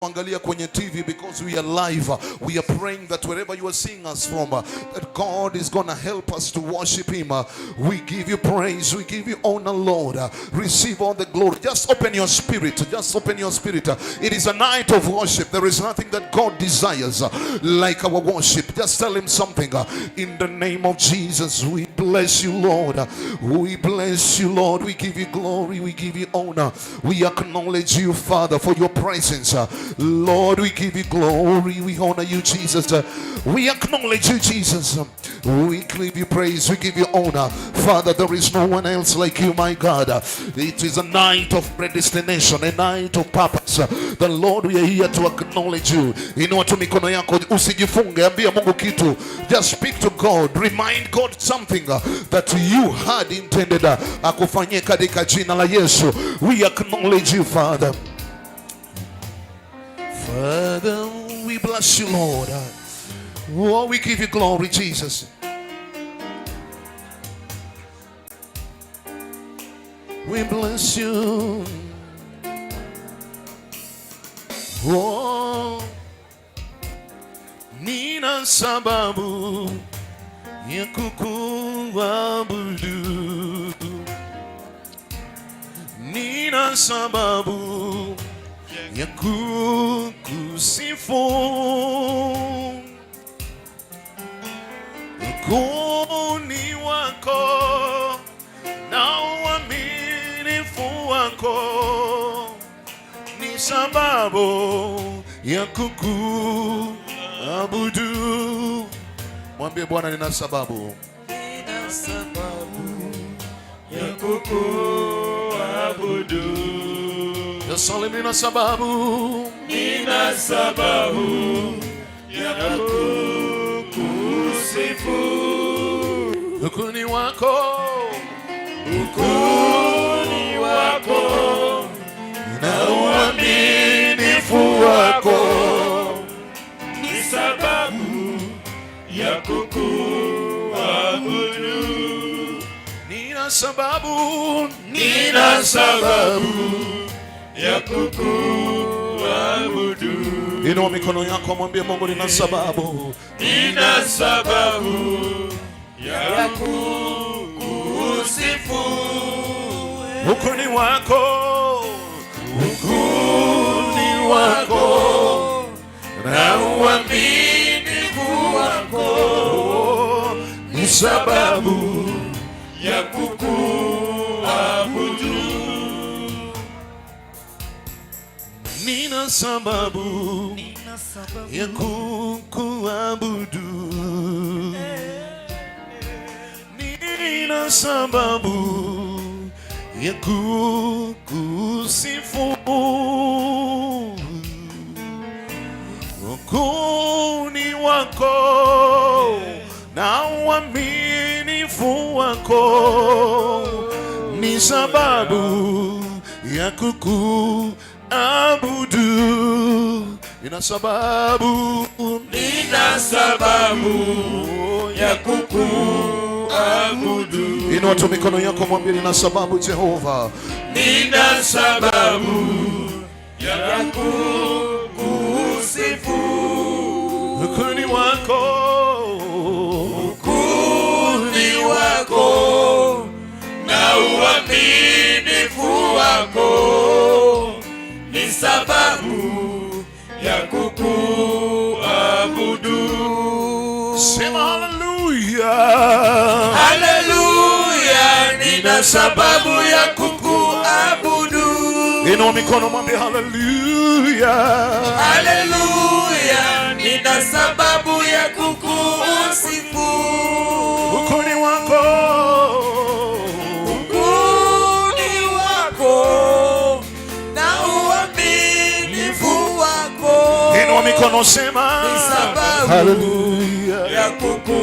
Angalia kwenye TV, because we are live. We are praying that wherever you are seeing us from, that God is gonna help us to worship Him. We give you praise, we give you honor, Lord. Receive all the glory. Just open your spirit. Just open your spirit. It is a night of worship. There is nothing that God desires like our worship. Just tell Him something. In the name of Jesus, we bless you, Lord. We bless you, Lord. We give you glory. We give you honor. We acknowledge you, Father, for your presence. Lord, we give you glory. We honor you, Jesus. We acknowledge you, Jesus. We give you praise. We give you honor. Father, there is no one else like you, my God. It is a night of predestination, a night of purpose. The Lord, we are here to acknowledge you. Inua tu mikono yako, usijifunge, ambia Mungu kitu. Just speak to God. Remind God something that you had intended akufanyie katika jina la Yesu. We acknowledge you, Father. Father, we bless you, Lord. Oh, we give you glory, Jesus. We bless you. Oh, nina sababu ya kukuabudu. Nina sababu ya kukusifu. Ukuu ni wako na uaminifu wako ni sababu ya kukuabudu. Mwambie Bwana, nina sababu. Nina sababu ya kukuabudu. Yesu, nina sababu. Nina sababu ya kukusifu. Ukuu ni wako Ukuu ni wako na uaminifu wako ni sababu ya kukuabudu. Nina sababu, Nina sababu ya kukuabudu. Inua mikono yako, mwambie Mungu, nina sababu. Nina sababu ya kukusifu. Ukuu ni wako, ukuu ni wako na uaminifu wako ni sababu ya kukuabudu. Nina sababu ya kukuabudu. Nina sababu ya kukusifu. Ukuu ni wako na uaminifu wako ni sababu ya kukuabudu. Nina sababu, Nina sababu ya kukuabudu. Inua tu mikono yako, mwambie nina sababu, Jehova. Nina sababu ya kukusifu. Ukuu ni wako, Ukuu ni wako na uaminifu wako ni sababu ya kukuabudu. Sema haleluya. Haleluya, nina sababu ya kukuabudu. Inua mikono, mwambie haleluya. Haleluya, nina sababu ya kukusifu. Ukuu ni wako, Ukuu ni wako na uaminifu wako Inua mikono, sema ni sababu haleluya. Ya kukuabudu.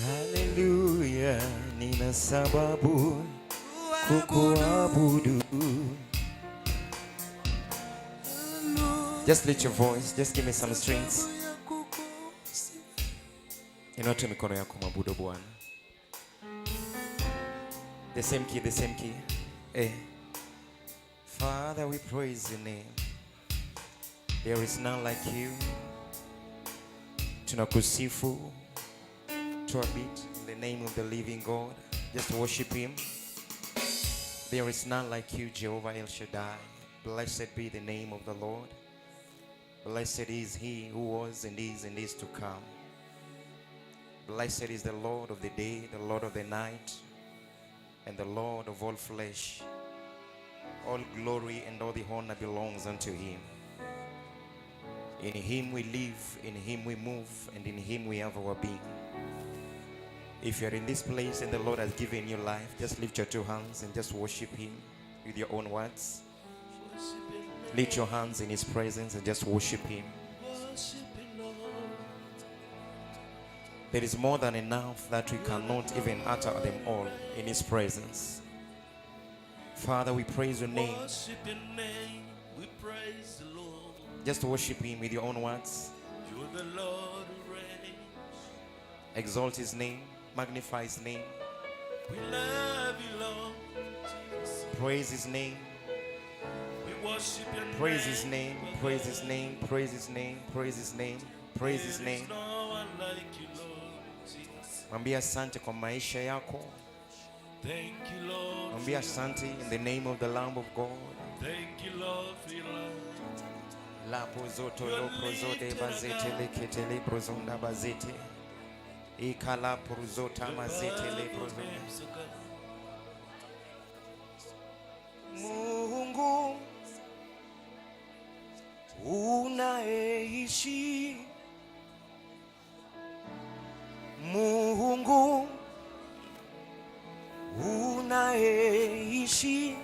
Haleluya, nina sababu kukuabudu. Just lift your voice, just give me some strings. Inua tu mikono yako, mwabudu Bwana. The same key, the same key. Eh. Father, we praise your name. There is none like you. Tunakusifu to a bit in the name of the living God. Just worship him. There is none like you, Jehovah El Shaddai. Blessed be the name of the Lord. Blessed is he who was and is to come. Blessed is the Lord of the day, the Lord of the night, and the Lord of all flesh. All glory and all the honor belongs unto him. In him we live, in him we move, and in him we have our being. If you're in this place and the Lord has given you life, just lift your two hands and just worship him with your own words. Lift your hands in his presence and just worship him. There is more than enough that we cannot even utter them all in his presence. Father, we praise your name. Worship your name, we praise the Lord. Just worship him with your own words. You're the Lord who reigns. Exalt his name, magnify his name, We love you, Lord Jesus. praise his name, We worship your praise his name, praise his name, praise his name, praise his name, praise his There is name. no one like you, Lord Jesus. Mwambie asante kwa maisha yako. Thank you, Lord. Mwambie asante in the name of the Lamb of God. Thank you, Lord, for your love. La pozoto lo prozode bazete lekete le prozonda bazete. Ikala prozota mazete le prozonda. Names, oh God. Mungu unaishi, Mungu unaishi,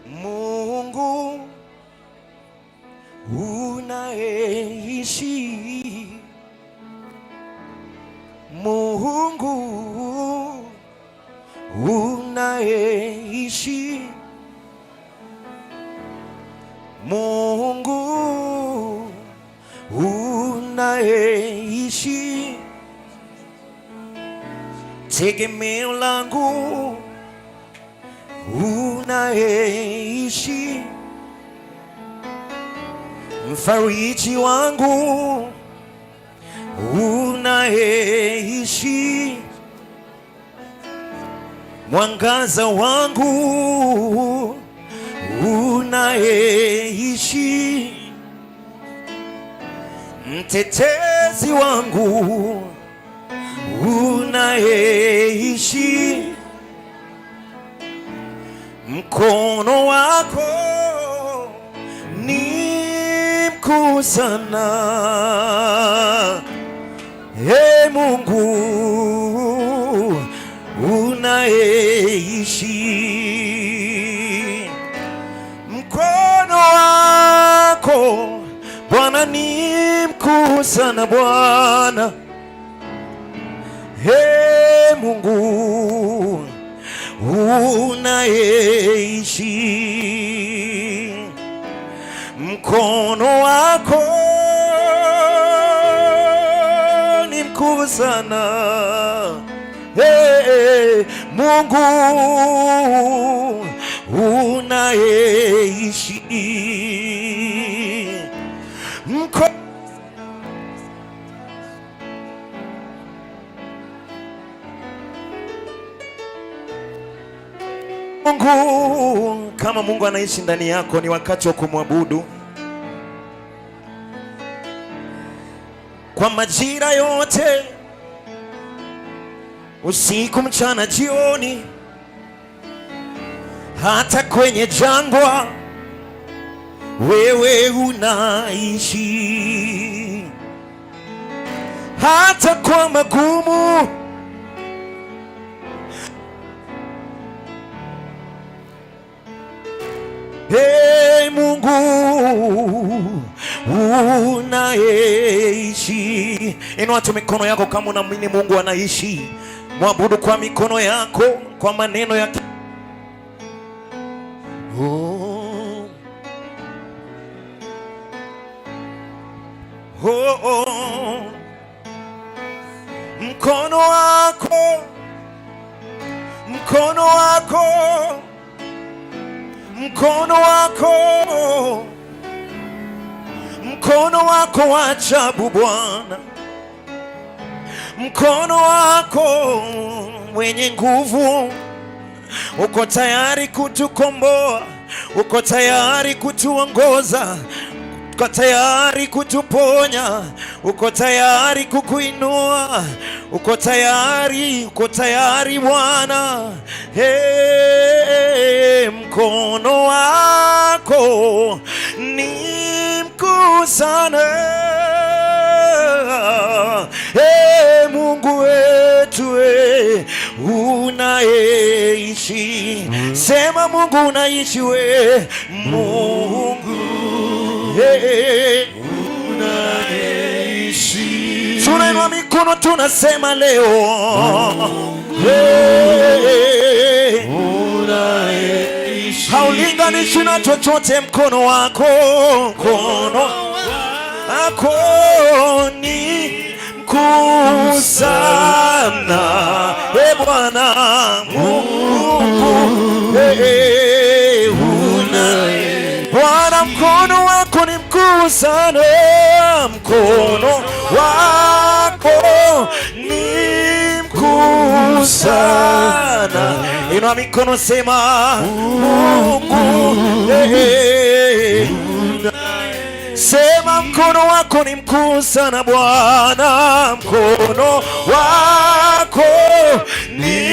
Mungu unaishi, Mungu unaishi, Mungu unaishi, tegemeo langu unaishi, mfariji wangu unaishi, mwangaza wangu unaishi, mtetezi wangu unaishi, mkono wako ni mkuu sana, e Mungu unaishi, mkono wako Bwana ni mkuu sana Bwana, he Mungu unaishi, mkono wako ni mkuu sana. Hey, Mungu unaishi, mko Mungu, kama Mungu anaishi ndani yako, ni wakati wa kumwabudu kwa majira yote, usiku, mchana, jioni, hata kwenye jangwa, wewe unaishi, hata kwa magumu. Hey, Mungu unaishi. Inua tu mikono yako kama unaamini Mungu anaishi. Mwabudu kwa mikono yako, kwa maneno ya oh. Oh, oh. Mkono wako, mkono Mkono wako, mkono wako, mkono wako wa ajabu Bwana, mkono wako mwenye nguvu uko tayari kutukomboa, uko tayari kutuongoza, uko tayari kutuponya, uko tayari kukuinua, uko tayari, uko tayari Bwana. Hey, mkono wako ni mkuu sana. Hey, Mungu wetu, we unaishi, sema Mungu unaishi, we Mungu, hey, Unaishi. Tunainua mikono tunasema leo, hey, Unaishi. Haulinganishi na chochote, mkono wako, mkono wako ni mkuu sana, e Bwana Mungu, hey, Bwana, mkono wako ni mkuu sana, mkono wako ni mkuu sana. Inua mikono, sema Mungu, hey. Sema mkono wako ni mkuu sana Bwana, mkono wako ni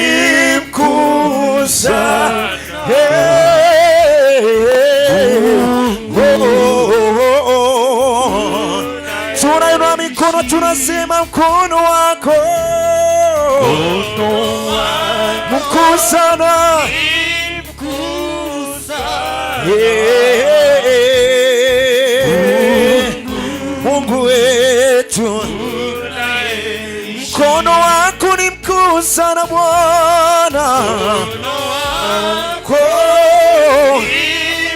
mkuu sana. Hey, oh. Tunainua mikono tunasema mkono wako mkuu sana. Yeah. Mungu wetu, mkono wako ni mkuu sana Bwana,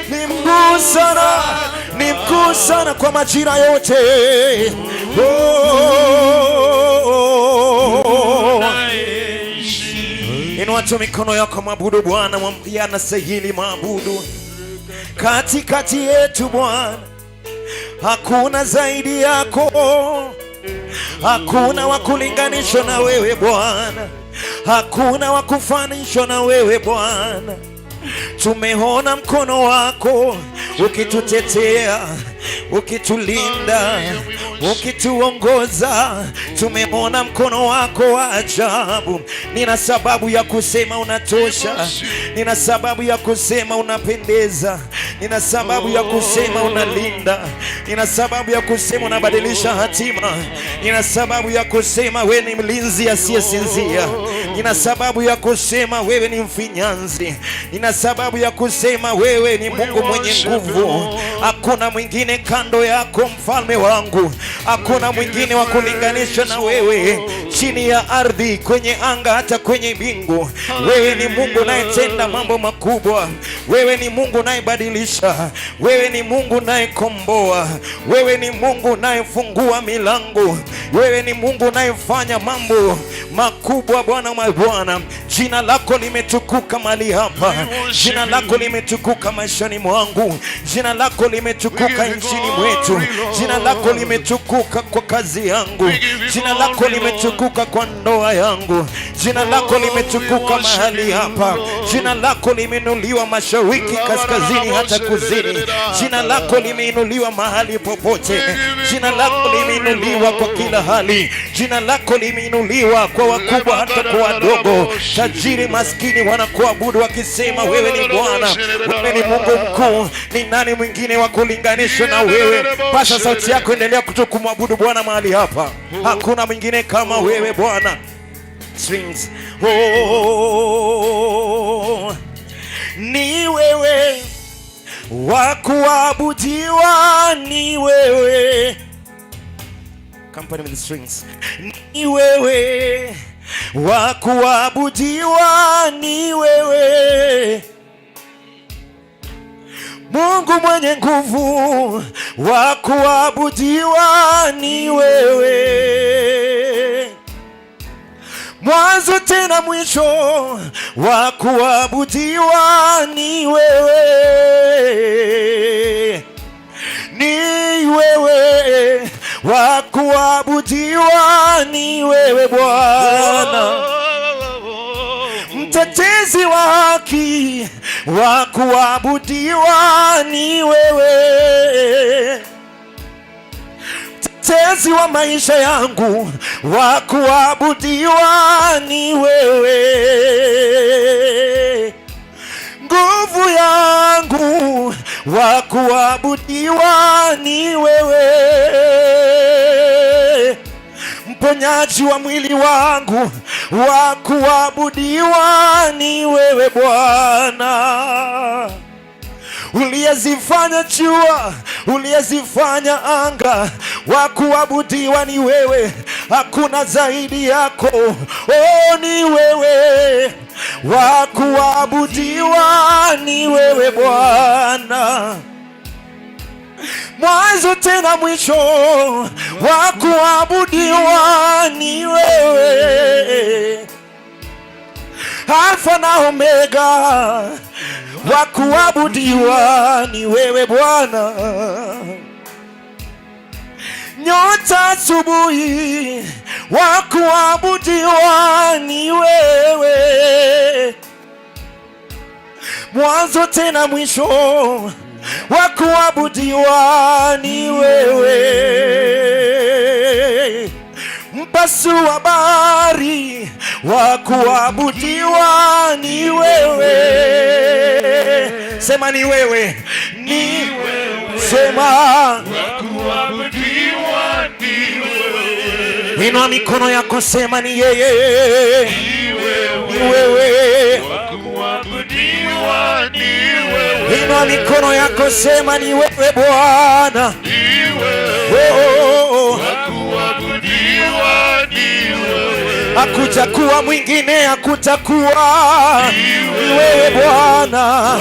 ni mkuu sana, ni mkuu sana kwa majira yote. Oh. Inua tu mikono yako, mwabudu Bwana, mwambie anastahili maabudu katikati yetu Bwana, hakuna zaidi yako, hakuna wa kulinganishwa na wewe Bwana, hakuna wa kufananishwa na wewe Bwana. Tumeona mkono wako ukitutetea, ukitulinda, ukituongoza. Tumeona mkono wako wa ajabu. Nina sababu ya kusema unatosha, nina sababu ya kusema unapendeza, nina sababu ya kusema unalinda, nina sababu ya kusema unabadilisha hatima, nina sababu ya kusema wewe ni mlinzi asiyesinzia, nina sababu ya kusema wewe ni mfinyanzi, nina sababu ya kusema wewe ni Mungu mwenye nguvu. Hakuna mwingine kando yako, mfalme wangu, hakuna mwingine wa kulinganisha na wewe, chini ya ardhi, kwenye anga, hata kwenye mbingu. Wewe ni Mungu unayetenda mambo makubwa, wewe ni Mungu unayebadilisha, wewe ni Mungu unayekomboa, wewe ni Mungu unayefungua milango, wewe ni Mungu unayefanya mambo makubwa. Bwana mabwana, jina lako limetukuka mahali hapa, jina lako limetukuka maishani mwangu, jina lako limetukuka nchini mwetu, jina lako limetukuka kwa kazi yangu, jina lako limetukuka kwa ndoa yangu, jina lako limetukuka mahali hapa, jina lako limeinuliwa mashariki, kaskazini, hata kusini. Jina lako limeinuliwa mahali popote, jina lako limeinuliwa kwa kila hali, jina lako limeinuliwa kwa wakubwa hata kwa wadogo, tajiri maskini wanakuabudu wakisema, wewe ni Bwana, wewe ni Mungu mkuu, ni nani mwingine wa kulinganishwa na wewe? Paza sauti yako, endelea kutokumwabudu Bwana mahali hapa. Hakuna mwingine kama wewe Bwana. Strings. Oh, ni wewe wa kuabudiwa, ni wewe. Company with the strings. Ni wewe wa kuabudiwa, ni wewe Mungu mwenye nguvu, wa kuabudiwa ni wewe. Mwanzo tena mwisho wa kuabudiwa ni wewe, ni wewe, wa kuabudiwa ni wewe Bwana, mtetezi wa haki, wa kuabudiwa ni wewe, mtetezi wa maisha yangu, wa kuabudiwa ni wewe, nguvu yangu, wa kuabudiwa ni wewe, mponyaji wa mwili wangu, wa kuabudiwa ni wewe Bwana, uliyezifanya jua, uliyezifanya anga, wa kuabudiwa ni wewe, hakuna zaidi yako. Oh, ni wewe, wa kuabudiwa ni wewe Bwana, mwanzo tena mwisho, wa kuabudiwa ni wewe, Alfa na Omega, wa kuabudiwa ni wewe Bwana, nyota asubuhi, wa kuabudiwa ni wewe, mwanzo tena mwisho, wa kuabudiwa ni wewe, mpasua bahari, wa kuabudiwa ni wewe. Sema ni wewe, ni sema, inua mikono yako, sema ni yeye, ni wewe. Inua mikono yako, sema ni wewe Bwana. Oh, hakutakuwa mwingine, hakutakuwa, ni wewe Bwana.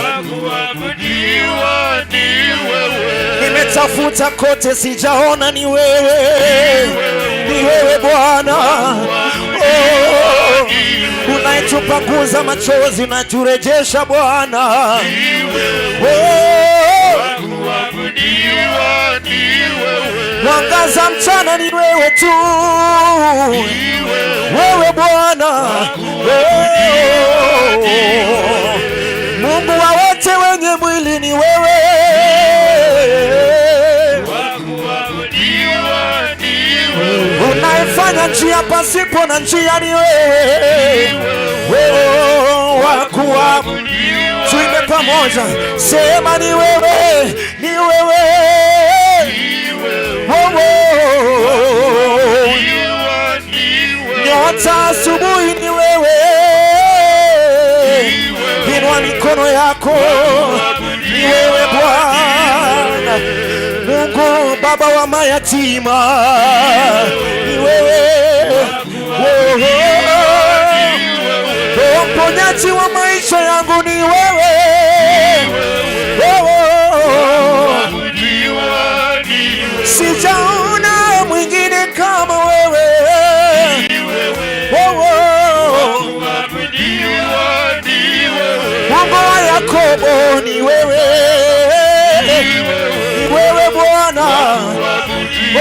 Nimetafuta kote, sijaona, ni wewe, ni wewe Bwana. Oh, unayetupanguza machozi, unaturejesha Bwana. Oh, mwangaza mchana ni wewe tu, wewe Bwana. Oh, Mungu wa wote wenye mwili ni wewe. Unayefanya njia pasipo na njia ni wewe. Wewe wa kuabudiwa. Tuimbe pamoja, sema ni wewe, ni wewe. Wewe. Nyota asubuhi ni wewe. Inua mikono yako, ni wewe Bwana. Mungu Baba wa mayatima, ni wewe. Oh, oh, mponyaji wa maisha yangu ni wewe. Oh, oh, sijaona mwingine kama wewe. Oh, oh, Mungu wa Yakobo ni wewe, ni wewe Bwana. Oh,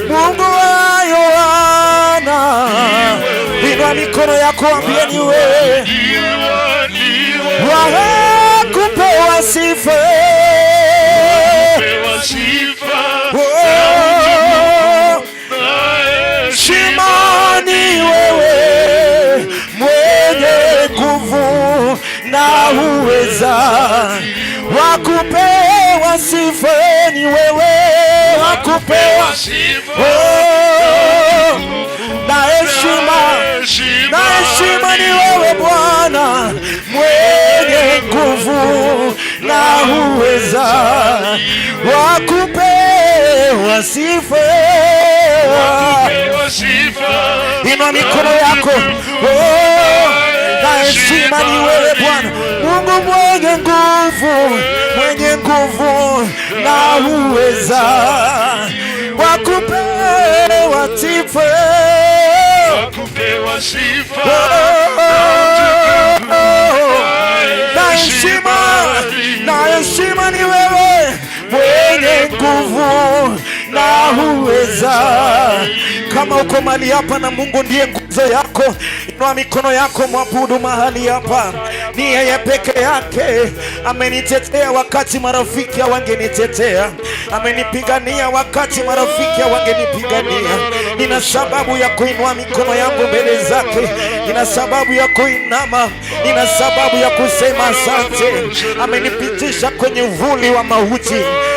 Mungu wa Yohana, inua mikono yako, ambie ni wewe wa kupewa sifa. Oh, heshima ni wewe mwenye nguvu na uweza, wa kupewa sifa ni wewe, wa kupewa, oh, na heshima, na heshima ni wewe Bwana mwenye nguvu na uweza, wa kupewa sifa. Inua mikono yako, oh, na heshima ni wewe Bwana Mungu mwenye nguvu, mwenye nguvu na uweza, wa kupewa sifa. Wakupewa sifa Na heshima, na heshima ni wewe mwenye nguvu na uweza. Kama uko mahali hapa na Mungu ndiye nguzo yako, inua mikono yako, mwabudu mahali hapa. Ni yeye peke yake amenitetea wakati marafiki hawangenitetea, amenipigania wakati marafiki hawangenipigania. Nina sababu ya kuinua mikono yangu mbele zake, nina sababu ya kuinama, nina sababu ya kusema asante. Amenipitisha kwenye uvuli wa mauti,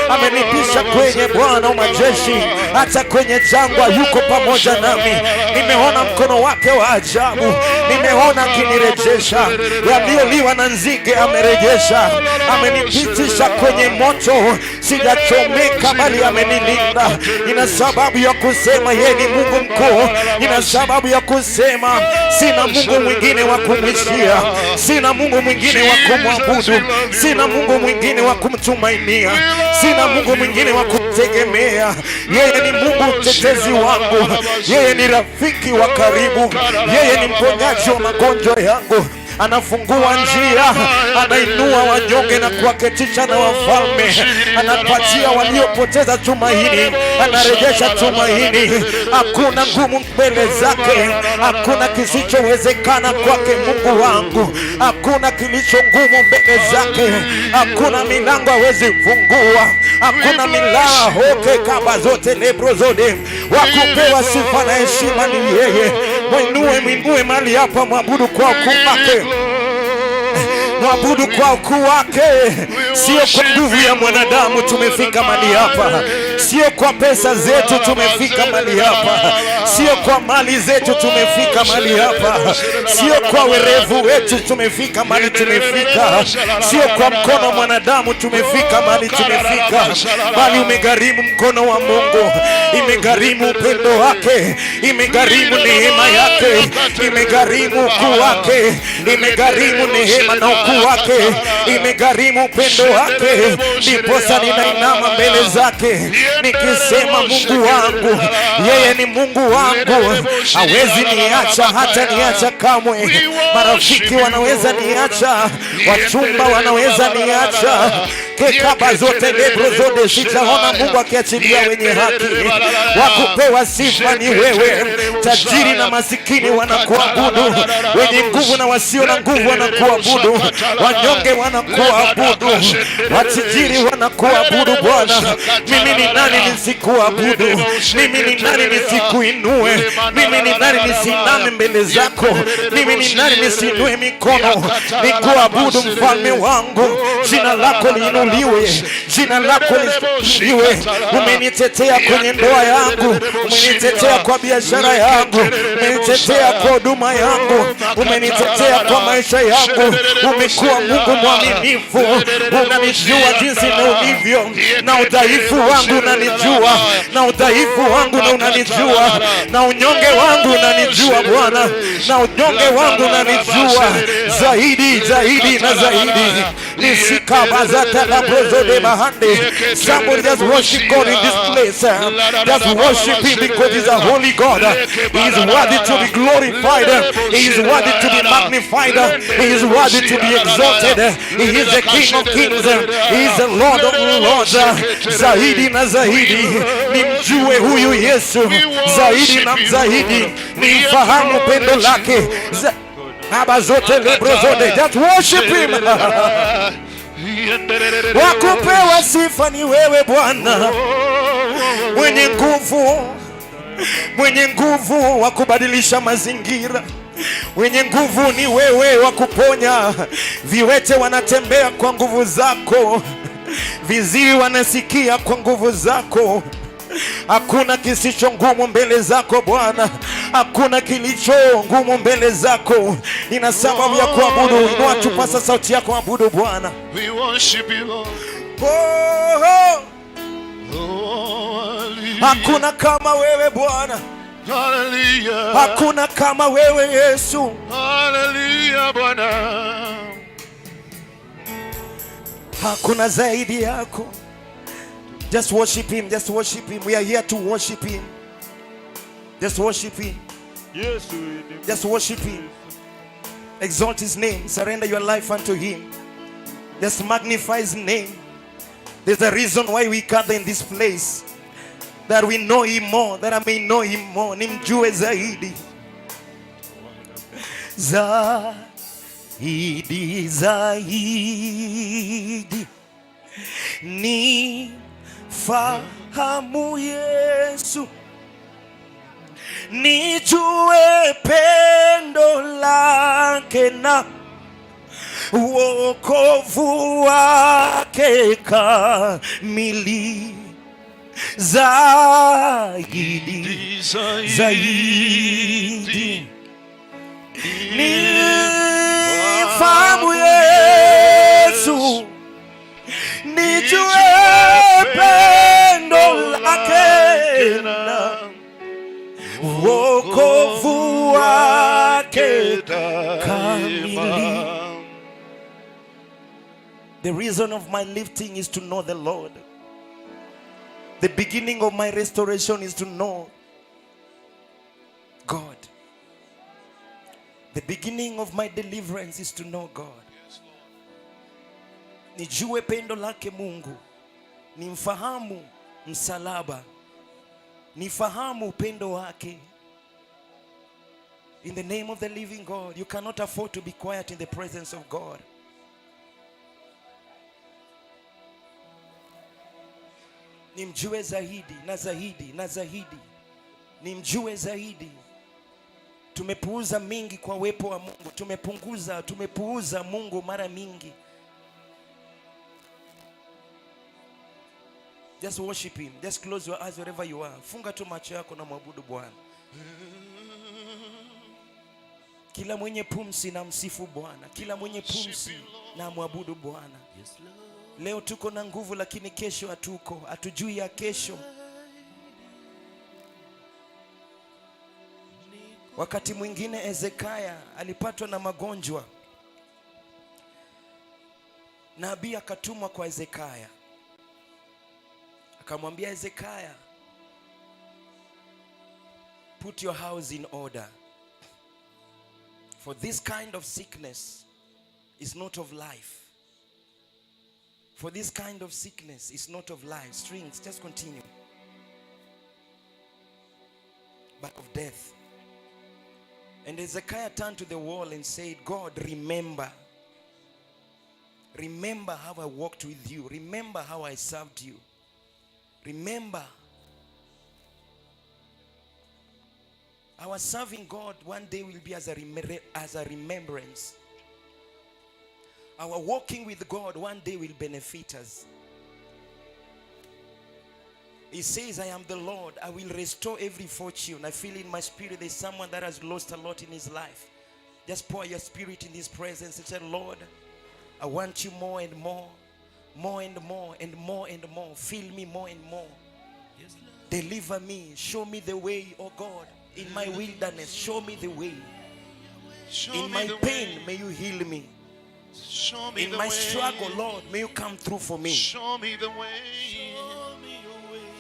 amenipisha kwenye Bwana wa majeshi, hata kwenye jangwa yuko pamoja nami. Nimeona mkono wake wa ajabu, nimeona akinirejesha. Yaliyoliwa na nzige amerejesha. Amenipitisha kwenye moto, sijachomeka, bali amenilinda. Nina sababu ya kusema yeye ni Mungu mkuu. Nina sababu ya kusema sina Mungu mwingine wa kumwishia, sina Mungu mwingine wa kumwabudu, sina Mungu mwingine wa kumtumainia, sina Mungu mwingine wa kumtegemea. Yeye ni Mungu mtetezi wangu, yeye ni rafiki wa karibu, yeye ni mponyaji wa magonjwa yangu. Anafungua njia, anainua wanyonge na kuwaketisha na wafalme, anapatia waliopoteza tumaini, anarejesha tumaini. Hakuna ngumu mbele zake, hakuna kisichowezekana kwake. Mungu wangu, hakuna kilicho ngumu mbele zake, hakuna milango hawezi fungua, hakuna milango oke kaba zote lebro zote. Wakupewa sifa na heshima ni yeye. Mwinue, mwinue mahali hapa, mwabudu kwa ukuu wake, mwabudu kwa ukuu wake, sio kwa nguvu ya mwanadamu tumefika mahali hapa, sio kwa pesa zetu tumefika mahali hapa, sio kwa mali zetu tumefika mahali hapa, sio kwa werevu wetu tumefika mahali tumefika, sio kwa mkono wa mwanadamu tumefika mahali tumefika, bali umegharimu mkono wa Mungu, imegharimu upendo wake, imegharimu neema yake, imegharimu ukuu wake, imegharimu neema na ukuu wake, imegharimu upendo wake. Ndiposa ninainama mbele zake nikisema, Mungu wangu, yeye ni Mungu wangu, hawezi niacha, hata niacha kamwe. Marafiki wanaweza niacha, wachumba wanaweza niacha, kekaba zote lebro zote, sijaona Mungu akiachilia wenye haki. Wakupewa sifa ni wewe. Tajiri na masikini wanakuabudu, wenye nguvu na wasio na nguvu wanakuabudu, wanyonge wanakuabudu, watajiri wanakuabudu. Bwana, mimi ni nani nisikuabudu? Mimi ni nani nisikuinue? Mimi ni nani nisiname mbele zako? Mimi ni nani nisiinue mikono nikuabudu, mfalme wangu? Jina lako liinuliwe, jina lako liinuliwe. Umenitetea kwenye ndoa yangu, umenitetea kwa biashara yangu, umenitetea kwa huduma yangu, umenitetea kwa maisha yangu. Umekuwa Mungu mwaminifu, unanijua jinsi na ulivyo, na udhaifu wangu unanijua, na udhaifu wangu na unanijua, na unyonge wangu unanijua Bwana, na unyonge wangu unanijua zaidi, zaidi na zaidi. Nisikabazatalabrozodebahande. Somebody just worship God in this place. Just worship Him because He's a holy God. He is worthy to be glorified. He is worthy to be magnified. He is worthy to be exalted. He is the King of kings. He is the Lord of lords. Zaidi na zaidi nimjue huyu Yesu zaidi na zaidi, nimfahamu pendo lake. Aba zote lebro zote. Just worship Him. Wakupewa sifa ni wewe Bwana, mwenye nguvu, mwenye nguvu wa kubadilisha mazingira. Mwenye nguvu ni wewe wa kuponya. Viwete wanatembea kwa nguvu zako, viziwi wanasikia kwa nguvu zako. Hakuna kisicho ngumu mbele zako Bwana, hakuna kilicho ngumu mbele zako. Nina sababu ya kuabudu. Inua tu, paza sauti yako, abudu Bwana. We worship you, Lord. Oh. Oh, hallelujah. Hakuna kama wewe Bwana, Hallelujah. hakuna kama wewe Yesu. Hallelujah, Bwana. Hakuna zaidi yako. Just worship Him, just worship Him. We are here to worship Him. Just worship Him. Yesu ni Just worship him. Exalt his name. Surrender your life unto him. Just magnify his name. There's a reason why we gather in this place. That we know him more, that I may know him more. Nimjue zaidi. Zaidi, zaidi. Ni fahamu Yesu, nijue pendo lake na wokovu wake kamili, zaidi, zaidi, nifahamu Yesu, nijue pendo lake na wokovu wake kamili. The reason of my lifting is to know the Lord. The beginning of my restoration is to know God. The beginning of my deliverance is to know God. Nijue pendo lake Mungu, nimfahamu msalaba, nifahamu upendo wake. In the name of the living God, you cannot afford to be quiet in the presence of God. Nimjue zaidi na zaidi na zaidi, nimjue zaidi. Tumepuuza mingi kwa uwepo wa Mungu, tumepunguza, tumepuuza Mungu mara mingi. Just worship him. Just close your eyes wherever you are. Funga tu macho yako na mwabudu Bwana. Kila mwenye pumzi na msifu Bwana. Kila mwenye pumzi na mwabudu Bwana. Leo tuko na nguvu, lakini kesho hatuko, hatujui ya kesho. Wakati mwingine Hezekia alipatwa na magonjwa, nabii akatumwa kwa Hezekia, akamwambia Hezekia, put your house in order, for this kind of sickness is not of life. For this kind of sickness is not of life. Strings, just continue. But of death. And Hezekiah turned to the wall and said, God, remember. Remember how I walked with you. Remember how I served you. Remember. Our serving God one day will be as a remembrance. Our walking with God one day will benefit us. He says, I am the Lord. I will restore every fortune. I feel in my spirit there's someone that has lost a lot in his life. Just pour your spirit in his presence and say, Lord, I want you more and more, more and more and more and more. Fill me more and more. Yes, Lord. Deliver me. Show me the way, oh God. In my wilderness, show me the way. Show In me my the pain, way. may you heal me. Show me In the my way. struggle, Lord, may you come through for me. Show me the way.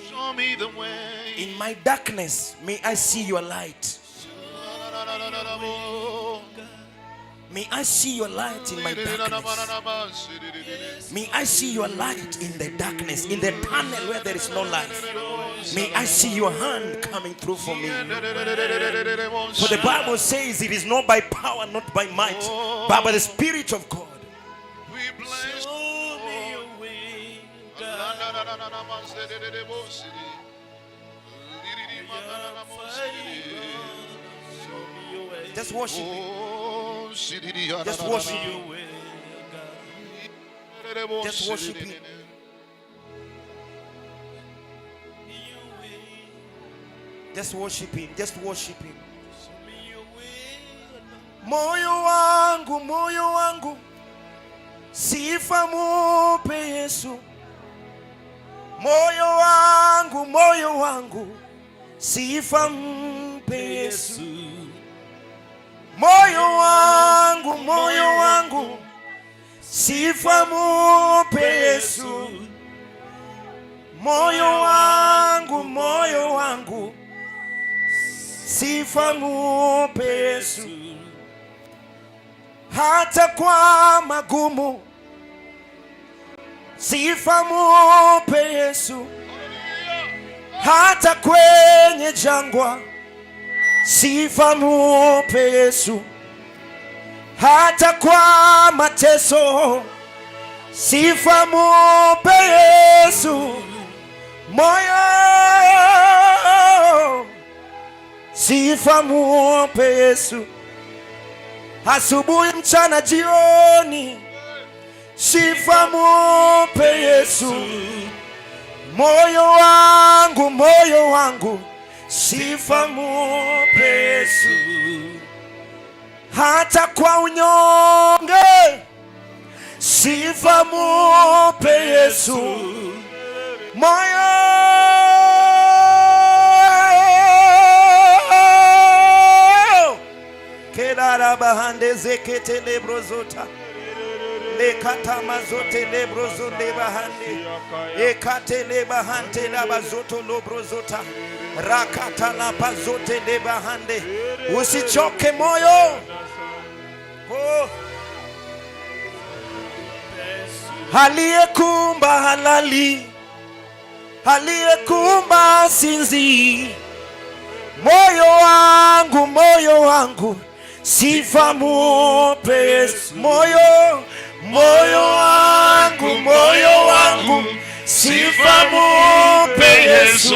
Show me the way. In my darkness, may I see your light. May I see your light in my darkness. May I see your light in the darkness, in the tunnel where there is no life. May I see your hand coming through for me. For the Bible says it is not by power, not by might, but by the Spirit of God. We bless Show me your way, God. Show me your way. Just worship him. Just worship him. Your way, God. Just worship him. Your way. Just worship him. Just worship him. Show me your way, Lord. Moyo wangu, moyo wangu, sifa mupe Yesu. Moyo wangu, moyo wangu, sifa mpe Yesu. Moyo wangu, moyo wangu, sifa mupe Yesu. Moyo wangu, moyo wangu, Sifa mupe Yesu hata kwa magumu. Sifa mupe Yesu hata kwenye jangwa. Sifa mupe Yesu hata kwa mateso. Sifa mupe Yesu moyo. Sifa mupe Yesu asubuhi, mchana, jioni. Sifa mupe Yesu moyo wangu, moyo wangu. Sifa mupe Yesu hata kwa unyonge. Sifa mupe Yesu moyo. Kelarabahande zekete lebrozota lekatamazote lebrozo lebahande ekate lebahante labazoto lobrozota rakata lapazote lebahande. Usichoke moyo. Oh. Aliyekuumba halali, aliyekuumba sinzi. Moyo wangu, moyo wangu, sifa mupe Yesu. Moyo, moyo wangu, moyo wangu, sifa mupe Yesu.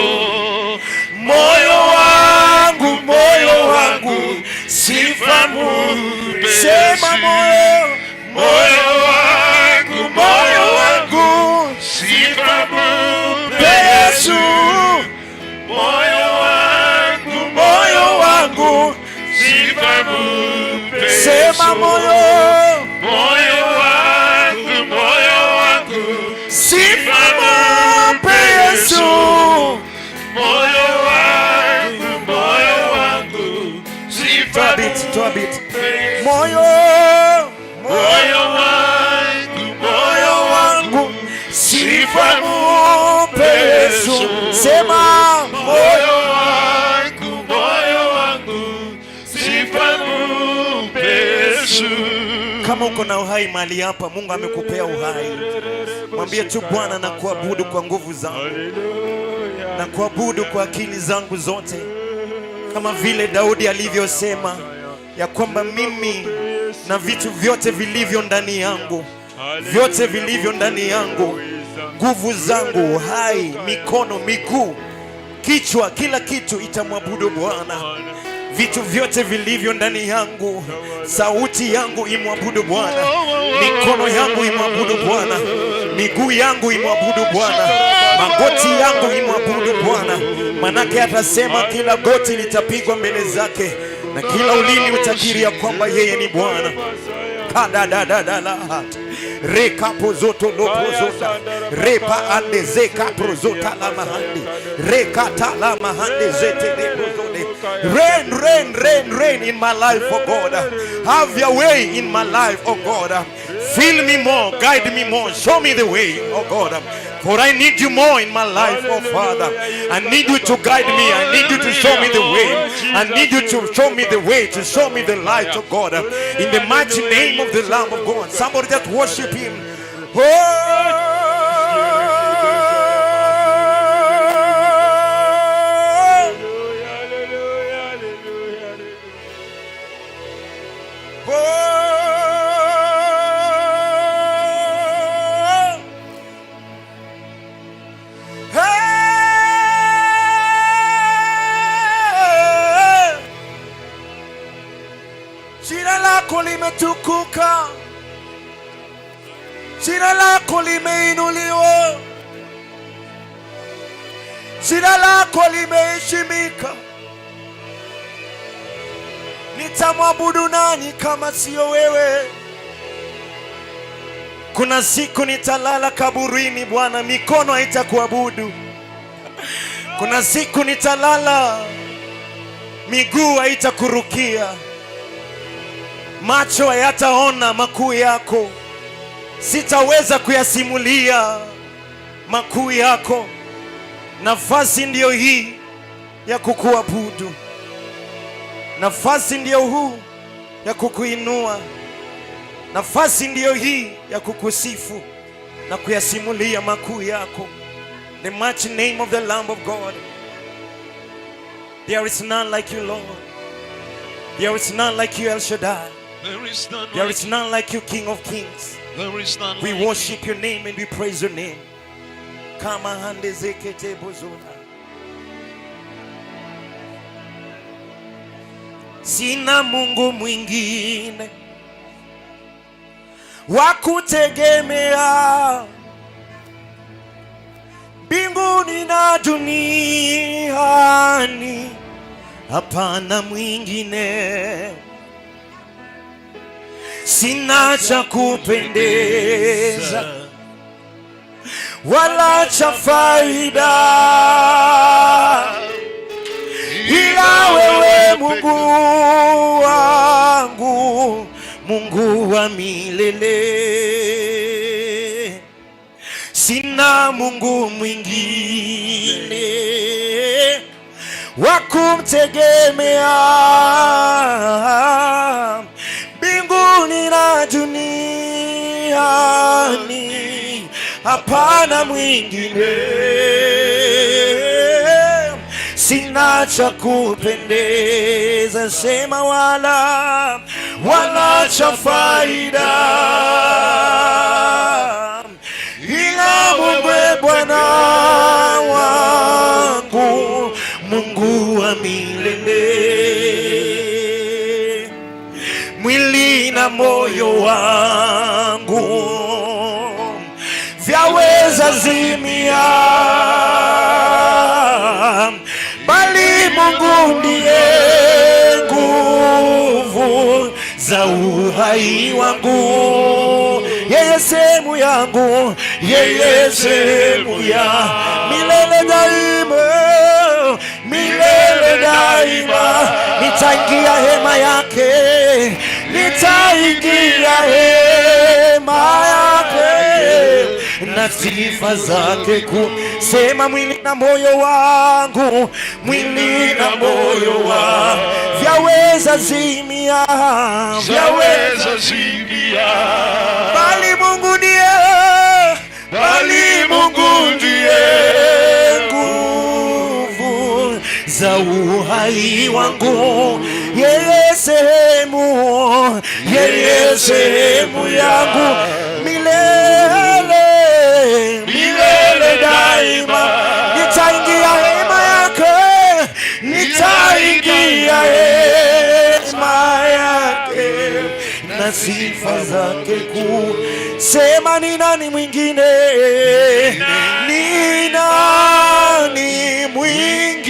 Moyo wangu, moyo wangu, sifa mupe. Sema moyo, Moyo wangu, moyo wangu, sifa mupe Yesu. Moyo wangu, Moyo wangu, sifa mupe sema moyo, Moyo wangu, moyo wangu, sifa mupe Yesu. Moyo wangu, moyo wangu, sifa Toa beat, toa beat. Moyo, Moyo wangu, moyo wangu, sifa mupe Yesu. Sema moyo, Moyo wangu, moyo wangu, sifa mupe Yesu. Kama uko na uhai mahali hapa, Mungu amekupea uhai. Mwambie tu Bwana, nakuabudu kwa nguvu zangu, nakuabudu kwa akili zangu zote, kama vile Daudi alivyosema ya kwamba mimi na vitu vyote vilivyo ndani yangu, vyote vilivyo ndani yangu, nguvu zangu, uhai, mikono, miguu, kichwa, kila kitu itamwabudu Bwana. Vitu vyote vilivyo ndani yangu, sauti yangu imwabudu Bwana, mikono yangu imwabudu Bwana, miguu yangu imwabudu Bwana, magoti yangu imwabudu Bwana. Manake atasema kila goti litapigwa mbele zake na kila ulimi utakiri ya kwamba yeye ni Bwana. Kadadadadala rekapozoto loprozota repa ande zeka prozota la mahande rekata la mahande zete leprozode. Reign, reign, reign, reign in my life, oh God. Have your way in my life, oh God. Fill me more, guide me more, show me the way, oh God. For I need you more in my life, oh Father. I need you to guide me. I need you to show me the way. I need you to show me the way, to show me the light, oh God. In the mighty name of the Lamb of God. Somebody just worship him. Oh! Oh! Hey! Jina lako limetukuka, jina lako limeinuliwa, jina lako limeheshimika. Nitamwabudu nani kama sio wewe? Kuna siku nitalala kaburini, Bwana, mikono haitakuabudu. Kuna siku nitalala, miguu haitakurukia, macho hayataona makuu yako, sitaweza kuyasimulia makuu yako. Nafasi ndiyo hii ya kukuabudu. Nafasi ndiyo huu ya kukuinua, nafasi ndiyo hii ya kukusifu na kuyasimulia makuu yako. The mighty name of the Lamb of God. There is none like you, Lord. There is none like you, El Shaddai. There is none There like is none like you, King of Kings. There is none We like worship your name and we praise your name. Kama hande zekete bozona. Sina Mungu mwingine wa kutegemea mbinguni na duniani, hapana mwingine. Sina cha kupendeza wala cha faida, ila wewe Mungu wangu, Mungu wa milele. Sina Mungu mwingine wa kumtegemea mbinguni na duniani, hapana mwingine. Sina cha kupendeza, sema wala cha faida, ila Mungu Bwana wangu, Mungu wa milele. Mwili na moyo wangu vyaweza zimia, bali Mungu ndiye nguvu za uhai wangu. Yeye sehemu yangu, yeye sehemu ya milele daima, milele daima. Nitaingia hema yake, nitaingia hema yake na sifa zake kuu. Sema mwili na moyo wangu, mwili na moyo wangu vyaweza zimia, vyaweza Zaweza zimia, bali Mungu ndiye, bali Mungu ndiye nguvu za uhai wangu, yeye sehemu, yeye sehemu yangu milele, milele daima. Nitaingia hema yake, nitaingia hema yake na sifa zake kuu. Sema ni nani mwingine? Ni nani mwingine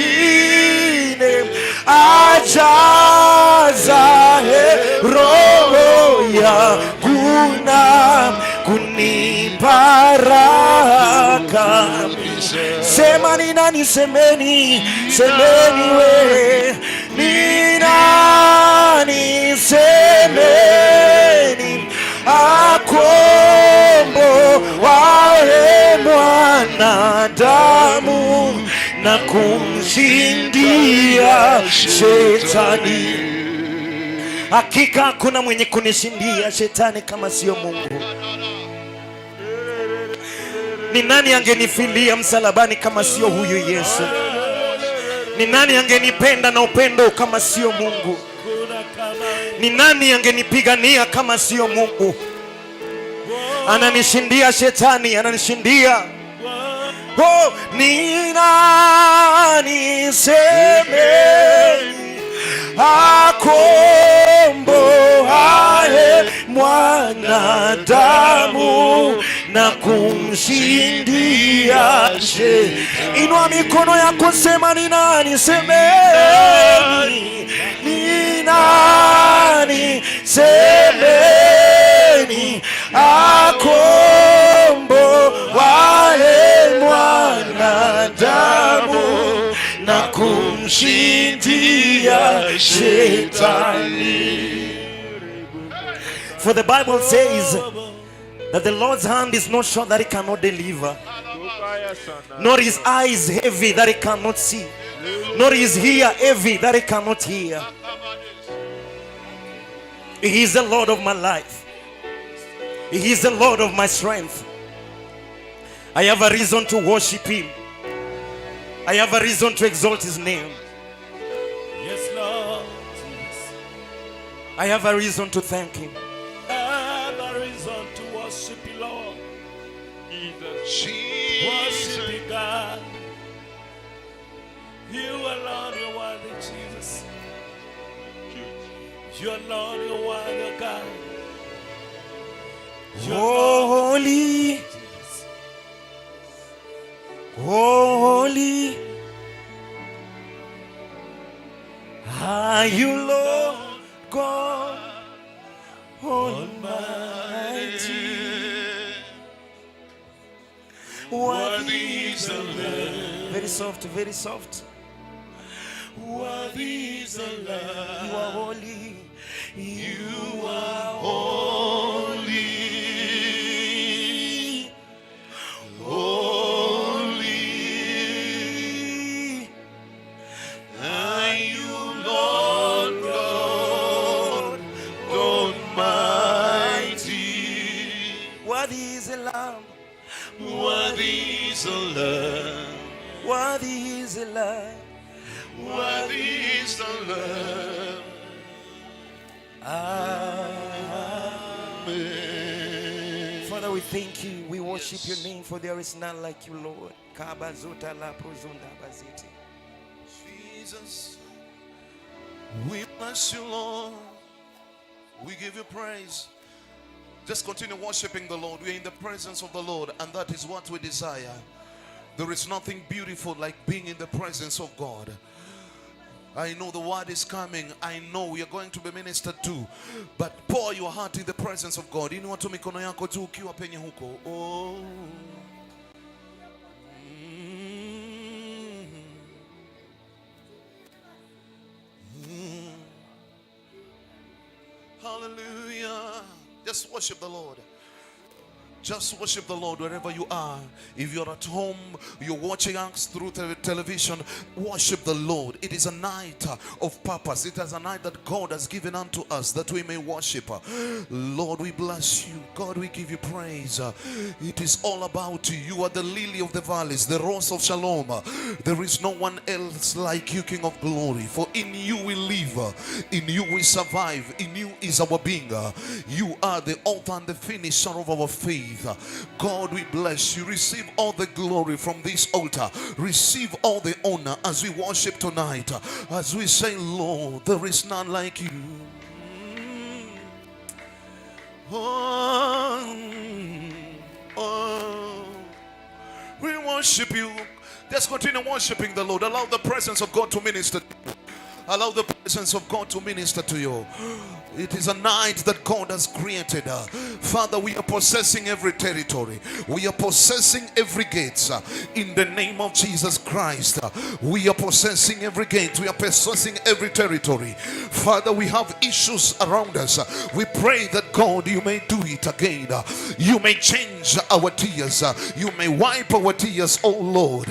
ajazaye roho yangu na kunipa raha? Sema ni nani? Semeni, semeni we, ni nani? Semeni akomboaye mwanadamu na kumshindia shetani. Hakika hakuna mwenye kunishindia shetani kama sio Mungu. Ni nani angenifilia msalabani kama sio huyu Yesu? Ni nani angenipenda na upendo kama sio Mungu? Ni nani angenipigania kama sio Mungu? Ananishindia shetani, ananishindia. Oh, ni nani? Semeni akomboaye mwanadamu na kumshindia she. Inua mikono yako, sema ni nani? Semeni ni nani? Semeni akomboaye mwanadamu na kumshindia shetani. For the Bible says that the Lord's hand is not short that he cannot deliver, nor his eyes heavy that he cannot see, nor his ear heavy that he cannot hear. He is the Lord of my life. He is the Lord of my strength. I have a reason to worship him. I have a reason to exalt his name. Yes, Lord Jesus. I have a reason to thank him. I have a reason to worship you, Lord. Jesus. Worship you, God. You alone, you're worthy, Jesus. You alone, you're worthy, God. You alone, Holy, Jesus. holy are you, Lord God Almighty. Worthy is the Lamb. Very soft, very soft. Worthy is the Lamb. You are holy. You are Holy, holy holy. are you, Lord God Almighty. Worthy is the Lamb. Worthy is the Lamb. Worthy is the Lamb. Worthy is the Lamb. Amen. Father, we thank you. We worship your name, for there is none like you, Lord. Kabazuta la prozunda baziti. Jesus, we bless you, Lord. We give you praise. Just continue worshiping the Lord. We are in the presence of the Lord, and that is what we desire. There is nothing beautiful like being in the presence of God. I know the word is coming. I know we are going to be ministered to. But pour your heart in the presence of God. Inua tu mikono yako juu ukiwa penye huko. Oh. Hallelujah. Just worship the Lord. Just worship the Lord wherever you are. If you're at home, you're watching us through television, worship the Lord. It is a night of purpose. It is a night that God has given unto us that we may worship. Lord, we bless you. God, we give you praise. It is all about you. You are the lily of the valleys, the rose of Shalom. There is no one else like you, King of glory. For in you we live, in you we survive, in you is our being. You are the author and the finisher of our faith. God, we bless you. Receive all the glory from this altar. Receive all the honor as we worship tonight. As we say, Lord, there is none like you. Oh, oh. We worship you. Just continue worshiping the Lord. Allow the presence of God to minister to you. Allow the presence of God to minister to you. It is a night that God has created. Father, we are possessing every territory. We are possessing every gate. In the name of Jesus Christ. We are possessing every gate. We are possessing every territory. Father, we have issues around us. We pray that God, you may do it again. You may change our tears. You may wipe our tears, oh Lord.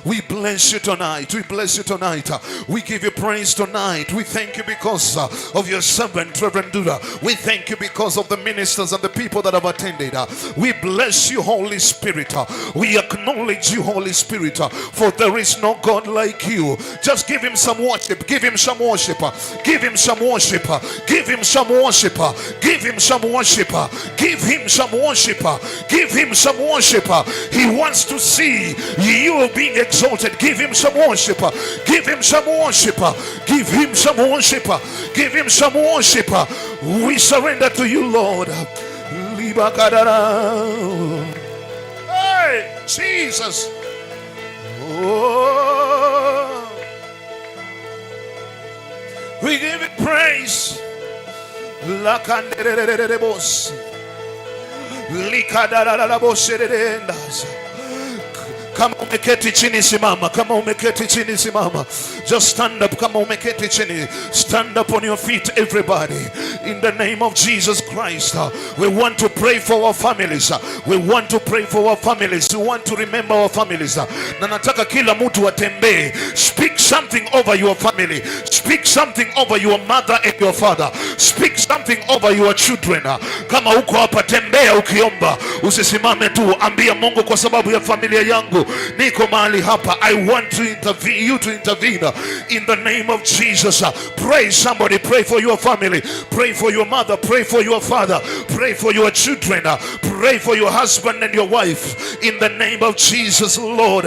We bless you tonight. We bless you tonight. We give you praise tonight. We thank you because of your servant, Reverend Duda. We thank you because of the ministers and the people that have attended. We bless you, Holy Spirit. We acknowledge you, Holy Spirit, for there is no God like you. Just give him some worship. Give him some worship. Give him some worship. Give him some worship. Give him some worship. Give him some worship. Give him some worship. He wants to see you being exalted. Give him some worship. Give him some worship. Give him some worship. Give him some worship. We surrender to you, Lord. Hey, Jesus. Oh. We give it praise. Lakandererebos. Likadaraboserendas. Kama umeketi chini simama, kama umeketi chini simama. Just stand up kama umeketi chini. Stand up on your feet, everybody. In the name of Jesus Christ. We want to pray for our families. We want to pray for our families. We want to remember our families. Na nataka kila mtu atembee. Speak something over your family. Speak something over your mother and your father. Speak something over your children. Kama uko hapa, tembea ukiomba, usisimame tu. Ambia Mungu, kwa sababu ya familia yangu niko mahali hapa. I want to intervene, you to intervene in the name of Jesus. Pray, somebody, pray for your family. Pray for your mother. Pray for your father. Pray for your children. Pray for your husband and your wife. In the name of Jesus, Lord,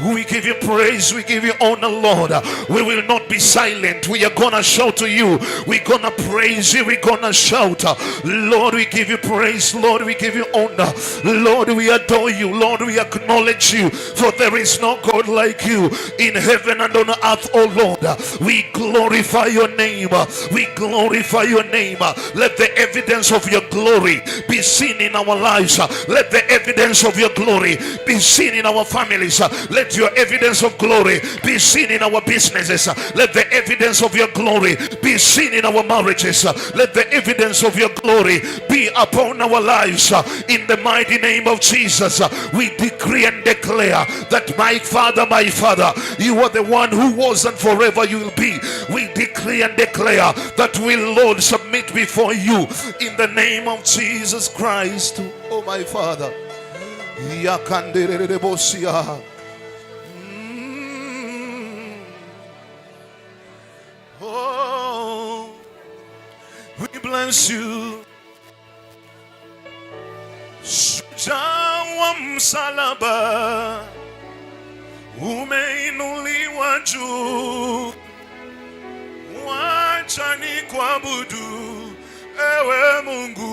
we give you praise. We give you honor, Lord. We will not be silent. We are gonna shout to you. We're gonna praise you. We're gonna shout. Lord, we give you praise. Lord, we give you honor. Lord, we adore you. Lord, we acknowledge you. For there is no God like you in heaven and on earth, oh Lord. We glorify your name. We glorify your name. Let the evidence of your glory be seen in our lives. Let the evidence of your glory be seen in our families. Let your evidence of glory be seen in our businesses. Let the evidence of your glory be seen in our marriages. Let the evidence of your glory be upon our lives. In the mighty name of Jesus, we decree and declare that, my Father, you are the one who was and forever you will be. We decree and declare that we, Lord, submit before you in the name of Jesus Christ. Oh, my Father. Yakandererebosia. Oh, we bless you. Shujaa wa msalaba umeinuliwa juu, wacha nikuabudu, ewe Mungu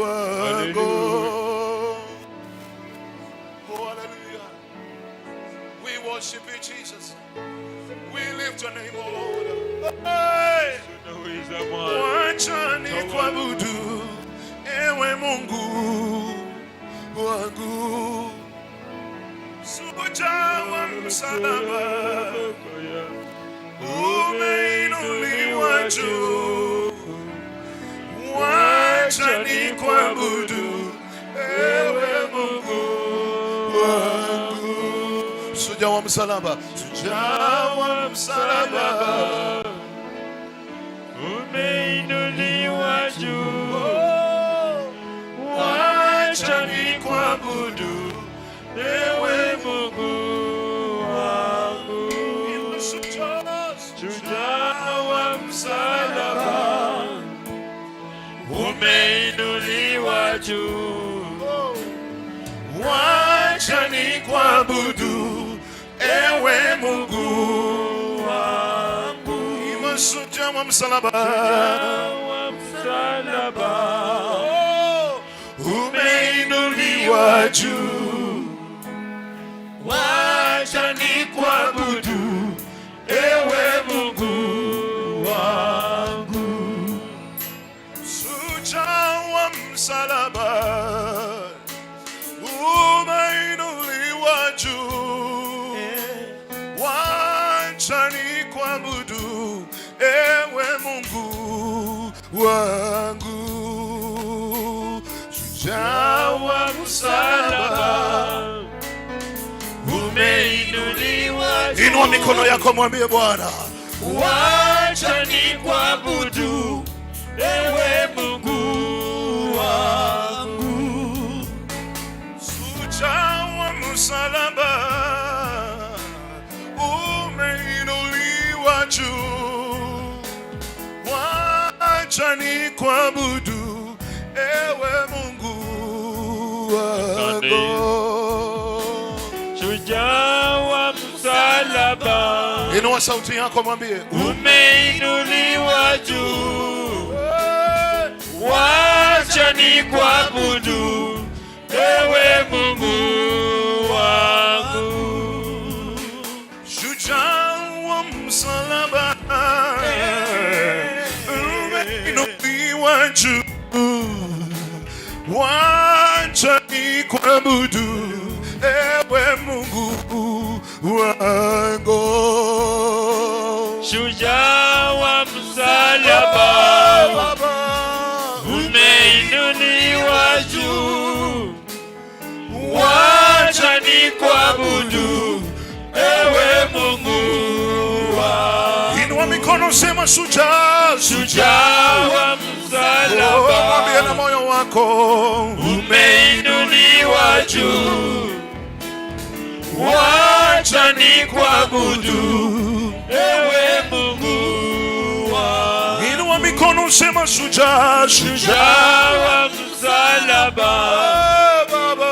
wangu. Oh, hallelujah. We worship you, Jesus. We lift your name, oh Lord. Hey. Tunaweza, Bwana. Wacha nikuabudu, ewe Mungu wangu. Shujaa wa msalaba umeinuliwa juu, wacha nikuabudu, ewe Mungu wangu. Shujaa wa msalaba, shujaa wa msalaba Umeinuliwa juu, wacha nikuabudu, ewe Mungu wangu. Shujaa wa msalaba umeinuliwa juu, wacha nikuabudu, ewe Mungu wangu. Ima shujaa wa msalaba Wa msalaba umeinuliwa juu, wacha nikuabudu, ewe Mungu wangu. Shujaa wa msalaba umeinuliwa juu, wacha nikuabudu, ewe Mungu wangu. Shujaa wa msalaba. Umeinuliwa juu. Inua mikono yako, mwambie Bwana, Wacha nikuabudu, ewe Mungu wangu. Shujaa wa msalaba umeinuliwa juu, wacha nikuabudu, ewe Mungu wangu. Shujaa wa msalaba Inua sauti yako, mwambie, umeinuliwa juu, wacha nikuabudu, ewe Mungu wangu. Shujaa wa msalaba umeinuliwa juu, wacha nikuabudu, ewe Mungu wangu. Shujaa wa msalaba, Baba, umeinuliwa juu, wacha nikuabudu, ewe Mungu wangu. Inua mikono, sema shujaa, Shujaa wa Oh, msalaba, mwambie na moyo wako. Umeinuliwa juu, wacha nikuabudu, ewe Mungu wangu. Inua mikono, sema shujaa, shujaa. Shujaa wa msalaba, Oh, Baba.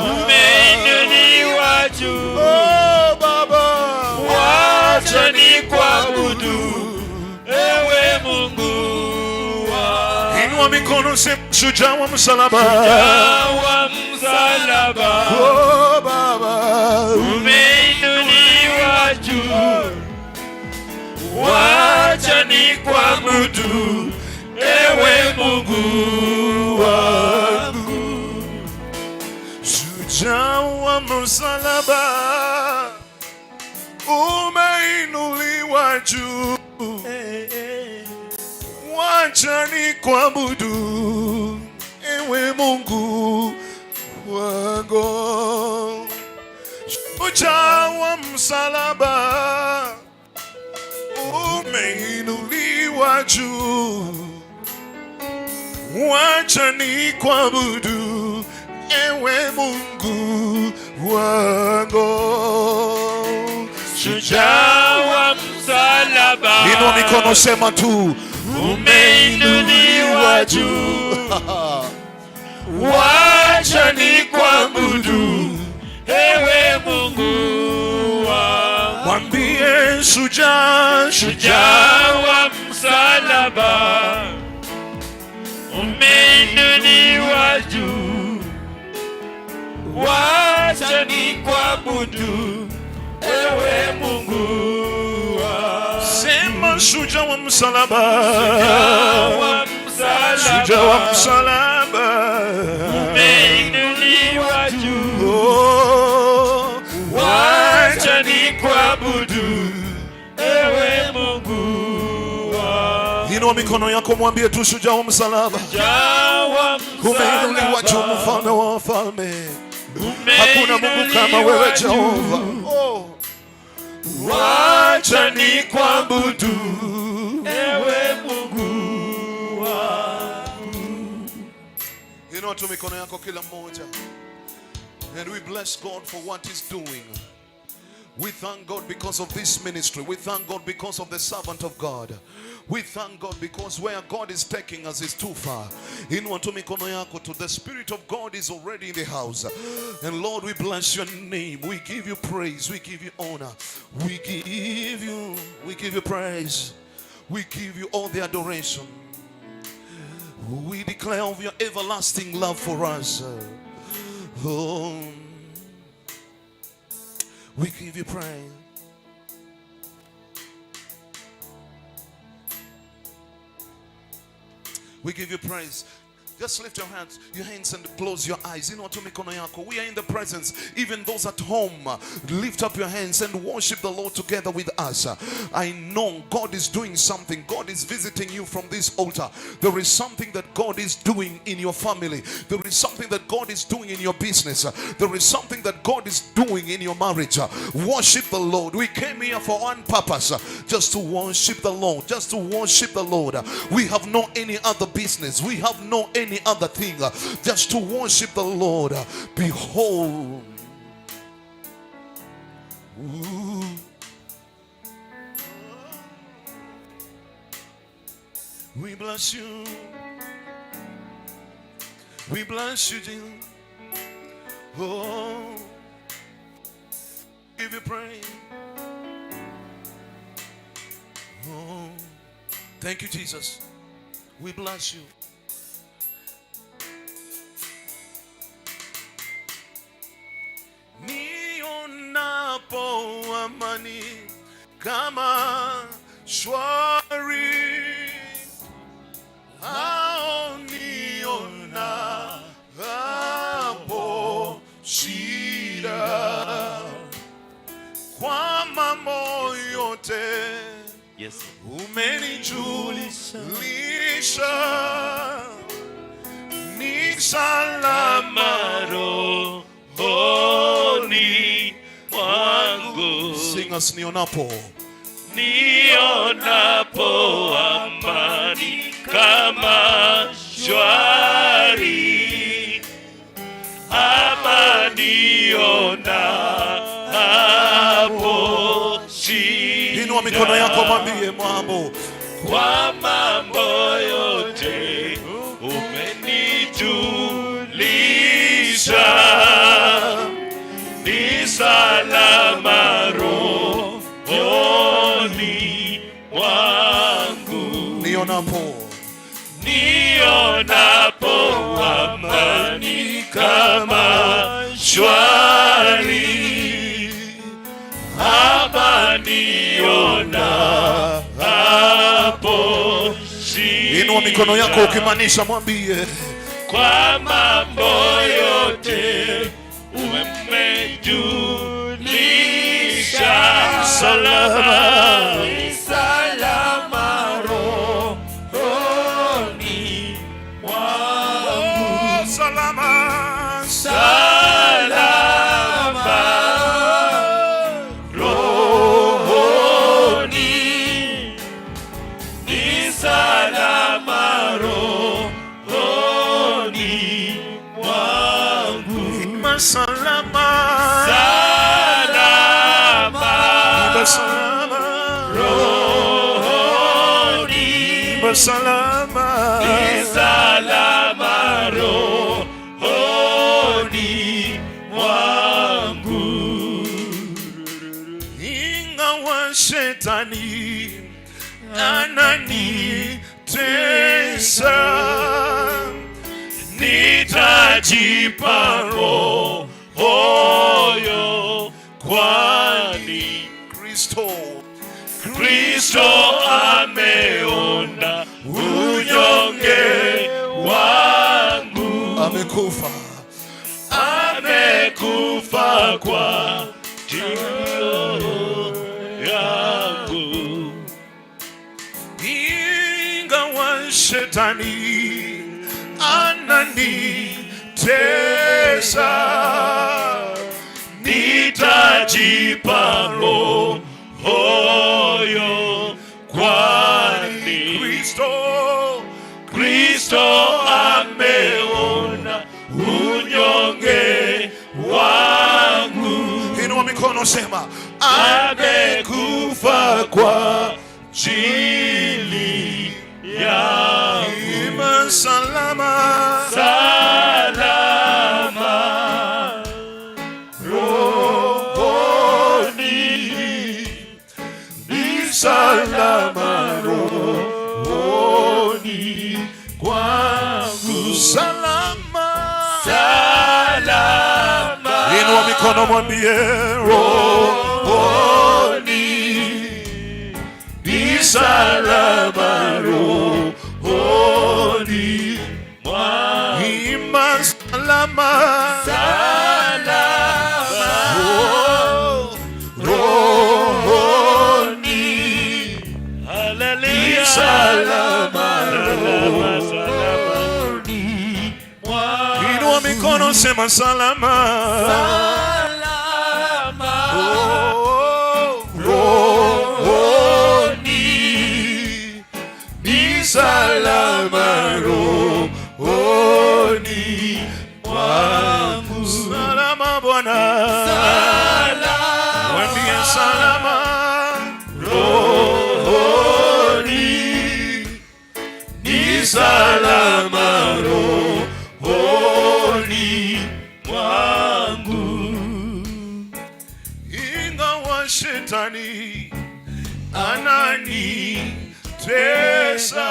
Umeinuliwa juu, Oh, Baba. Wacha nikuabudu, ewe Mungu wangu. Inua mikono, sema shujaa wa msalaba. Shujaa wa msalaba, Oh, Baba. Umeinuliwa juu, wacha nikuabudu, ewe Mungu wangu. Shujaa wa msalaba, umeinuliwa juu, wacha nikuabudu, ewe Mungu wangu. Shujaa wa msalaba, umeinuliwa juu, wacha nikuabudu, ewe Mungu wangu. Shujaa wa msalaba, Inua mikono, sema tu, umeinuliwa juu, wacha nikuabudu, ewe Mungu wangu. Mwambie shujaa, shujaa, Shujaa wa msalaba, umeinuliwa juu, wacha nikuabudu, ewe Mungu wangu. Sema shujaa wa msalaba, Wa shujaa wa msalaba, msalaba, umeinuliwa juu, Oh, wacha nikuabudu, ewe Mungu wangu. Inua mikono yako, mwambie tu shujaa wa msalaba, Shujaa wa umeinuliwa juu, msalaba, mfalme wa wafalme. Hakuna Mungu kama wewe umeinuliwa juu, Jehova. Oh. Wacha nikuabudu, ewe Mungu wangu. Inua tu mikono yako kila mmoja. And we bless God for what he's doing. We thank God because of this ministry. We thank God because of the servant of God. We thank God because where God is taking us is too far. Inua tu mikono yako to the Spirit of God is already in the house. And Lord, we bless your name. We give you praise. We give you honor. We give you praise. We give you all the adoration. We declare of your everlasting love for us. Oh, we give you praise. We give you praise. Just lift your hands and close your eyes. Inua tu mikono yako. We are in the presence. Even those at home, lift up your hands and worship the Lord together with us. I know God is doing something. God is visiting you from this altar. There is something that God is doing in your family. There is something that God is doing in your business. There is something that God is doing in your marriage. Worship the Lord. We came here for one purpose, just to worship the Lord. Just to worship the Lord. We have no any other business. We have no any other thing. Just to worship the Lord. Behold. Ooh. We bless you. We bless you, Jesus. Oh, give you praise. Oh, thank you, Jesus. We bless you. Nionapo amani kama shwari, au nionapo shida, kwa mambo yote Yes. Umenijulisha ni salama rohoni mwangu. Sing us, nionapo. Nionapo amani kama shwari, ama nionapo shida, Inua mikono yako, mwambie mambo. Kwa mambo yote umenijulisha, ni salama rohoni mwangu. Nionapo. Nionapo amani kama shwari, ama nionapo shida, Inua mikono yako ukimaanisha, mwambie. Kwa mambo yote umejulisha, salama, salama rohoni mwangu. Oh, salama. Salama rohoni, ni salama rohoni mwangu. Ima salama. Salama. Ima salama. Rohoni. Ima salama. Ni salama rohoni mwangu. Ingawa shetani ananitesa, nitajipa moyo, kwani Kristo Kristo ameona unyonge wangu, amekufa amekufa kwa ajili yangu. Ingawa shetani ananitesa, nitajipa moyo, kwani Kristo Kristo ameona unyonge wangu, Inua mikono, sema, amekufa kwa ajili yangu. Ima salama. Salama rohoni, ni salama rohoni kwangu. Salama. Salama. Inua mikono, mwambie, rohoni, ni salama rohoni mwangu. Ima salama. Salama. Oh, rohoni. Haleluya. Salama, salama, salama. Inua mikono, sema salama. Salama. Oh, rohoni ni salama rohoni mwangu. Salama Bwana, mwambie salama rohoni, ni salama rohoni mwangu. Ingawa shetani ananitesa,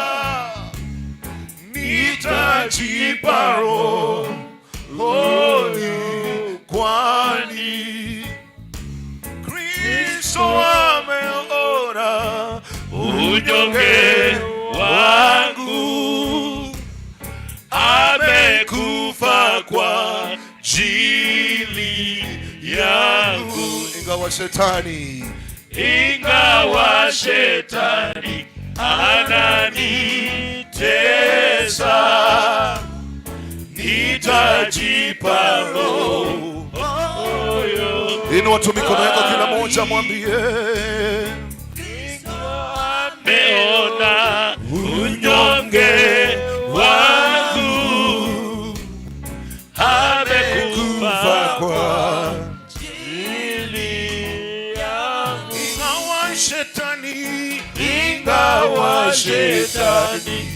nitajipa rohoni, kwani Kristo ameona unyonge wangu, amekufa kwa ajili yangu. Ingawa shetani Ingawa shetani ananitesa, nitajipa roho. Inua tu mikono yako, kila mmoja mwambie. Ameona unyonge wangu, amekufa kwa ajili yangu. Ingawa shetani, Ingawa shetani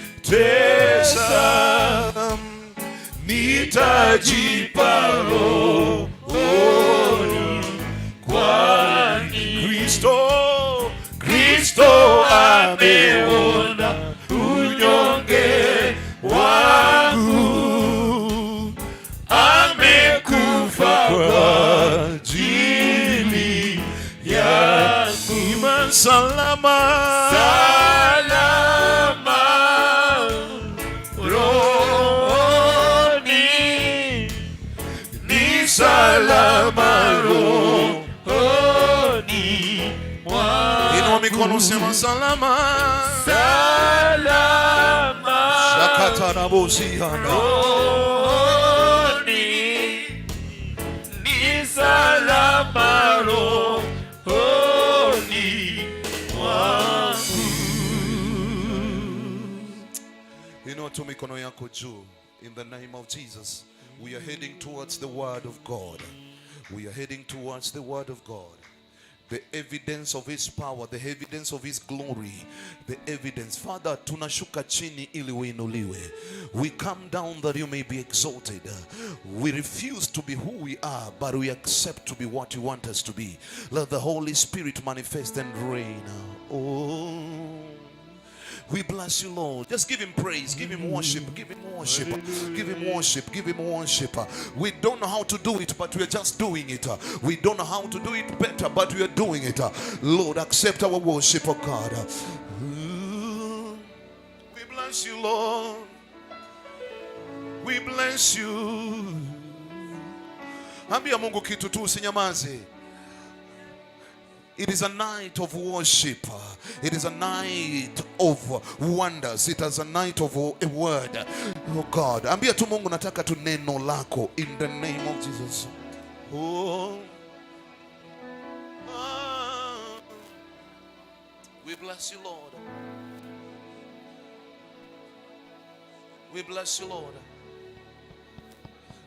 ananitesa, nitajipa roho, kwani Kristo ameona unyonge wangu, amekufa kwa ajili yangu. Iman salama. Salama rohoni, ni salama rohoni mwangu. Inua mikono, sema salama. Salama Shakatarabusiana. Rohoni, ni salama rohoni mwangu. Inua tu mikono yako juu. In the name of Jesus, we are heading towards the word of God. We are heading towards the word of God. The evidence of his power, the evidence of his glory, the evidence. Father, tunashuka chini ili uinuliwe. We come down that you may be exalted. We refuse to be who we are, but we accept to be what you want us to be. Let the Holy Spirit manifest and reign. Oh. We bless you, Lord. Just give him praise, give him worship, give him worship, give him worship, give him worship. We don't know how to do it, but we are just doing it. We don't know how to do it better, but we are doing it. Lord, accept our worship, oh God. We bless you, Lord. We bless you. Ambia Mungu kitu tu, usinyamaze. It is a night of worship. It is a night of wonders. It is a night of a word. Oh God. Ambia tu Mungu, nataka tu neno lako in the name of Jesus. Oh. Ah. We bless you, Lord. We bless you, Lord.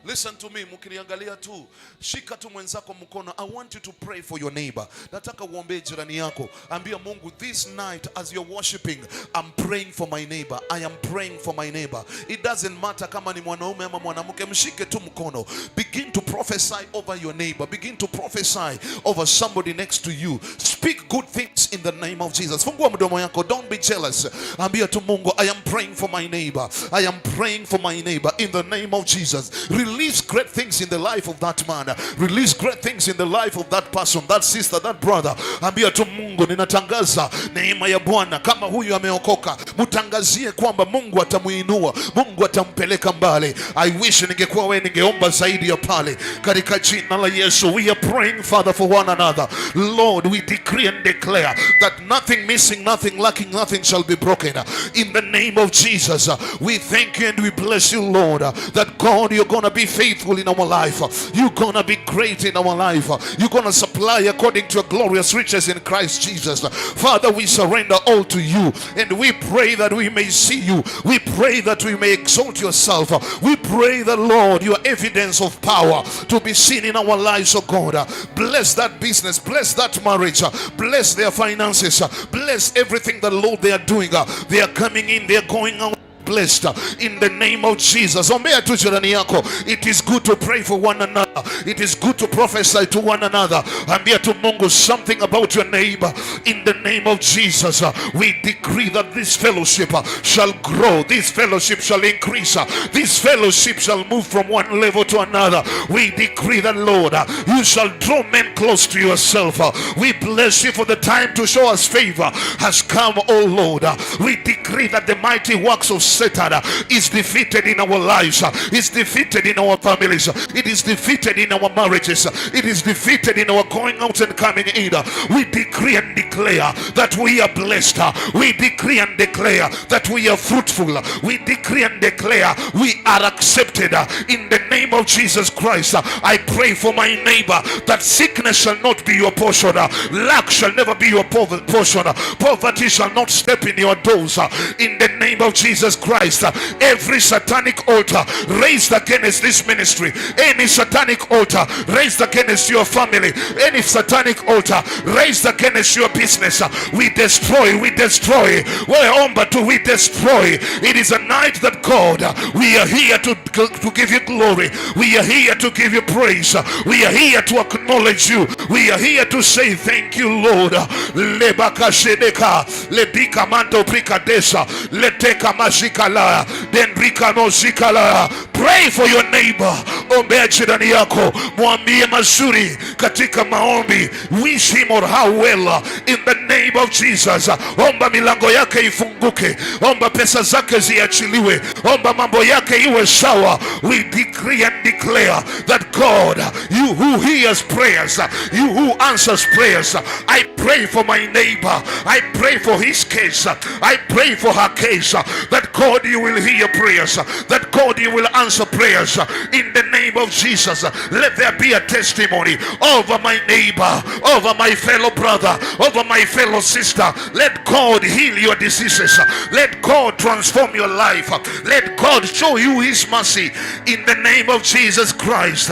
Listen to me, mkiniangalia tu, shika tu mwenzako mkono. I want you to pray for your neighbor. Nataka uombee jirani yako. Ambia Mungu, this night as you're worshiping, I'm praying for my neighbor. I am praying for my neighbor. It doesn't matter kama ni mwanaume ama mwanamke, mshike tu mkono. Begin to prophesy over your neighbor. Begin to prophesy over somebody next to you. Speak good things in the name of Jesus. Fungua mdomo yako. Don't be jealous. Ambia tu Mungu, I am praying for my neighbor. I am praying for my neighbor in the name of Jesus. Release great things in the life of that man. Release great things in the life of that person, that sister, that brother. Ambia tu Mungu, ninatangaza neema ya Bwana. Kama huyu ameokoka, mtangazie kwamba Mungu atamuinua, Mungu atampeleka mbali. I wish ningekuwa wewe, ningeomba zaidi ya pale. Katika jina la Yesu, we are praying, Father, for one another. Lord, we decree and declare that nothing missing, nothing lacking, nothing shall be broken. In the name of Jesus, we thank you and we bless you, Lord, that God, you're gonna be faithful in our life. You're gonna be great in our life. You're gonna supply according to your glorious riches in Christ Jesus. Father, we surrender all to you and we pray that we may see you. We pray that we may exalt yourself. We pray that, Lord, your evidence of power to be seen in our lives, oh God. Bless that business, bless that marriage, bless their finances, bless everything that, Lord, they are doing. They are coming in, they are going out blessed in the name of Jesus. Ombea tu jirani yako. It is good to pray for one another. It is good to prophesy to one another. Ambia tu Mungu something about your neighbor in the name of Jesus. We decree that this fellowship shall grow. This fellowship shall increase. This fellowship shall move from one level to another. We decree that, Lord, you shall draw men close to yourself. We bless you for the time to show us favor has come, oh Lord. We decree that the mighty works of Satan Satan is defeated in our lives, is defeated in our families, it is defeated in our marriages, it is defeated in our going out and coming in. We decree and declare that we are blessed. We decree and declare that we are fruitful. We decree and declare we are accepted in the name of Jesus Christ. I pray for my neighbor that sickness shall not be your portion, lack shall never be your portion, poverty shall not step in your doors. In the name of Jesus Christ, every satanic altar raised against this ministry, any satanic altar raised against your family, any satanic altar raised against your business, we destroy, we destroy. Wewe omba tu, we destroy. It is a night that God, we are here to give you glory. We are here to give you praise. We are here to acknowledge you. We are here to say thank you, Lord. Lebakashedeka, lebika manto prikadesa, leteka mashikala, denrika mozikala. Pray for your neighbor. Ombea jirani yako, mwambie mazuri katika maombi. Wish him or her well in the name of Jesus. Omba milango yake ifunguke, omba pesa zake ziachiliwe, omba mambo yake iwe sawa. We decree and declare that God, you who hears prayers, you who answers prayers, I pray for my neighbor, I pray for his case, I pray for her case, that God, you will hear prayers, that God, you will answer prayers in the name of Jesus. Let there be a testimony over my neighbor, over my fellow brother, over my fellow sister. Let God heal your diseases. Let God transform your life. Let God show you his mercy in the name of Jesus Christ.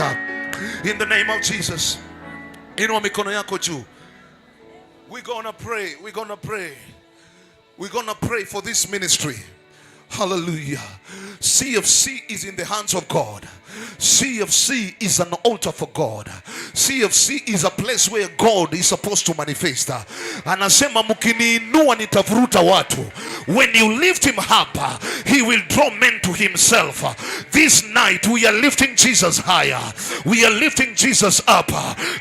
In the name of Jesus. Inua mikono yako juu. We're gonna pray. We're gonna pray. We're gonna pray for this ministry. Hallelujah. CFC is in the hands of God. CFC is an altar for God. CFC is a place where God is supposed to manifest. Anasema, "Mkiniinua nitavuruta watu." When you lift him up, he will draw men to himself. This night we are lifting Jesus higher. We are lifting Jesus up,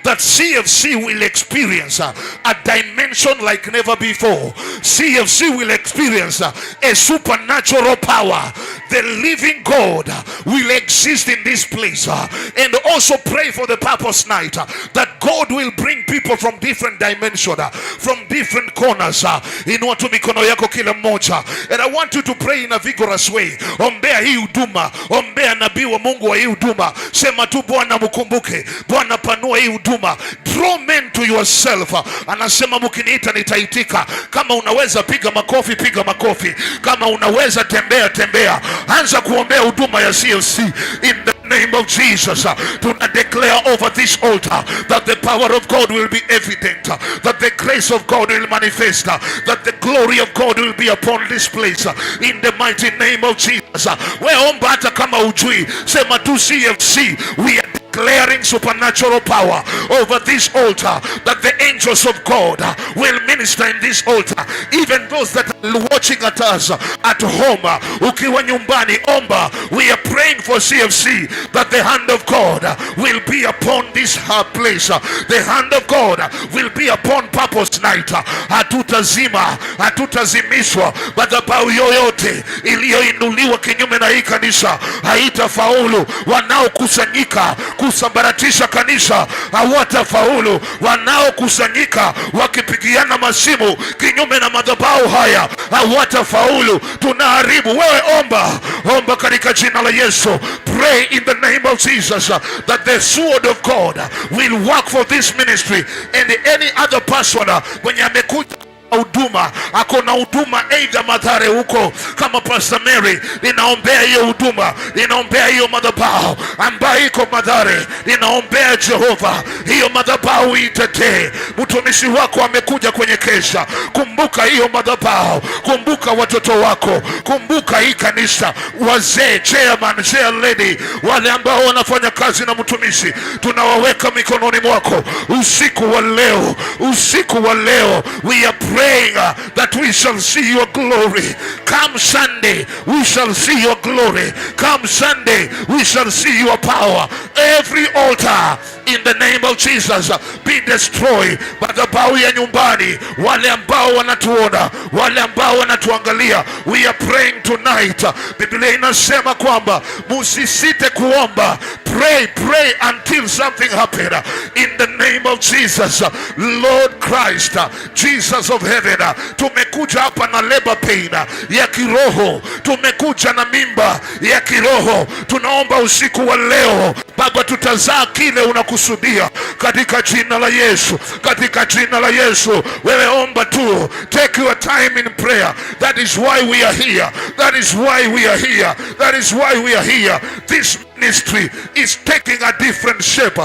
that CFC will experience a dimension like never before. CFC will experience a supernatural power. The living God will exist in this place. And also pray for the Purpose Night, that God will bring people from different dimensions, from different corners. Inua tu mikono yako kila mmoja. And I want you to pray in a vigorous way. Ombea hii huduma, ombea nabii wa Mungu wa hii huduma. Sema tu, "Bwana mkumbuke, Bwana panua hii huduma." Draw men to yourself. Anasema, "Mkiniita nitaitika." Kama unaweza piga makofi, piga makofi. Kama unaweza tembea, tembea. Anza kuombea huduma ya CFC in the name of Jesus. Tuna declare over this altar that the power of God will be evident, that the grace of God will manifest, that the glory of God will be upon this place in the mighty name of Jesus. We omba hata kama hujui, sema tu CFC. We are declaring supernatural power over this altar, that the angels of God will minister in this altar, even those that are watching at us at home. Ukiwa nyumbani, omba. We are praying for CFC that the hand of God will be upon this place, the hand of God will be upon Purpose Night. Hatutazima, hatutazimishwa. Madhabahu yoyote iliyoinuliwa kinyume na hii kanisa haitafaulu. Wanaokusanyika kusambaratisha kanisa hawatafaulu. Wanaokusanyika wakipigiana masimu kinyume na madhabahu haya hawatafaulu. Tunaharibu. Wewe omba, omba katika jina la Yesu. Pray in the name of Jesus that the sword of God will work for this ministry and any other person mwenye amekuja huduma, ako na huduma aidha Mathare huko kama Pastor Mary, ninaombea hiyo huduma, ninaombea hiyo madhabahu ambayo iko Mathare, ninaombea Jehova, hiyo madhabahu itetee. Mtumishi wako amekuja kwenye kesha, kumbuka hiyo madhabahu, kumbuka watoto wako, kumbuka hii kanisa, wazee, chairman, chair lady, wale ambao wanafanya kazi na mtumishi, tunawaweka mikononi mwako usiku wa leo, usiku wa leo we are praying. praying that we shall see your glory. Come Sunday, we shall see your glory. Come Sunday, we shall see your power. Every altar in the name of Jesus be destroyed. Madhabahu ya nyumbani, wale ambao wanatuona, wale ambao wanatuangalia, we are praying tonight. Biblia inasema kwamba musisite kuomba. Pray, pray until something happen. In the name of Jesus, Lord Christ, Jesus of heaven, tumekuja hapa na labor pain ya kiroho, tumekuja na mimba ya kiroho. Tunaomba usiku wa leo Baba, tutazaa kile unakusudia katika jina la Yesu, katika jina la Yesu. Wewe omba tu, take your time in prayer. That is why we are here. That is why we are here. That is why we are here. This ministry is taking a different shape.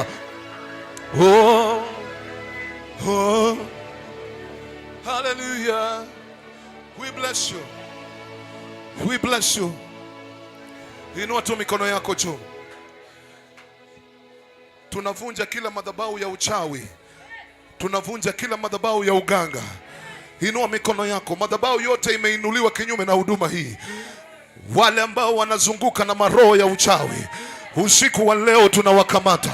Oh, hallelujah. We bless you. We bless you. Inua tu mikono yako juu. Tunavunja kila madhabahu ya uchawi, tunavunja kila madhabahu ya uganga. Inua mikono yako. Madhabahu yote imeinuliwa kinyume na huduma hii. Wale ambao wanazunguka na maroho ya uchawi, usiku wa leo tunawakamata.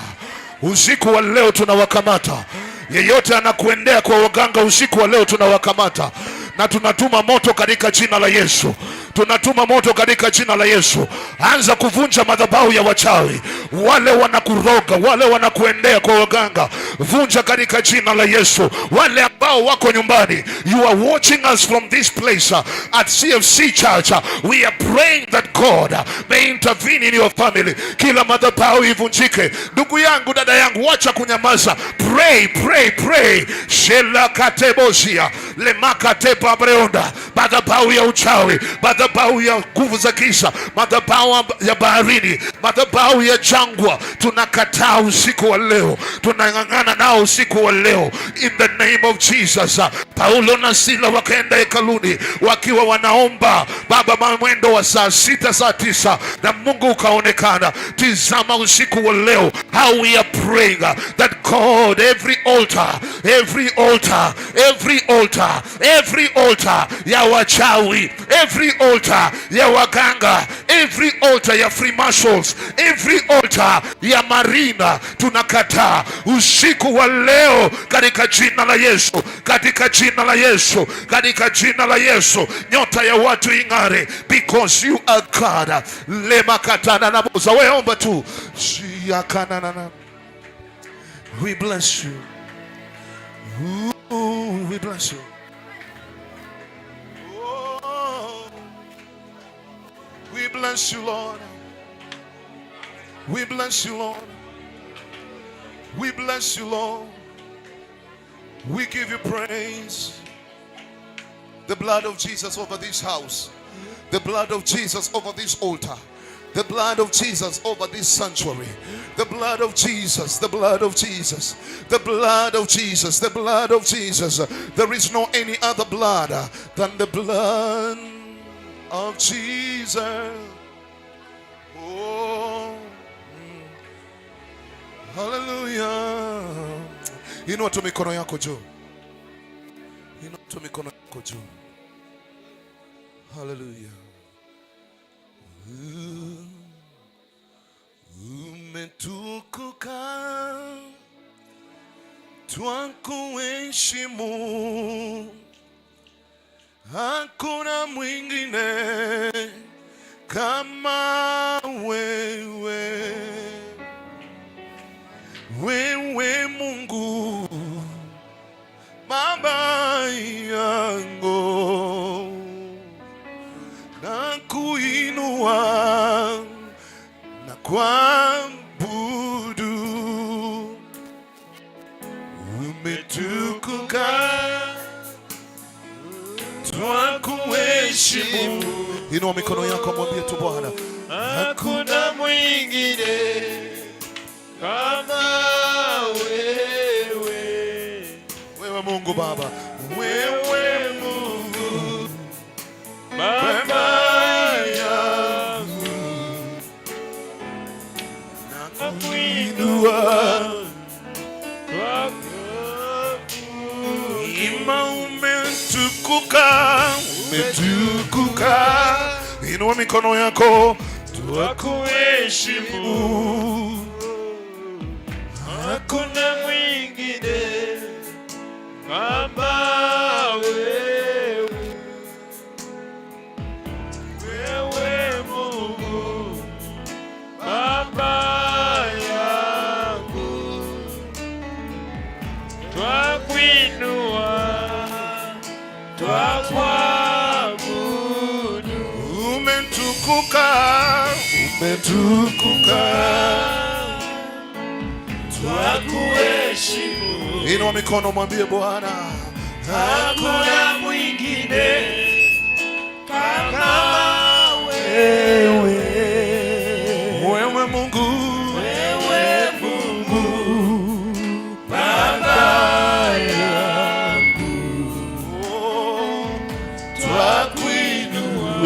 Usiku wa leo tunawakamata. Yeyote anakuendea kwa waganga, usiku wa leo tunawakamata na tunatuma moto katika jina la Yesu. Tunatuma moto katika jina la Yesu. Anza kuvunja madhabahu ya wachawi, wale wanakuroga, wale wanakuendea kwa waganga, vunja katika jina la Yesu. Wale ambao wako nyumbani, you are watching us from this place at CFC Church. We are praying that God may intervene in your family. Kila madhabahu ivunjike. Ndugu yangu, dada yangu, wacha kunyamaza. Pray, pray, pray. Shela katebosia lemakatepa breonda, madhabahu ya uchawi, madhabahu ya nguvu za giza, madhabahu ya baharini, madhabahu ya jangwa, tunakataa usiku wa leo, tunang'ang'ana nao usiku wa leo in the name of Jesus. Paulo na Sila wakaenda hekaluni wakiwa wanaomba Baba, mwendo wa saa 6, saa 9, na Mungu ukaonekana. Tizama usiku wa leo how we are praying that God, every altar, every altar, every altar, every altar ya wachawi, every altar ya waganga, every altar ya Freemasons, every altar ya marina, tunakataa usiku wa leo katika jina la Yesu, katika jina la Yesu, katika jina la Yesu. Nyota ya watu ing'are because you are God. Lema katana na boza, wewe omba tu. Shiakanana. We bless you. Ooh, we bless you. Oh, we bless you, Lord. We bless you, Lord. We bless you, Lord. We give you praise. The blood of Jesus over this house. The blood of Jesus over this altar. The blood of Jesus over this sanctuary. The blood of Jesus, the blood of Jesus, the blood of Jesus, the blood of Jesus. There is no any other blood than the blood of Jesus. Oh, hallelujah. Inua tu mikono yako juu. Inua tu mikono yako juu. Hallelujah. Umetukuka, twakuheshimu, hakuna mwingine kama wewe. Wewe Mungu Baba yangu, nakuinua na kuabudu, umetukuka, twakuheshimu. Inua mikono yako, mwambie tu Bwana, Hakuna mwingine kama wewe. Wewe Mungu Baba, wewe Mungu Baba yangu, nakuinua twakuabudu. Ima umetukuka. Umetukuka, umetukuka. Inua mikono yako, twakuheshimu. Hakuna mwingine kama wewe, wewe Mungu Baba yangu, twakuinua, twakuabudu. Umetukuka, umetukuka. Twakuheshimu. Inua mikono, mwambie Bwana, Hakuna mwingine kama wewe, Wewe Mungu, wewe Mungu Baba yangu,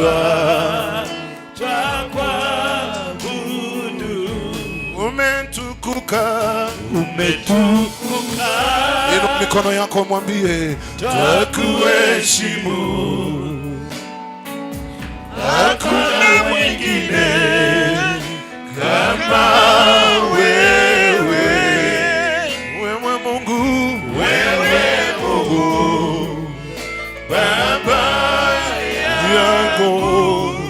twakuinua, twakuabudu. Umetukuka. Umetukuka, Inua mikono yako, mwambie, twakuheshimu. Hakuna mwingine kama wewe, Wewe Mungu, wewe Mungu Baba yako,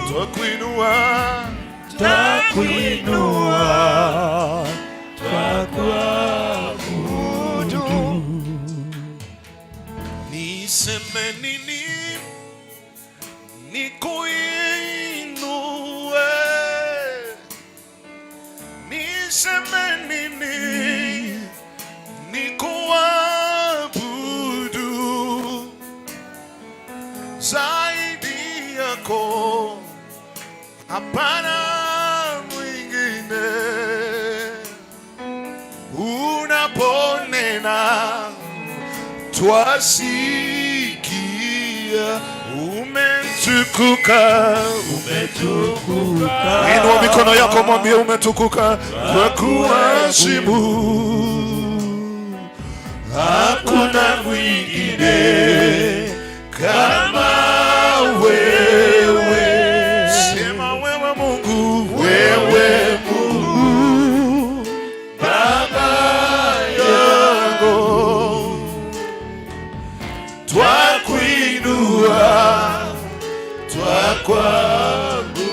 twakuinua, twakuinua, twakuabudu. Niseme nini? Nikuinue. Niseme nini? Nikuabudu. Zaidi yako hapana mwingine. Unaponena twasikia, umetukuka. Umetukuka, Inua mikono yako, mwambie umetukuka, twakuheshimu. Hakuna mwingine kama wewe, Sema wewe Mungu, wewe Mungu Baba yangu, twakuinua, twakuabudu.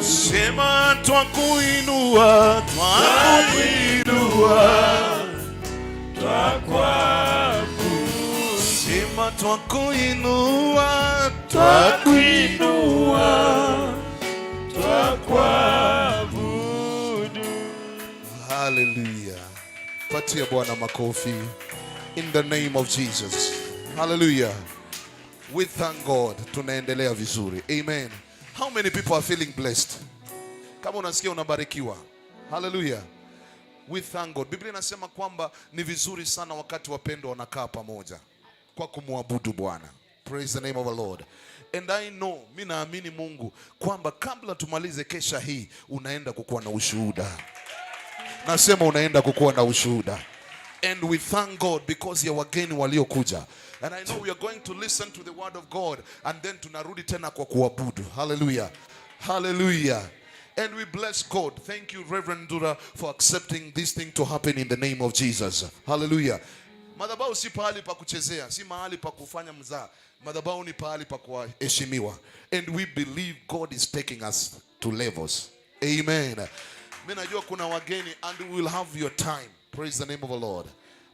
Sema twakuinua, Twakuinua, twakuabudu. Sema twakuinua, Twakuinua, twakuabudu. Hallelujah. Patia Bwana makofi in the name of Jesus. Hallelujah. We thank God. Tunaendelea vizuri. Amen. How many people are feeling blessed? Kama unasikia unabarikiwa. Hallelujah. We thank God. Biblia inasema kwamba ni vizuri sana wakati wapendwa wanakaa pamoja kwa kumwabudu Bwana. Praise the name of the Lord. And I know, mi naamini Mungu kwamba kabla tumalize kesha hii unaenda kukuwa na ushuhuda. Nasema unaenda kukuwa na ushuhuda. And we thank God because ya wageni waliokuja. And I know we are going to listen to the word of God and then tunarudi tena kwa kuabudu. Hallelujah. Hallelujah. And we bless God. Thank you, Reverend Dura, for accepting this thing to happen in the name of Jesus. Hallelujah. Madhabahu si pahali pa kuchezea, si mahali pa kufanya mzaa. Madhabahu ni pahali pa kuheshimiwa. And we believe God is taking us to levels. Amen. Mimi najua kuna wageni and we will have your time. Praise the name of the Lord.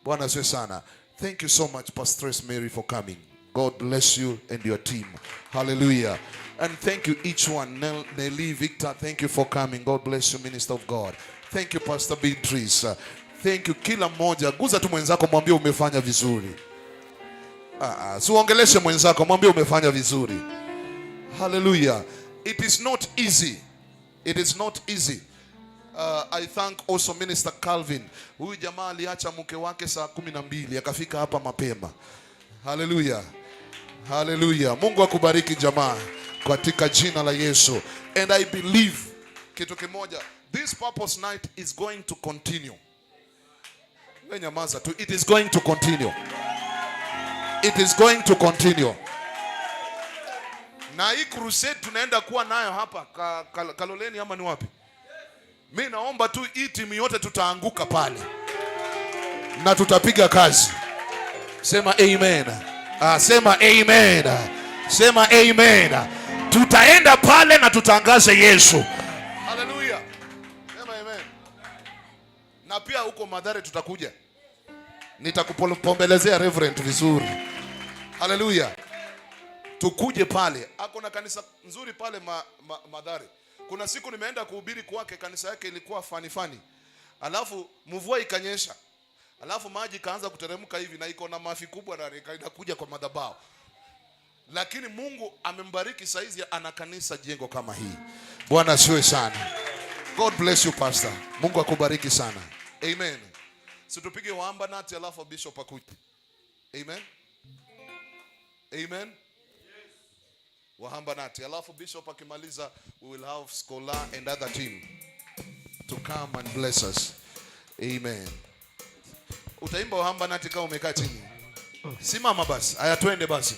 Bwana asifiwe sana. Thank you so much, Pastoress Mary, for coming. God bless you and your team. Hallelujah. And thank you each one. Nelly, Victor, thank you for coming. God bless you, Minister of God. Thank you, Pastor Beatrice. Thank you kila mmoja. Guza tu mwenzako, mwambie umefanya vizuri. Ah, ah, si uongeleshe mwenzako, mwambie umefanya vizuri. Hallelujah. It is not easy. It is not easy. I thank also Minister Calvin. Huyu jamaa aliacha mke wake saa 12 akafika hapa mapema. Hallelujah. Hallelujah. Mungu akubariki jamaa katika jina la Yesu. And I believe kitu kimoja, this purpose night is going to continue. Wewe nyamaza tu. It is going to continue. It is going to continue. Na hii crusade tunaenda kuwa nayo hapa Kaloleni ama ni wapi? Mi naomba tu hii timu yote tutaanguka pale na tutapiga kazi. Sema amen. Ah, sema amen. Sema amen. Tutaenda pale na tutangaze Yesu. Hallelujah. Sema amen. Na pia huko Mathare tutakuja. Nitakupombelezea reverend vizuri. Hallelujah. Tukuje pale. Ako na kanisa nzuri pale Mathare. Kuna siku nimeenda kuhubiri kwake, kanisa yake ilikuwa fani fani. Alafu mvua ikanyesha. Alafu maji ikaanza kuteremka hivi na iko na mafi kubwa na inakuja kwa madhabahu. Lakini Mungu amembariki saizi ana kanisa jengo kama hii. Bwana asifiwe sana. God bless you, pastor. Mungu akubariki sana. Amen. Si tupige wamba nati alafu bishop akuje. Amen. Amen. Wahamba nati. Alafu bishop akimaliza, we will have scholar and other team to come and bless us. Amen. Utaimba wahamba nati kama umekaa chini. Simama basi. Haya, twende basi.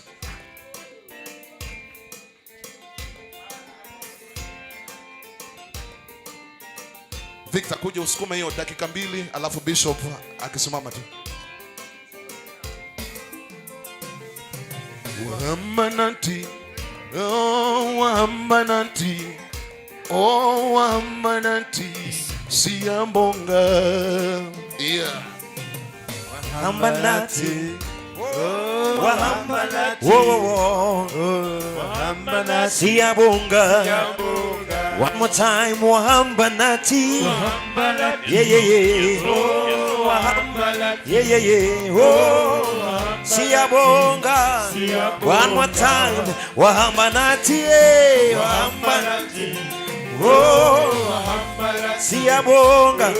Victor, kuja usukume hiyo dakika 2, alafu bishop akisimama tu. Wahamanati, oh wahamanati, oh wahamanati, siyabonga. Yeah. Wahambanati, oh, oh, oh. Siyabonga. One more time, Wahambanati. Yeah, yeah, yeah. Yeah, yeah, yeah. Oh, siyabonga. One more time, Wahambanati. Yeah, Wahambanati. Oh, siyabonga.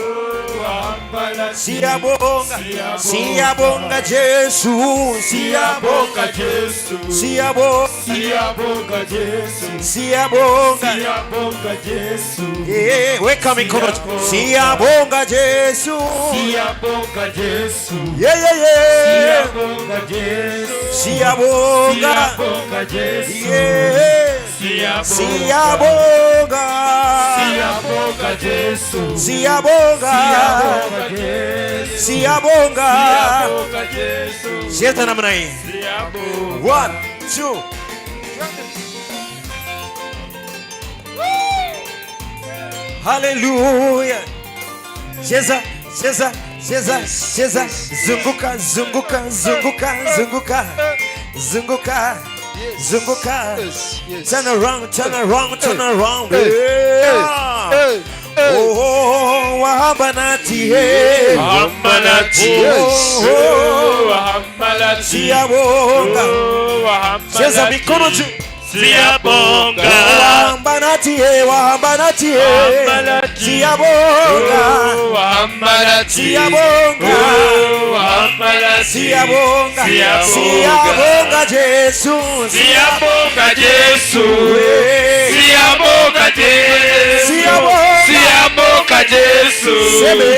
Siyabonga. Siyabonga Jesu. Siyabonga. Jesu. Siyabonga. Siyabonga Jesu. Siyabonga. Siyabonga Jesu. Yeah, weka mikono. Siyabonga Jesu. Siyabonga Jesu. Yeah, yeah, yeah. Siyabonga Jesu. Siyabonga. Siyabonga Jesu. Yeah. Siyabonga. Siyabonga. Siyabonga Jesu. Siyabonga. Siyabonga Jesu. Siyabonga. Siyabonga Jesu. Cheza namna hii. Siyabonga. 1 2. Hallelujah. Cheza, cheza, cheza, cheza. Zunguka, zunguka, zunguka, zunguka. Zunguka. Zunguka. Turn around, turn around, turn around. Yeah. Oh, wahambanati, hey. Wahambanati. Oh, oh. Wahambanati. Siyabonga. Wahambanati. Cheza mikono juu. Siyabonga. Wahambanati, hey, wahambanati, hey. Wahambanati. Siyabonga. Wahambanati. Siyabonga. Wahambanati. Siyabonga. Siyabonga. Siyabonga Jesu. Siyabonga Jesu. Hey. Siyabonga Jesu. Siyabonga. Siyabonga Jesu. Seme.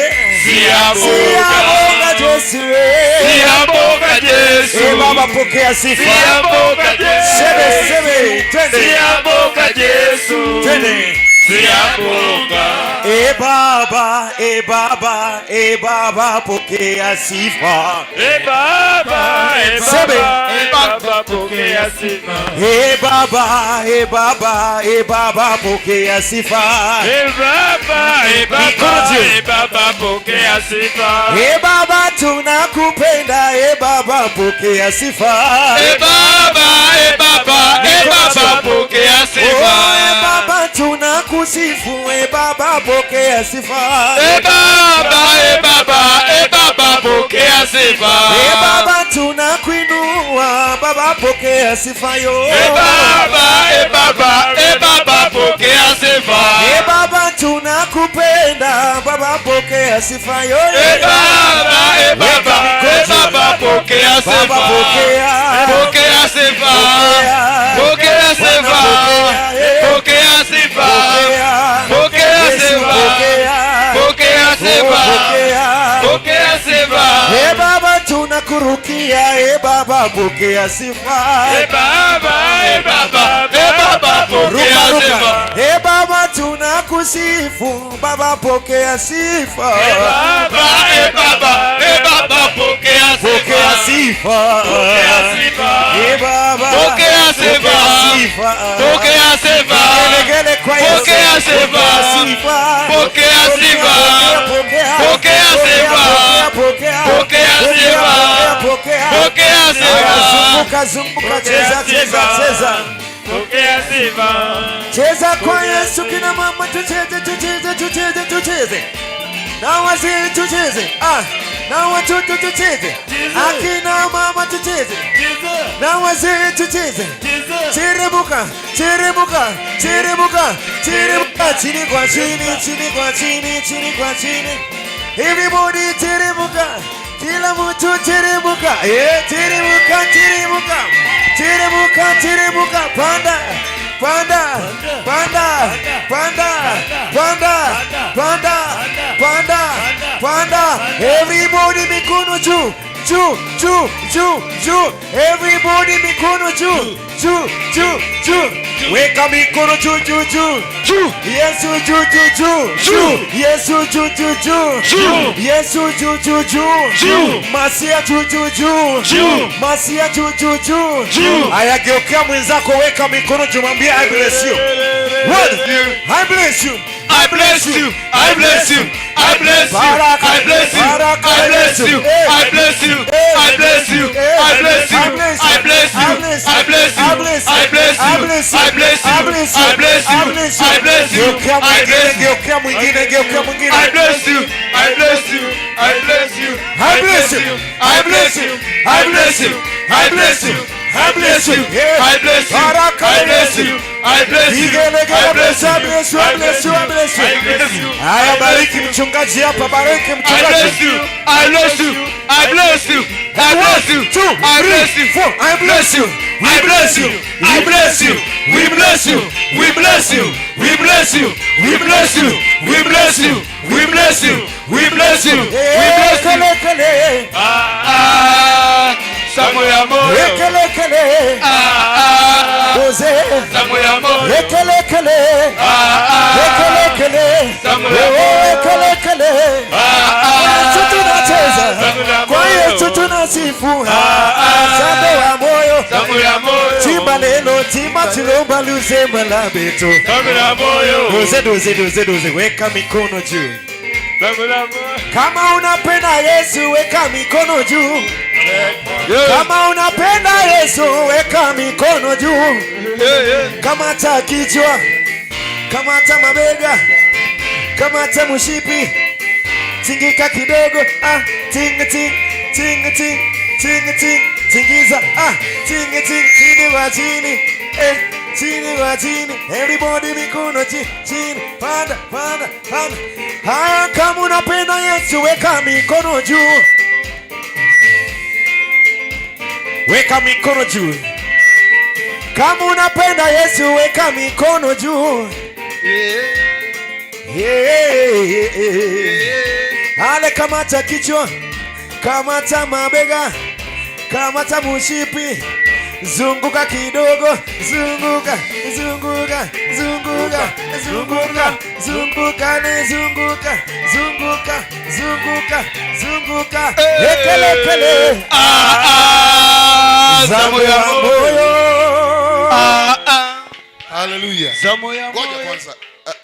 Siyabonga. Siyabonga Jesu. Hey. Siyabonga Jesu. Hey, Baba pokea sifa. Siyabonga Jesu. Seme, seme. Twende. Siyabonga Jesu. Twende. Siyabonga. E Baba, e Baba, e Baba pokea sifa. E Baba, e Seme. Baba, e Baba pokea sifa. E Baba, e Baba, e Baba pokea sifa. E Baba, e Mikono Baba, juu. e Baba pokea sifa. E Baba tunakupenda, e Baba pokea sifa. E Baba, e Baba, e Baba pokea Oh, e sifa. Baba tunakusifu, e Baba pokea sifa. E Baba, e Baba, e Baba pokea sifa. E Baba tunakuinua, Baba pokea sifa yo. E Baba, e Baba, e Baba pokea sifa. E Baba tunakupenda, Baba pokea sifa yo. E Baba, e Baba, e Baba pokea Baba sifa. pokea. Pokea sifa. Pokea. Pokea sifa. Pokea, eh. Pokea sifa. Pokea. Pokea Yesu sifa. pokea. Pokea sifa. Pokea. Pokea sifa. E Baba tuna Tunakurukia, e Baba, pokea sifa. E Baba, e Baba, e Baba, pokea Ruka, ruka. sifa. E Baba, tunakusifu. Baba, pokea sifa. E Baba, e Baba, e Baba, pokea Pokea sifa. sifa. Pokea sifa. E Baba, Pokea sifa. sifa. Pokea sifa. Vigelegele kwa Yesu. Pokea sifa. Pokea sifa. Pokea sifa. Pokea, Pokea sifa. Pokea, Pokea sifa. Pokea, Pokea Haya, sifa. zunguka, zunguka, cheza, cheza, cheza. Pokea sifa. Cheza kwa Yesu, kina mama tucheze, tucheze, tucheze, tucheze. Na wazee tucheze. Ah, na watoto tucheze. Akina mama tucheze. Na wazee tucheze. Teremuka, teremuka, teremuka, teremuka, chini kwa chini, chini kwa chini, chini kwa chini. Everybody teremuka, kila mtu teremuka, eh, teremuka, teremuka, teremuka, teremuka, panda, panda, panda, panda, panda, panda, panda, panda. Everybody mikono juu, juu, juu, juu, juu. Everybody mikono juu, juu, juu, juu. Weka mikono juu, juu, juu. Juu. Yesu juu, juu, juu. Juu. Yesu juu, juu, juu. Juu. Yesu juu, juu, juu. Juu. Masia juu, juu, juu. Juu. Masia juu, juu, juu. Juu. Aya, geukia mwenzako, weka mikono juu, mwambie, "I bless you." One. I bless you. I bless you. I bless you. I bless you. Baraka. I bless you. Baraka. I bless you. Eh. I bless you. Eh. I bless you. Eh. I bless you. I bless you. I bless you. I bless you. I bless you. I bless you. I bless I you. bless you. I bless I you. bless you. I bless I you. bless you. I bless you. Geukia I mwingine, bless you. geukia mwingine, geukia mwingine. I bless you. I bless you. I bless you. I bless you. I bless you. I bless you. I bless you. I bless you. Yeah. I bless you. Baraka. I bless you. I bless you. Vigelegele, I bless I bless you, I bless you, I bless you. I bless you. Haya, bariki mchungaji hapa, bariki I mchungaji. bless you. I bless you. I bless you. I bless you. Two, I three, bless you. four. I bless you. I bless you. I bless you. We bless you. We bless you. We bless you. We bless you. We bless you. We bless you. We bless you. We bless you. Ekelekele, Ah, ah, Samu ya moyo. ekelekele, Ah, ah, doze, Samu ya moyo. ekelekele, Ah, ah, ekelekele, Samu ya oh, moyo. ekelekele. Ah, ah, Yesu tunacheza, Samu ya kwa moyo. Yesu tunasifu. Ah, ah, Sambe wa moyo, Samu ya moyo. timba lelo, timba tilomba luzemba la beto. Samu ya moyo. Doze, doze, doze, doze, weka mikono juu. Samu ya moyo. Kama unapenda Yesu, weka mikono juu. Yeah, Kama unapenda Yesu, weka mikono juu. yeah. Kamata kichwa, kamata mabega, kamata mshipi, tingika kidogo, ah, ting ting ting ting ting ting, tingiza, ah, ting ting, chini kwa chini, eh, chini kwa chini, everybody mikono chini chini, panda panda panda. Haya, kama unapenda Yesu, weka mikono juu, weka mikono juu. Kama unapenda Yesu, weka mikono juu. Yeah. Ale, kamata kichwa, kamata mabega, kamata mshipi, zunguka kidogo, zunguka, zunguka, zunguka, zunguka, zunguka, ne zunguka, zunguka, zunguka, zunguka, ekelekele, Ah, ah, zamu Samu ya ya moyo. moyo. Ah, ah, Hallelujah. Zamu ya Ngoja moyo. kwanza.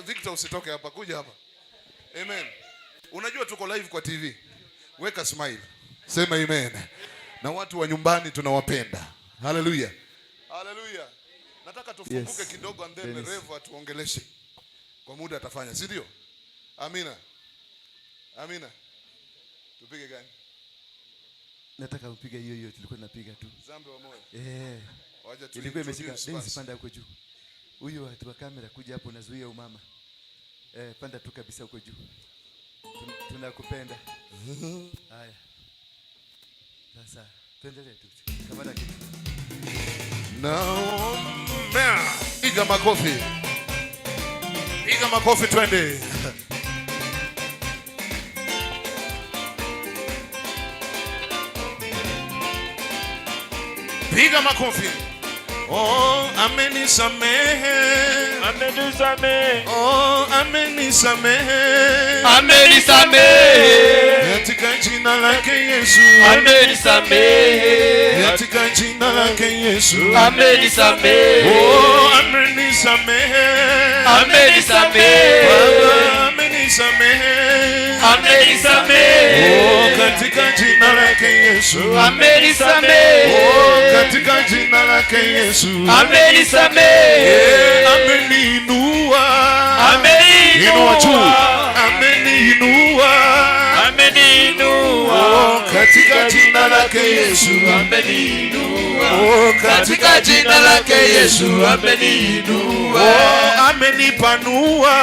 Victor, usitoke hapa, kuja hapa. Amen. Unajua tuko live kwa TV. Weka smile. Sema amen. Na watu wa nyumbani tunawapenda. Hallelujah. Hallelujah. Nataka tufunguke kidogo and then Rev atuongeleshe. Kwa muda atafanya, si ndio? Amina. Amina. Tupige gani? Nataka upige hiyo hiyo tulikuwa tunapiga tu. Zambe wa moyo. Eh, Wacha tu ilikuwa imeshika. introduce Dennis, basi. panda huko juu. Huyu watu wa kamera, kuja hapo, unazuia umama. Eh, panda tu kabisa huko juu. Tunakupenda. Haya. Sasa tuendelee tu. Kamata kitu. Naomba. Piga makofi. Piga makofi, twende. Piga makofi. Oh, amenisamehe. Amenisamehe. Oh, amenisamehe. Amenisamehe. Katika jina lake Yesu. Amenisamehe. Katika jina lake Yesu. Amenisamehe. Oh, amenisamehe. Amenisamehe. Baba, amenisamehe. Amenisamehe. Oh, katika jina lake Yesu. Amenisamehe. Oh, katika jina lake Yesu. Amenisamehe. Ameniinua. Inua juu. Ameniinua. Ameniinua. Ameniinua. Oh, katika jina lake Yesu. Ameniinua. Oh, Katika jina lake Yesu ameniinua. Oh, amenipanua.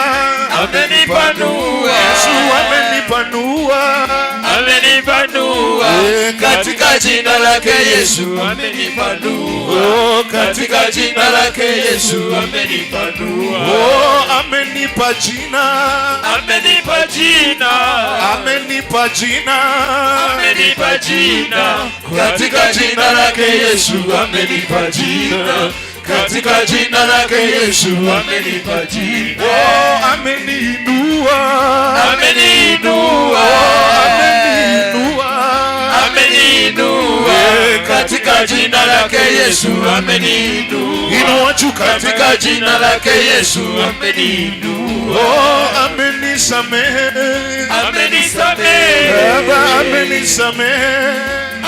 Amenipanua. Yesu amenipanua. Amenipanua. Katika jina lake Yesu amenipanua. Oh, Katika jina lake Yesu amenipanua. Oh, amenipa jina. Amenipa jina. Amenipa jina. Amenipa jina. Katika jina lake Yesu amenipa jina. Katika jina lake Yesu amenipa jina. Oh, ameniinua. Ameniinua. Ameniinua. Ameniinua. Katika jina lake Yesu ameniinua. Inua juu. Katika jina lake Yesu ameniinua. Oh, amenisamehe. Amenisamehe. Baba, amenisamehe.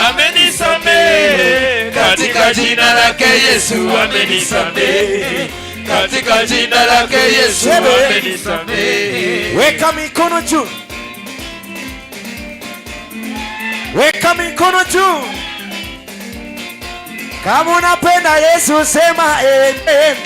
Amenisamehe. Katika jina lake Yesu amenisamehe. Katika jina lake Yesu amenisamehe. Weka mikono juu. Weka mikono juu. Kama unapenda Yesu sema amen. Amen.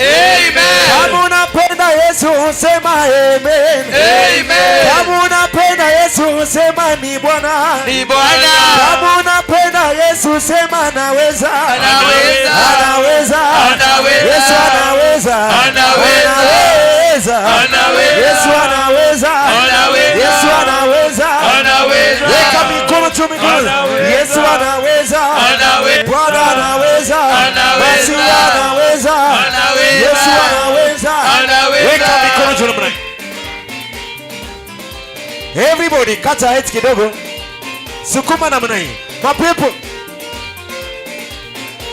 Kama unapenda Yesu sema amen. Amen. Kama unapenda Yesu sema ni Bwana. Ni Bwana. Kama unapenda Yesu sema naweza. Anaweza. Anaweza. Anaweza. Yesu anaweza. Anaweza. Anaweza. Anaweza. Yesu anaweza. Anaweza. Yesu anaweza. Anaweza. Weka mikono juu mikono. Anaweza. Yesu anaweza. Anaweza. Bwana anaweza. Anaweza. Basi anaweza. Anaweza. Yesu anaweza. Anaweza. Weka mikono juu namna hii. Everybody kata head kidogo. Sukuma namna hii. Mapepo.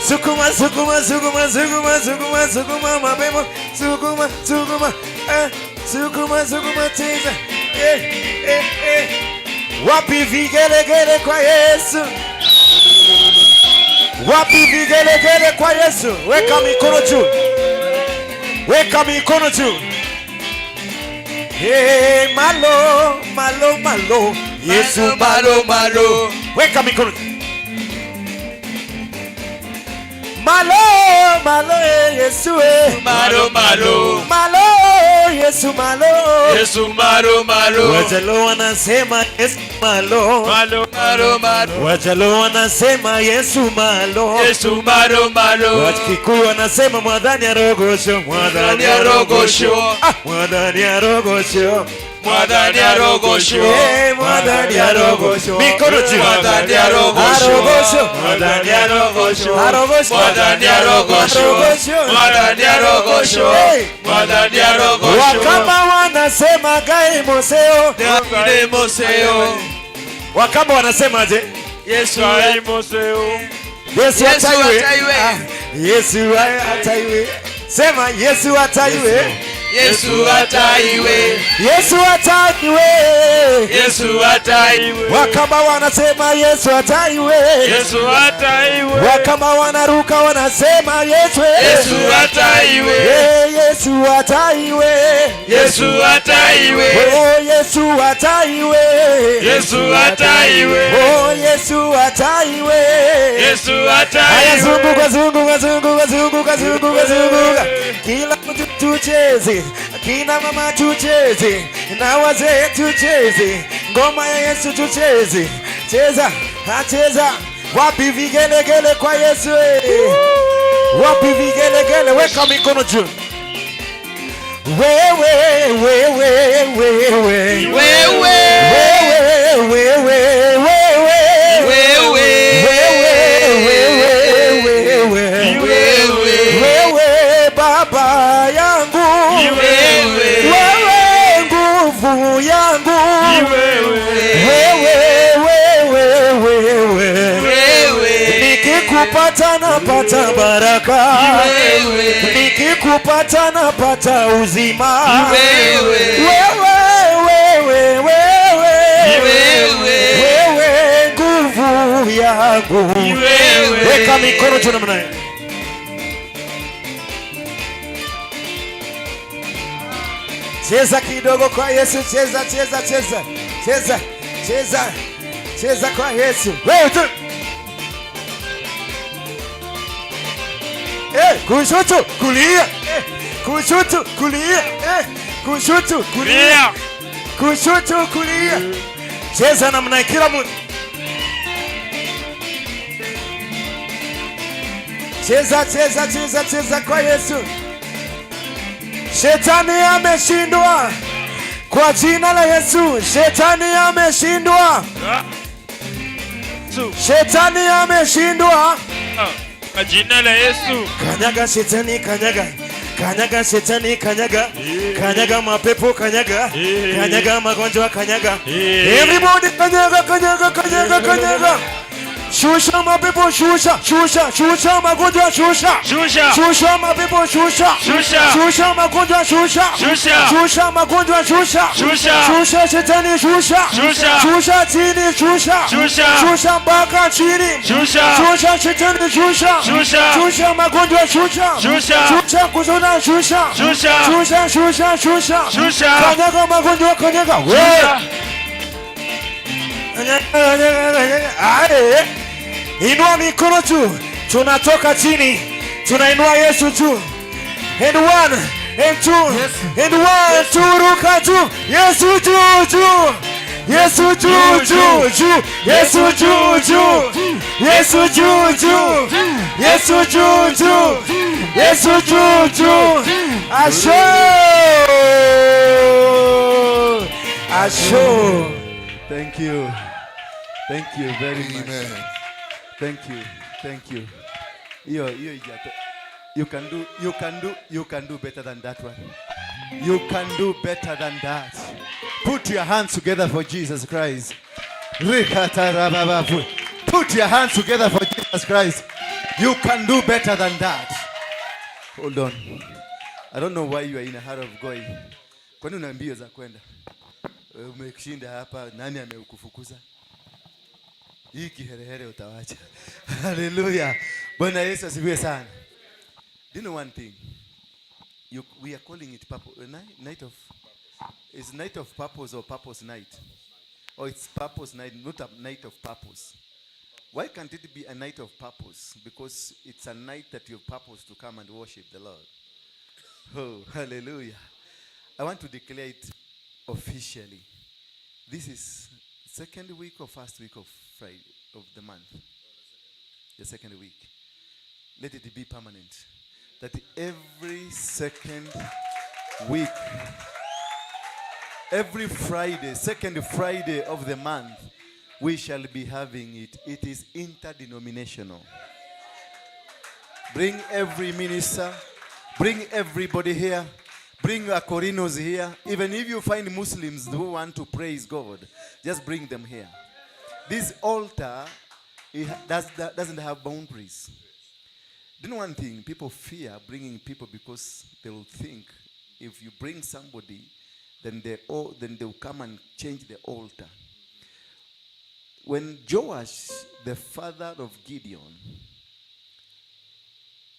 Sukuma, sukuma, sukuma, sukuma, sukuma, sukuma, mapepo. Sukuma, sukuma, sukuma, sukuma, cheza. Wapi vigelegele kwa Yesu? Wapi vigelegele kwa Yesu? Weka mikono juu. Weka mikono juu. Hey, malo, malo, malo. Yesu Malo, malo. Weka mikono juu. Malo, malo, Yesu. Malo, malo. Malo, Yesu malo. Yesu malo, malo. Wajalo wanasema Yesu malo. Malo, malo, malo. Wajalo wanasema Yesu malo. Yesu malo, malo. Wakikuyu wanasema mwadhani arogosho, Mwadhani arogosho. Ah, mwadhani arogosho. Mwadhani arogosho. Mwadhani arogosho. Mikono juu. Mwadhani arogosho. Arogosho. Mwadhani arogosho. Arogosho. Mwadhani arogosho. Arogosho. Mwadhani arogosho. Hey. Mwadhani arogosho. Wakamba wanasema gai moseo. Gai moseo. Wakamba wanasema je? Yesu Gai moseo. Yesu Yesu ataiwe. ataiwe. Ah, Yesu ataiwe. Sema Yesu ataiwe. Yesu ataiwe. Yesu ataiwe. Yesu ataiwe. Wakamba wanasema Yesu ataiwe. Yesu ataiwe. Wakamba wanaruka wanasema Yesu. Yesu ataiwe. Yesu ataiwe. Yesu ataiwe. Oh, Yesu ataiwe. Yesu ataiwe. Oh, Yesu ataiwe. Yesu Haya, ataiwe. zunguka zunguka zunguka zunguka zunguka zunguka. Kila mtu tucheze, kina mama tucheze, na wazee tucheze, ngoma ya Yesu tucheze. Cheza, acheza. Wapi vigelegele kwa Yesu? Wapi vigelegele? Weka mikono juu. Wewe, wewe, wewe. Wewe. Wewe, wewe, wewe. Wewe. Wewe, wewe, wewe. Nguvu yangu Wewe. Wewe, wewe, wewe. Wewe. Nikikupata napata baraka, Wewe. Nikikupata napata uzima. Wewe. Wewe, wewe, wewe. Wewe. Wewe nguvu yangu. Wewe. Weka mikono juu namna hiyo. Cheza kidogo kwa Yesu, cheza, cheza, cheza, cheza, cheza, cheza kwa Yesu. Wewe tu. Kushoto, kulia. Kushoto, kulia. Kushoto, kulia. Kushoto, kulia. Cheza namna kila mtu. Cheza, cheza, cheza, cheza kwa Yesu. Shetani ameshindwa kwa jina la Yesu. Shetani ameshindwa. Shetani ameshindwa Kwa jina la Yesu. Kanyaga shetani, kanyaga. Kanyaga shetani, kanyaga. Kanyaga mapepo, kanyaga. Kanyaga magonjwa, kanyaga. Everybody kanyaga, kanyaga, kanyaga, kanyaga. Shusha mapepo, shusha, shusha, shusha magonjwa, shusha. Shusha. Shusha mapepo, shusha. Shusha. Shusha magonjwa, shusha. Shusha. Shusha magonjwa, shusha. Shusha. Shusha shetani, shusha. Shusha. Shusha chini, shusha. Shusha. Shusha mpaka chini. Shusha. Shusha shetani, shusha. Shusha. Shusha magonjwa, shusha. Shusha. Shusha kuzuna, shusha. Shusha. Shusha, shusha, shusha. Shusha. Kanyaga magonjwa, kanyaga. Shusha. Aye. Inua mikono juu, tunatoka chini, tunainua Yesu juu. And one, and two, and one, two, ruka juu. Yesu juu juu. Yesu juu juu juu. Yesu juu juu. Yesu juu juu. Yesu juu juu. Yesu juu juu. Asho. Asho. Thank you. Thank you very much. Amen. Thank you. Thank you. Hiyo hiyo ijato. You can do, you can do, you can do better than that one. You can do better than that. Put your hands together for Jesus Christ. Rikatarababafu. Put your hands together for Jesus Christ. You can do better than that. Hold on. I don't know why you are in a hurry of going. Kwani una mbio za kwenda? Umeshinda hapa, nani amekufukuza? Hii kiherehere utawacha. Hallelujah. Bwana Yesu asifiwe sana. Do you know one thing? We are calling it purpose, night of, it's night of purpose or purpose night. Or it's purpose night, not a night of purpose. Why can't it be a night of purpose? Because it's a night that you have purpose to come and worship the Lord. Oh, hallelujah. I want to declare it officially. This is second week or first week of Friday of the month. The second week. Let it be permanent. That every second week, every Friday, second Friday of the month, we shall be having it. It is interdenominational. Bring every minister, bring everybody here, bring Akorinos here. Even if you find Muslims who want to praise God, just bring them here. This altar, it doesn't have boundaries. Do you know one thing? People fear bringing people because they will think if you bring somebody, then they'll come and change the altar. When Joash, the father of Gideon,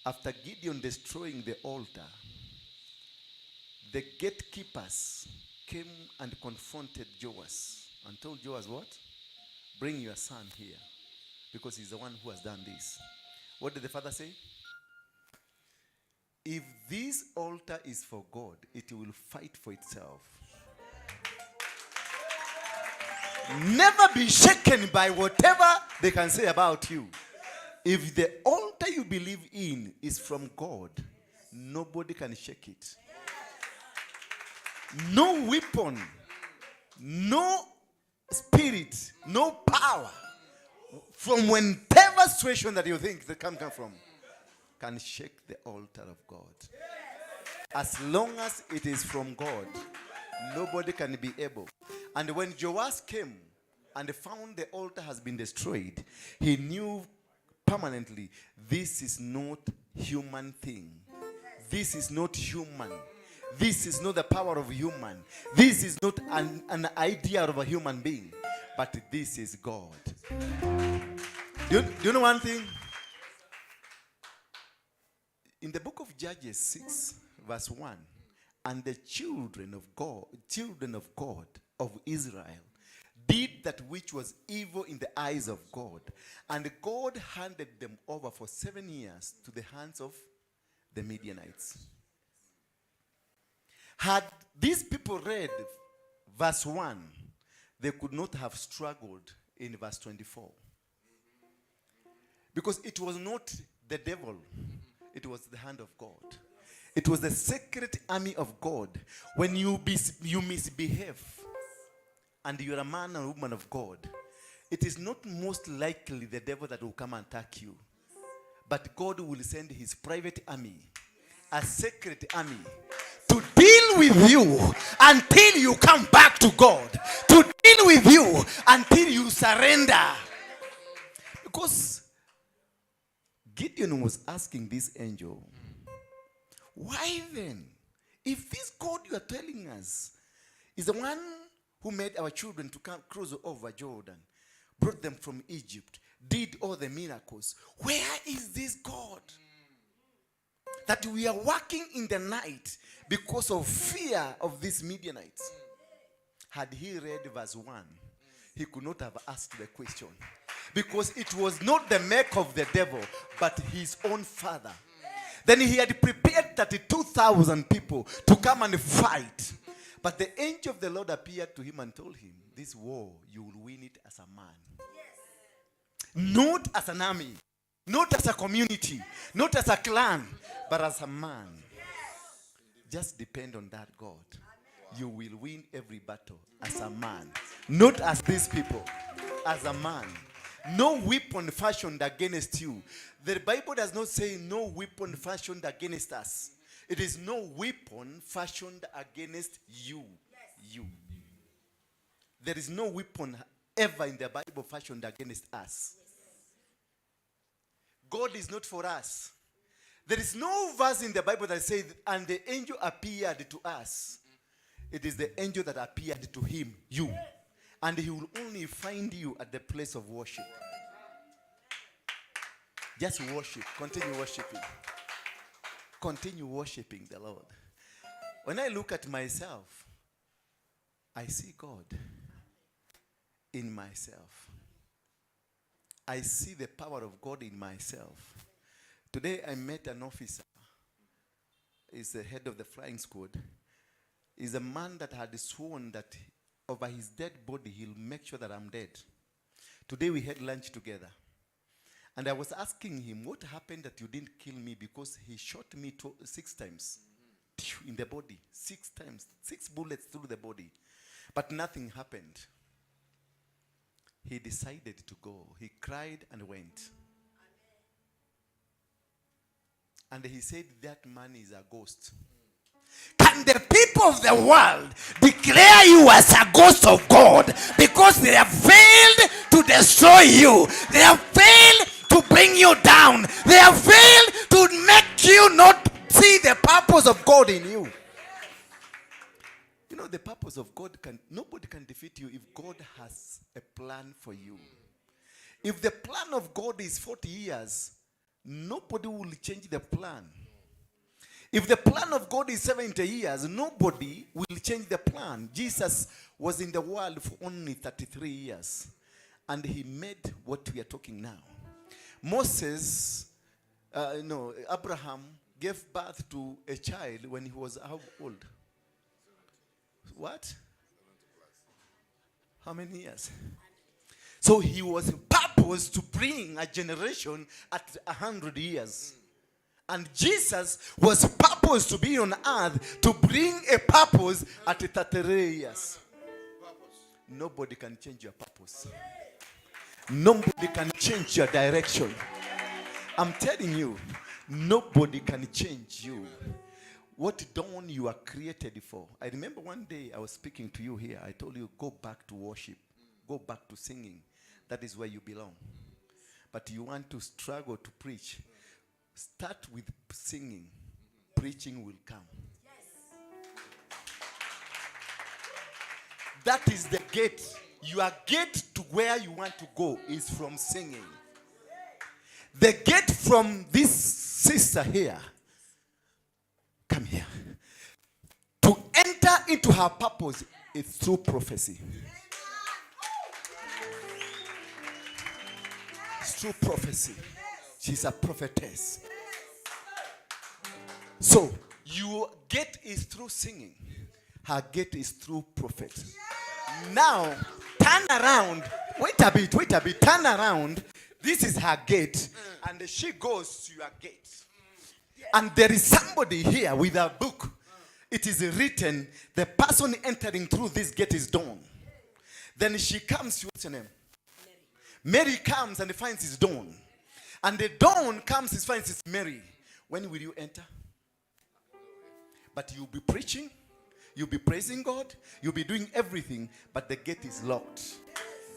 after Gideon destroying the altar, the gatekeepers came and confronted Joash and told Joash what? Bring your son here because he's the one who has done this. What did the father say? If this altar is for God, it will fight for itself. Never be shaken by whatever they can say about you. If the altar you believe in is from God, nobody can shake it. No weapon, no spirit, no power from whatever situation that you think they can come from can shake the altar of God. As long as it is from God, Nobody can be able. And when Joash came and found the altar has been destroyed, he knew permanently this is not human thing. This is not human. This is not the power of human. This is not an idea of a human being. But this is God. Do you know one thing? In the book of Judges 6, verse 1, and the children of God of Israel, did that which was evil in the eyes of God. And God handed them over for 7 years to the hands of the Midianites. Had these people read verse 1, they could not have struggled in verse 24. Because it was not the devil, it was the hand of God. It was the secret army of God. When you misbehave and you're a man or woman of God, it is not most likely the devil that will come and attack you. But God will send his private army, a secret army, to deal with you until you come back to God. To deal with you until you surrender. Because Gideon was asking this angel, why then, if this God you are telling us is the one who made our children to come cross over Jordan, brought them from Egypt, did all the miracles, where is this God? That we are working in the night because of fear of these Midianites. Had he read verse 1, he could not have asked the question. Because it was not the make of the devil, but his own father. Then he had prepared 32,000 people to come and fight. But the angel of the Lord appeared to him and told him, this war, you will win it as a man. Yes. Not as an army, not as a community, not as a clan, but as a man. Yes. Just depend on that God. You will win every battle as a man. Not as these people, as a man. No weapon fashioned against you. The Bible does not say no weapon fashioned against us. It is no weapon fashioned against you. Yes. You. There is no weapon ever in the Bible fashioned against us. Yes. God is not for us. There is no verse in the Bible that says, and the angel appeared to us. It is the angel that appeared to him, you. And he will only find you at the place of worship. Just worship. Continue worshiping. Continue worshiping the Lord. When I look at myself, I see God in myself. I see the power of God in myself. Today I met an officer. He's the head of the flying squad. He's a man that had sworn that over his dead body, he'll make sure that I'm dead. Today we had lunch together. And I was asking him, what happened that you didn't kill me? Because he shot me 6 times in the body. 6 times. 6 bullets through the body. But nothing happened. He decided to go. He cried and went. And he said, that man is a ghost. Can the people of the world declare you as a ghost of God because they have failed to destroy you? They have failed to bring you down. They have failed to make you not see the purpose of God in you. You know, the purpose of God can, nobody can defeat you if God has a plan for you. If the plan of God is 40 years, nobody will change the plan. If the plan of God is 70 years, nobody will change the plan. Jesus was in the world for only 33 years. And he made what we are talking now. Abraham gave birth to a child when he was how old? What? How many years? So he was purposed to bring a generation at 100 years. And Jesus was purposed to be on earth to bring a purpose at 33 years. Nobody can change your purpose. Nobody can change your direction. I'm telling you, nobody can change you. What dawn you are created for. I remember one day I was speaking to you here. I told you, go back to worship. Go back to singing. That is where you belong. But you want to struggle to preach. Start with singing. Preaching will come. That is the gate. Your gate to where you want to go is from singing. The gate from this sister here, come here, to enter into her purpose is through prophecy. It's through prophecy. She's a prophetess. So, your gate is through singing. Her gate is through prophet. Now, turn around. Wait a bit, wait a bit. Turn around. This is her gate. And she goes to your gate. And there is somebody here with a book. It is written, the person entering through this gate is Dawn. Then she comes, what's your name? Mary. Mary comes and finds it's Dawn. And the Dawn comes and finds it's Mary. When will you enter? But you'll be preaching, you'll be praising God, you'll be doing everything, but the gate is locked.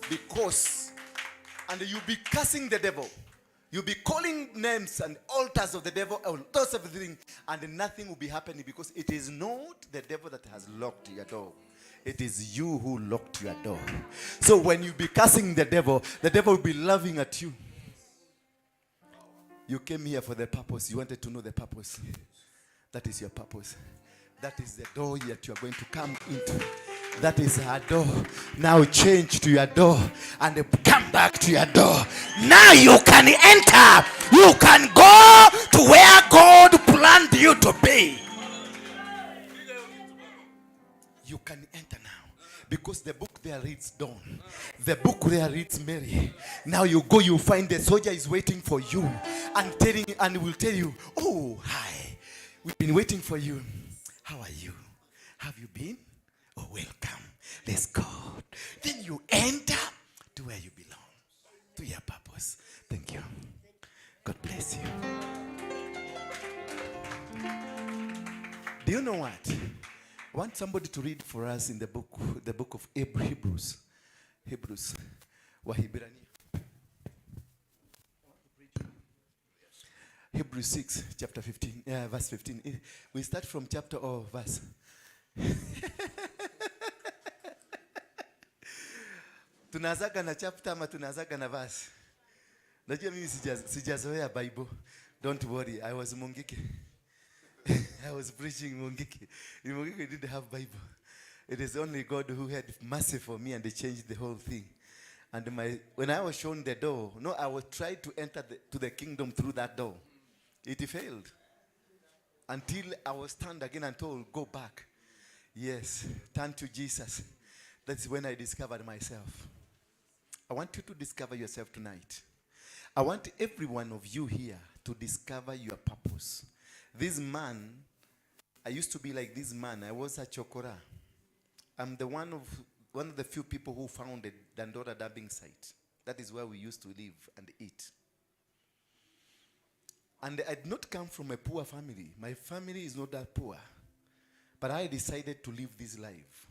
Because, and you'll be cursing the devil. You'll be calling names and altars of the devil, altars of everything, and nothing will be happening because it is not the devil that has locked your door. It is you who locked your door. So when you be cursing the devil will be laughing at you. You came here for the purpose. You wanted to know the purpose. That is your purpose. That is the door that you are going to come into. That is her door. Now change to your door and come back to your door. Now you can enter. You can go to where God planned you to be. You can enter now. Because the book there reads Dawn. The book there reads Mary. Now you go, you find the soldier is waiting for you and telling and will tell you, oh, hi. We've been waiting for you. How are you? Have you been? Oh, welcome. Let's go. Then you enter to where you belong, to your purpose. Thank you. God bless you. Do you know what? I want somebody to read for us in the book of Hebrews. Hebrews. Wahibrania. Hebrews 6, chapter 15, verse 15. We start from chapter or verse. Tunazaga na chapter ama tunazaga na verse? Najua mimi sijazoea Bible. Don't worry, I was Mungiki. I was preaching Mungiki. In Mungiki we didn't have Bible. It is only God who had mercy for me and they changed the whole thing. And when I was shown the door, no, I was trying to enter to the kingdom through that door. It failed. Until I was turned again and told, go back. Yes, turn to Jesus. That's when I discovered myself. I want you to discover yourself tonight. I want every one of you here to discover your purpose. This man, I used to be like this man. I was a chokora. I'm the one of the few people who founded Dandora dumping site. That is where we used to live and eat. And I did not come from a poor family. My family is not that poor. But I decided to live this life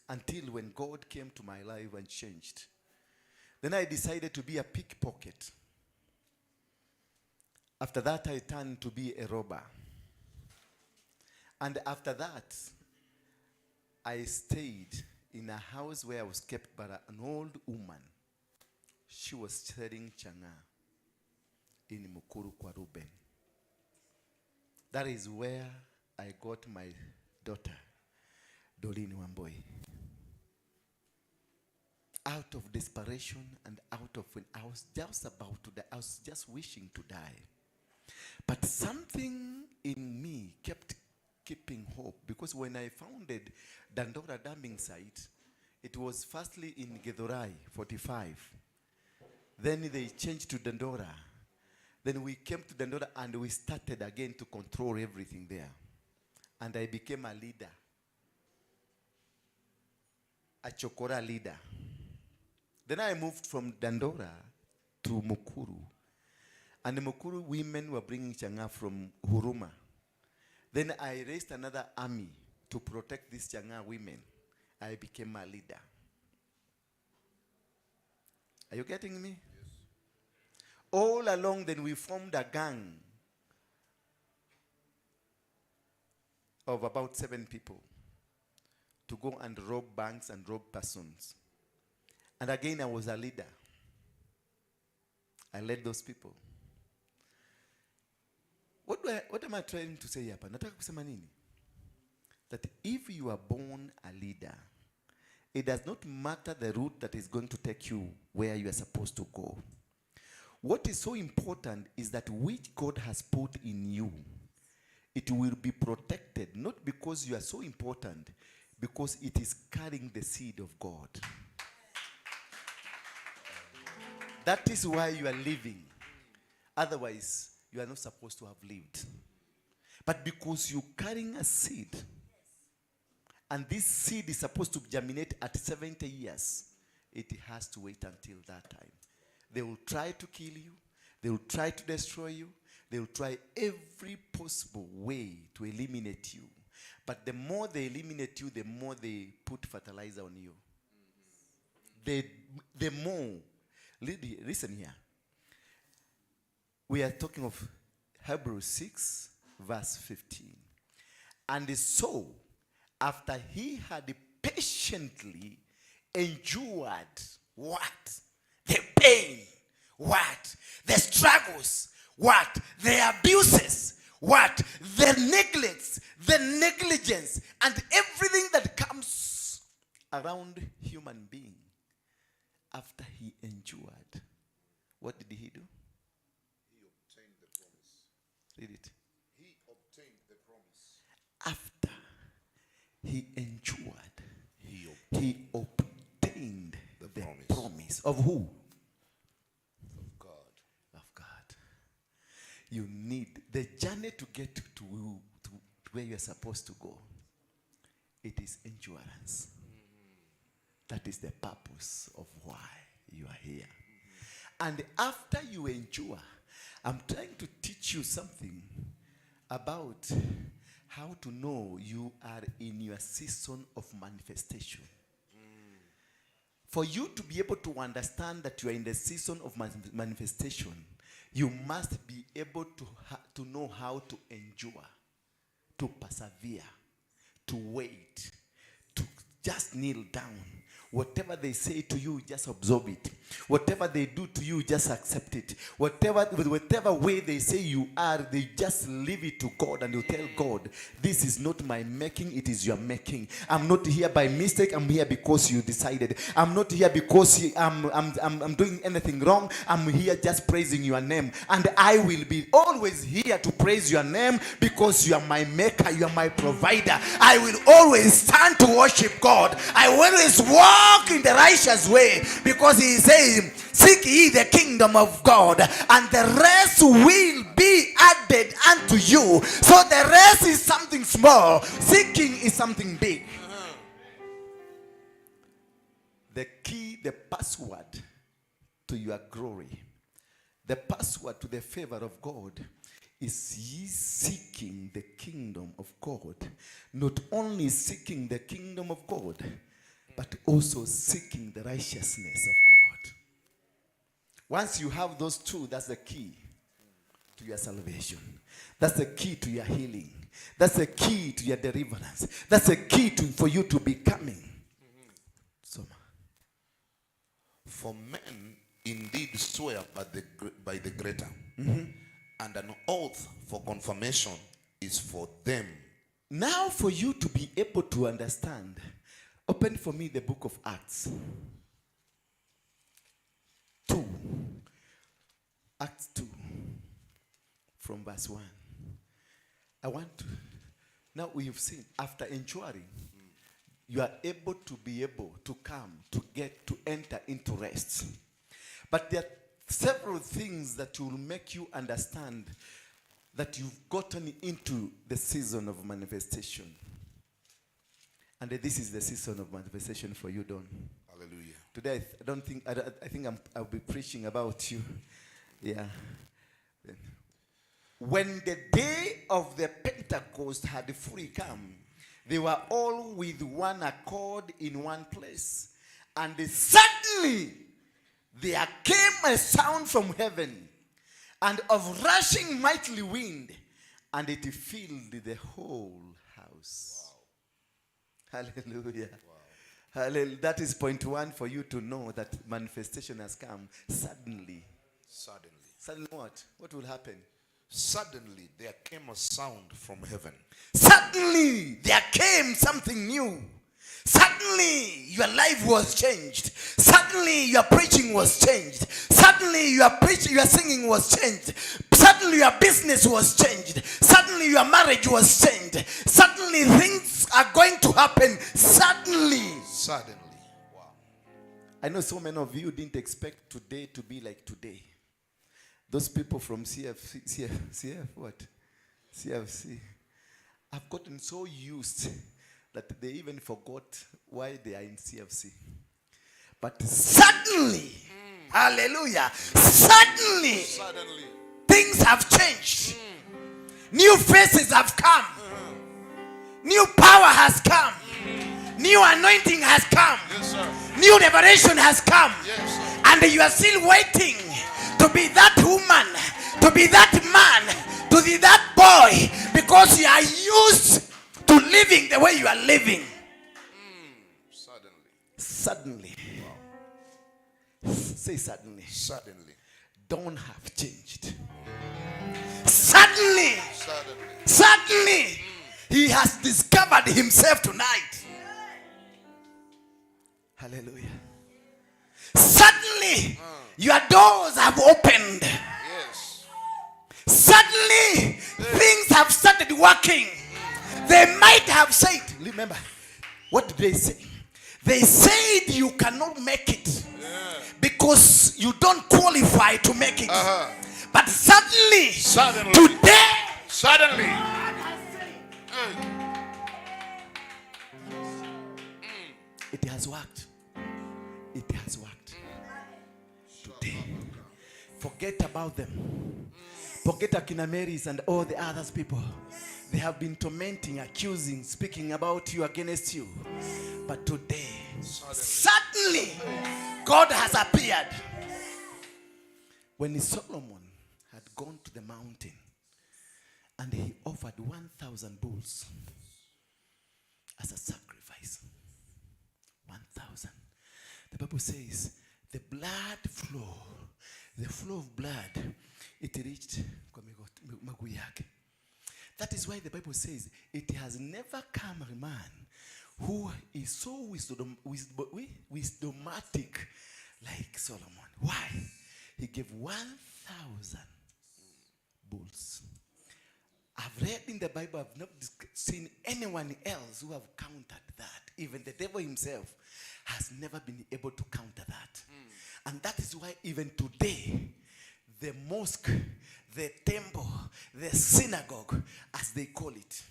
until when God came to my life and changed. Then I decided to be a pickpocket. After that, I turned to be a robber. And after that, I stayed in a house where I was kept by an old woman. She was selling changa in Mukuru kwa Ruben. That is where I got my daughter, Dolini Wamboi. Out of desperation and out of when I was just about to die, I was just wishing to die. But something in me kept keeping hope, because when I founded Dandora dumping site, it was firstly in Githurai, 45. Then they changed to Dandora. Then we came to Dandora and we started again to control everything there. And I became a leader. A chokora leader. Then I moved from Dandora to Mukuru. And the Mukuru women were bringing changa from Huruma. Then I raised another army to protect these Chang'aa women. I became a leader. Are you getting me? Yes. All along, then we formed a gang of about 7 people to go and rob banks and rob persons. And again, I was a leader. I led those people. What am I trying to say hapa? Nataka kusema nini? That if you are born a leader, it does not matter the route that is going to take you where you are supposed to go. What is so important is that which God has put in you, it will be protected, not because you are so important, because it is carrying the seed of God. That is why you are living. Otherwise, you are not supposed to have lived. But because you're carrying a seed, and this seed is supposed to germinate at 70 years, it has to wait until that time. They will try to kill you. They will try to destroy you. They will try every possible way to eliminate you. But the more they eliminate you, the more they put fertilizer on you. The more. Listen here. We are talking of Hebrews 6, verse 15. And so, after he had patiently endured what? The pain. What? The struggles. What? The abuses. What? The neglects. The negligence. And everything that comes around human being. After he endured, what did he do? He obtained the promise. Read it. He obtained the promise. After he endured, he obtained the promise. promise. Of who? Of God. Of God. You need the journey to get to where you are supposed to go. It is endurance. That is the purpose of why you are here. And after you endure, I'm trying to teach you something about how to know you are in your season of manifestation. For you to be able to understand that you are in the season of manifestation, you must be able to know how to endure, to persevere, to wait, to just kneel down. Whatever they say to you, just absorb it. Whatever they do to you, just accept it. Whatever way they say you are, they just leave it to God, and you tell God, this is not my making, it is your making. I'm not here by mistake, I'm here because you decided. I'm not here because I'm doing anything wrong. I'm here just praising your name. And I will be always here to praise your name because you are my maker, you are my provider. I will always stand to worship God. I will always walk in the righteous way, because he is saying, seek ye the kingdom of God, and the rest will be added unto you. So the rest is something small. Seeking is something big. The key, the password to your glory, the password to the favor of God is ye seeking the kingdom of God. Not only seeking the kingdom of God, but also seeking the righteousness of God. Once you have those two, that's the key to your salvation. That's the key to your healing. That's the key to your deliverance. That's the key for you to becoming. So, for men indeed swear by the greater, and an oath for confirmation is for them. Now, for you to be able to understand, open for me the book of Acts 2. Acts 2, from verse 1. I want to, now we've seen, after enduring, you are able to be able to come, to get, to enter into rest. But there are several things that will make you understand that you've gotten into the season of manifestation. And this is the season of manifestation for you, Don. Hallelujah. Today, I don't think, I think I'll be preaching about you. Yeah. Then. When the day of the Pentecost had fully come, they were all with one accord in one place. And suddenly there came a sound from heaven, and of rushing mighty wind, and it filled the whole house. Wow. Hallelujah. Wow. Hallelujah. That is point one for you to know that manifestation has come suddenly. Suddenly. Suddenly what? What will happen? Suddenly there came a sound from heaven. Suddenly there came something new. Suddenly your life was changed. Suddenly your preaching was changed. Suddenly your preaching, your singing was changed. Suddenly your business was changed. Suddenly your marriage was changed. Suddenly things are going to happen. Suddenly. Suddenly. Wow. I know so many of you didn't expect today to be like today. Those people from CFC, CF, CF what? CFC. I've gotten so used that they even forgot why they are in CFC. But suddenly, hallelujah, suddenly, things have changed. New faces have come. New power has come. New anointing has come. Yes, sir. New revelation has come. Yes, sir. And you are still waiting to be that woman, to be that man, to be that boy, because you are used to living the way you are living. Suddenly. Suddenly. Wow. Say suddenly. Suddenly. Don't have changed. Suddenly. Suddenly. Suddenly. He has discovered himself tonight. Hallelujah. Suddenly, your doors have opened. Yes. Suddenly, things have started working. They might have said, remember, what did they say? They said you cannot make it because you don't qualify to make it. But suddenly, Suddenly. today, Suddenly. it has worked. It has worked. Today. Forget about them. Forget Akina Marys and all the others people. They have been tormenting, accusing, speaking about you, against you. But today, suddenly, God has appeared. When Solomon had gone to the mountain and he offered 1,000 bulls as a sacrifice, 1,000. The Bible says the blood flow, the flow of blood, it reached kwa miguu yake. That is why the Bible says it has never come a man who is so wisdomatic like Solomon. Why? He gave 1,000 bulls. I've read in the Bible, I've not seen anyone else who have countered that. Even the devil himself has never been able to counter that. And that is why even today, the mosque, the temple, the synagogue, as they call it,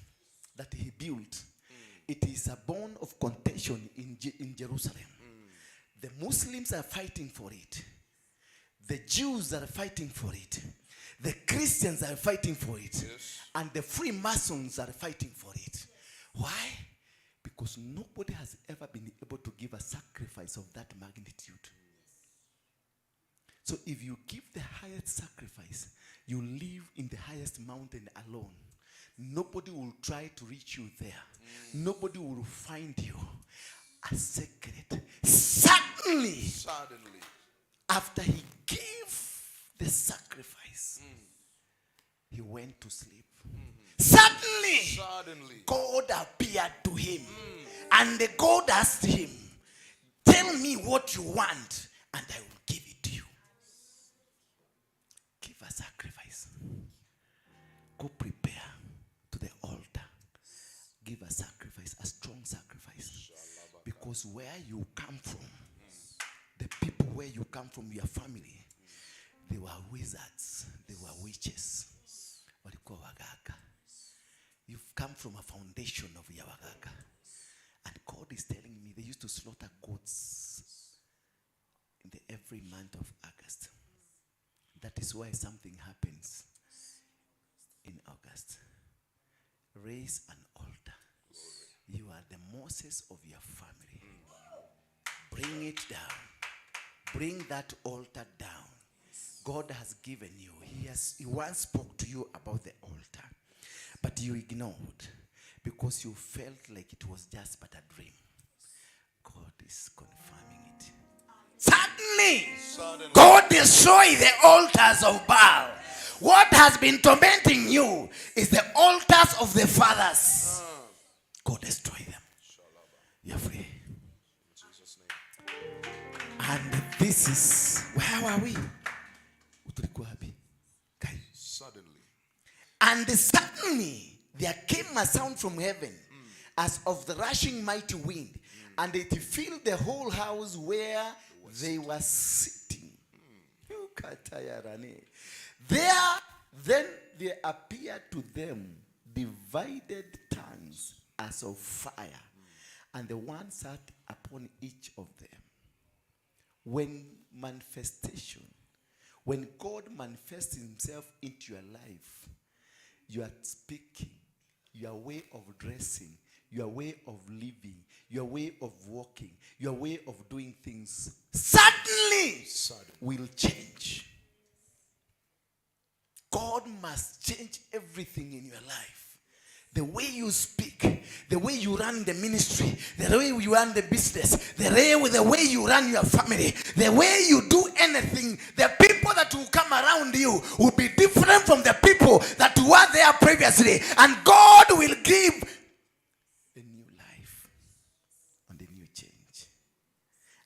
that he built, it is a bone of contention in Jerusalem. The Muslims are fighting for it. The Jews are fighting for it. The Christians are fighting for it. Yes. And the Freemasons are fighting for it. Why? Because nobody has ever been able to give a sacrifice of that magnitude. So if you give the highest sacrifice, you live in the highest mountain alone. Nobody will try to reach you there. Nobody will find you. A secret. Suddenly, Suddenly. after he gave the sacrifice, he went to sleep. Suddenly, Suddenly. God appeared to him. And the God asked him, tell me what you want, and I will give it to you. Give a sacrifice. Go prepare to the altar. Give a sacrifice, a strong sacrifice. Because where you come from, the people where you come from, your family, they were wizards, they were witches. Walikuwa waganga. You've come from a foundation of ya waganga. And God is telling me they used to slaughter goats in the every month of August. That is why something happens. Raise an altar. You are the Moses of your family. Bring it down. Bring that altar down. God has given you. He once spoke to you about the altar, but you ignored because you felt like it was just but a dream. God is confirming it. Suddenly, Suddenly. God destroyed the altars of Baal. What has been tormenting you is the altars of the fathers. God destroy them. You're free. And this is where are we? Tulikuwa wapi? Kai. Suddenly. And suddenly there came a sound from heaven as of the rushing mighty wind, and it filled the whole house where they were sitting. Ukatayarane. There then there appeared to them divided tongues as of fire, and the one sat upon each of them. When God manifests himself into your life, you are speaking, your way of dressing, your way of living, your way of walking, your way of doing things suddenly will change. God must change everything in your life. The way you speak, the way you run the ministry, the way you run the business, the way you run your family, the way you do anything, the people that will come around you will be different from the people that were there previously. And God will give a new life and a new change.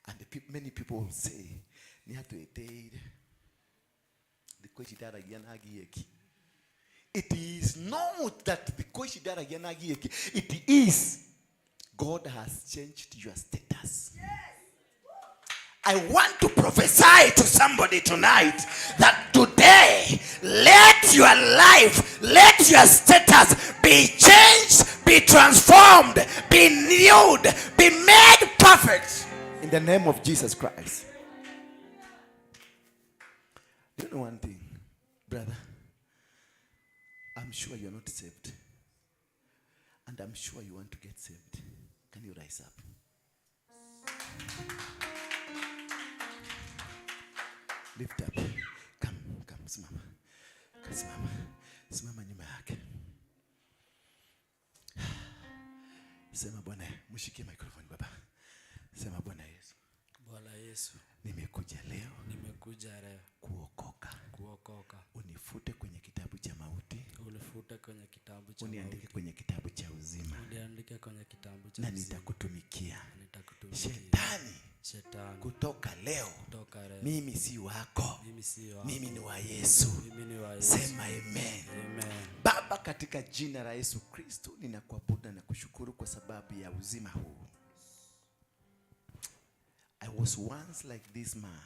And many people will say, "Nĩ atwĩtĩire. Thikũ ici ndaragia na ngiĩki." It is not that thikũ ici ndaragia na ngiĩki. It is God has changed your status. I want to prophesy to somebody tonight that today, let your life, let your status be changed, be transformed, be renewed, be made perfect. In the name of Jesus Christ. Do you know one thing, brother? I'm sure you're not saved. And I'm sure you want to get saved. Can you rise up? Lift up. Come, come, simama. Simama. Simama nyuma yake. Sema Bwana, mshikie microphone baba. Sema Bwana Yesu, Bwana Yesu, nimekuja leo nimekuja leo kuokoka. kuokoka. Unifute kwenye kitabu cha mauti, Unifute kwenye kitabu cha uniandike mauti, kwenye kitabu cha uzima, uniandike kwenye kitabu cha na uzima, nitakutumikia. nitakutumikia. Shetani, Shetani, kutoka leo kutoka leo mimi si wako, mimi si wako, mimi ni wa Yesu. mimi ni wa Yesu. Sema amen. Amen. Baba, katika jina la Yesu Kristo ninakuabudu na kushukuru kwa sababu ya uzima huu. I was once like this man,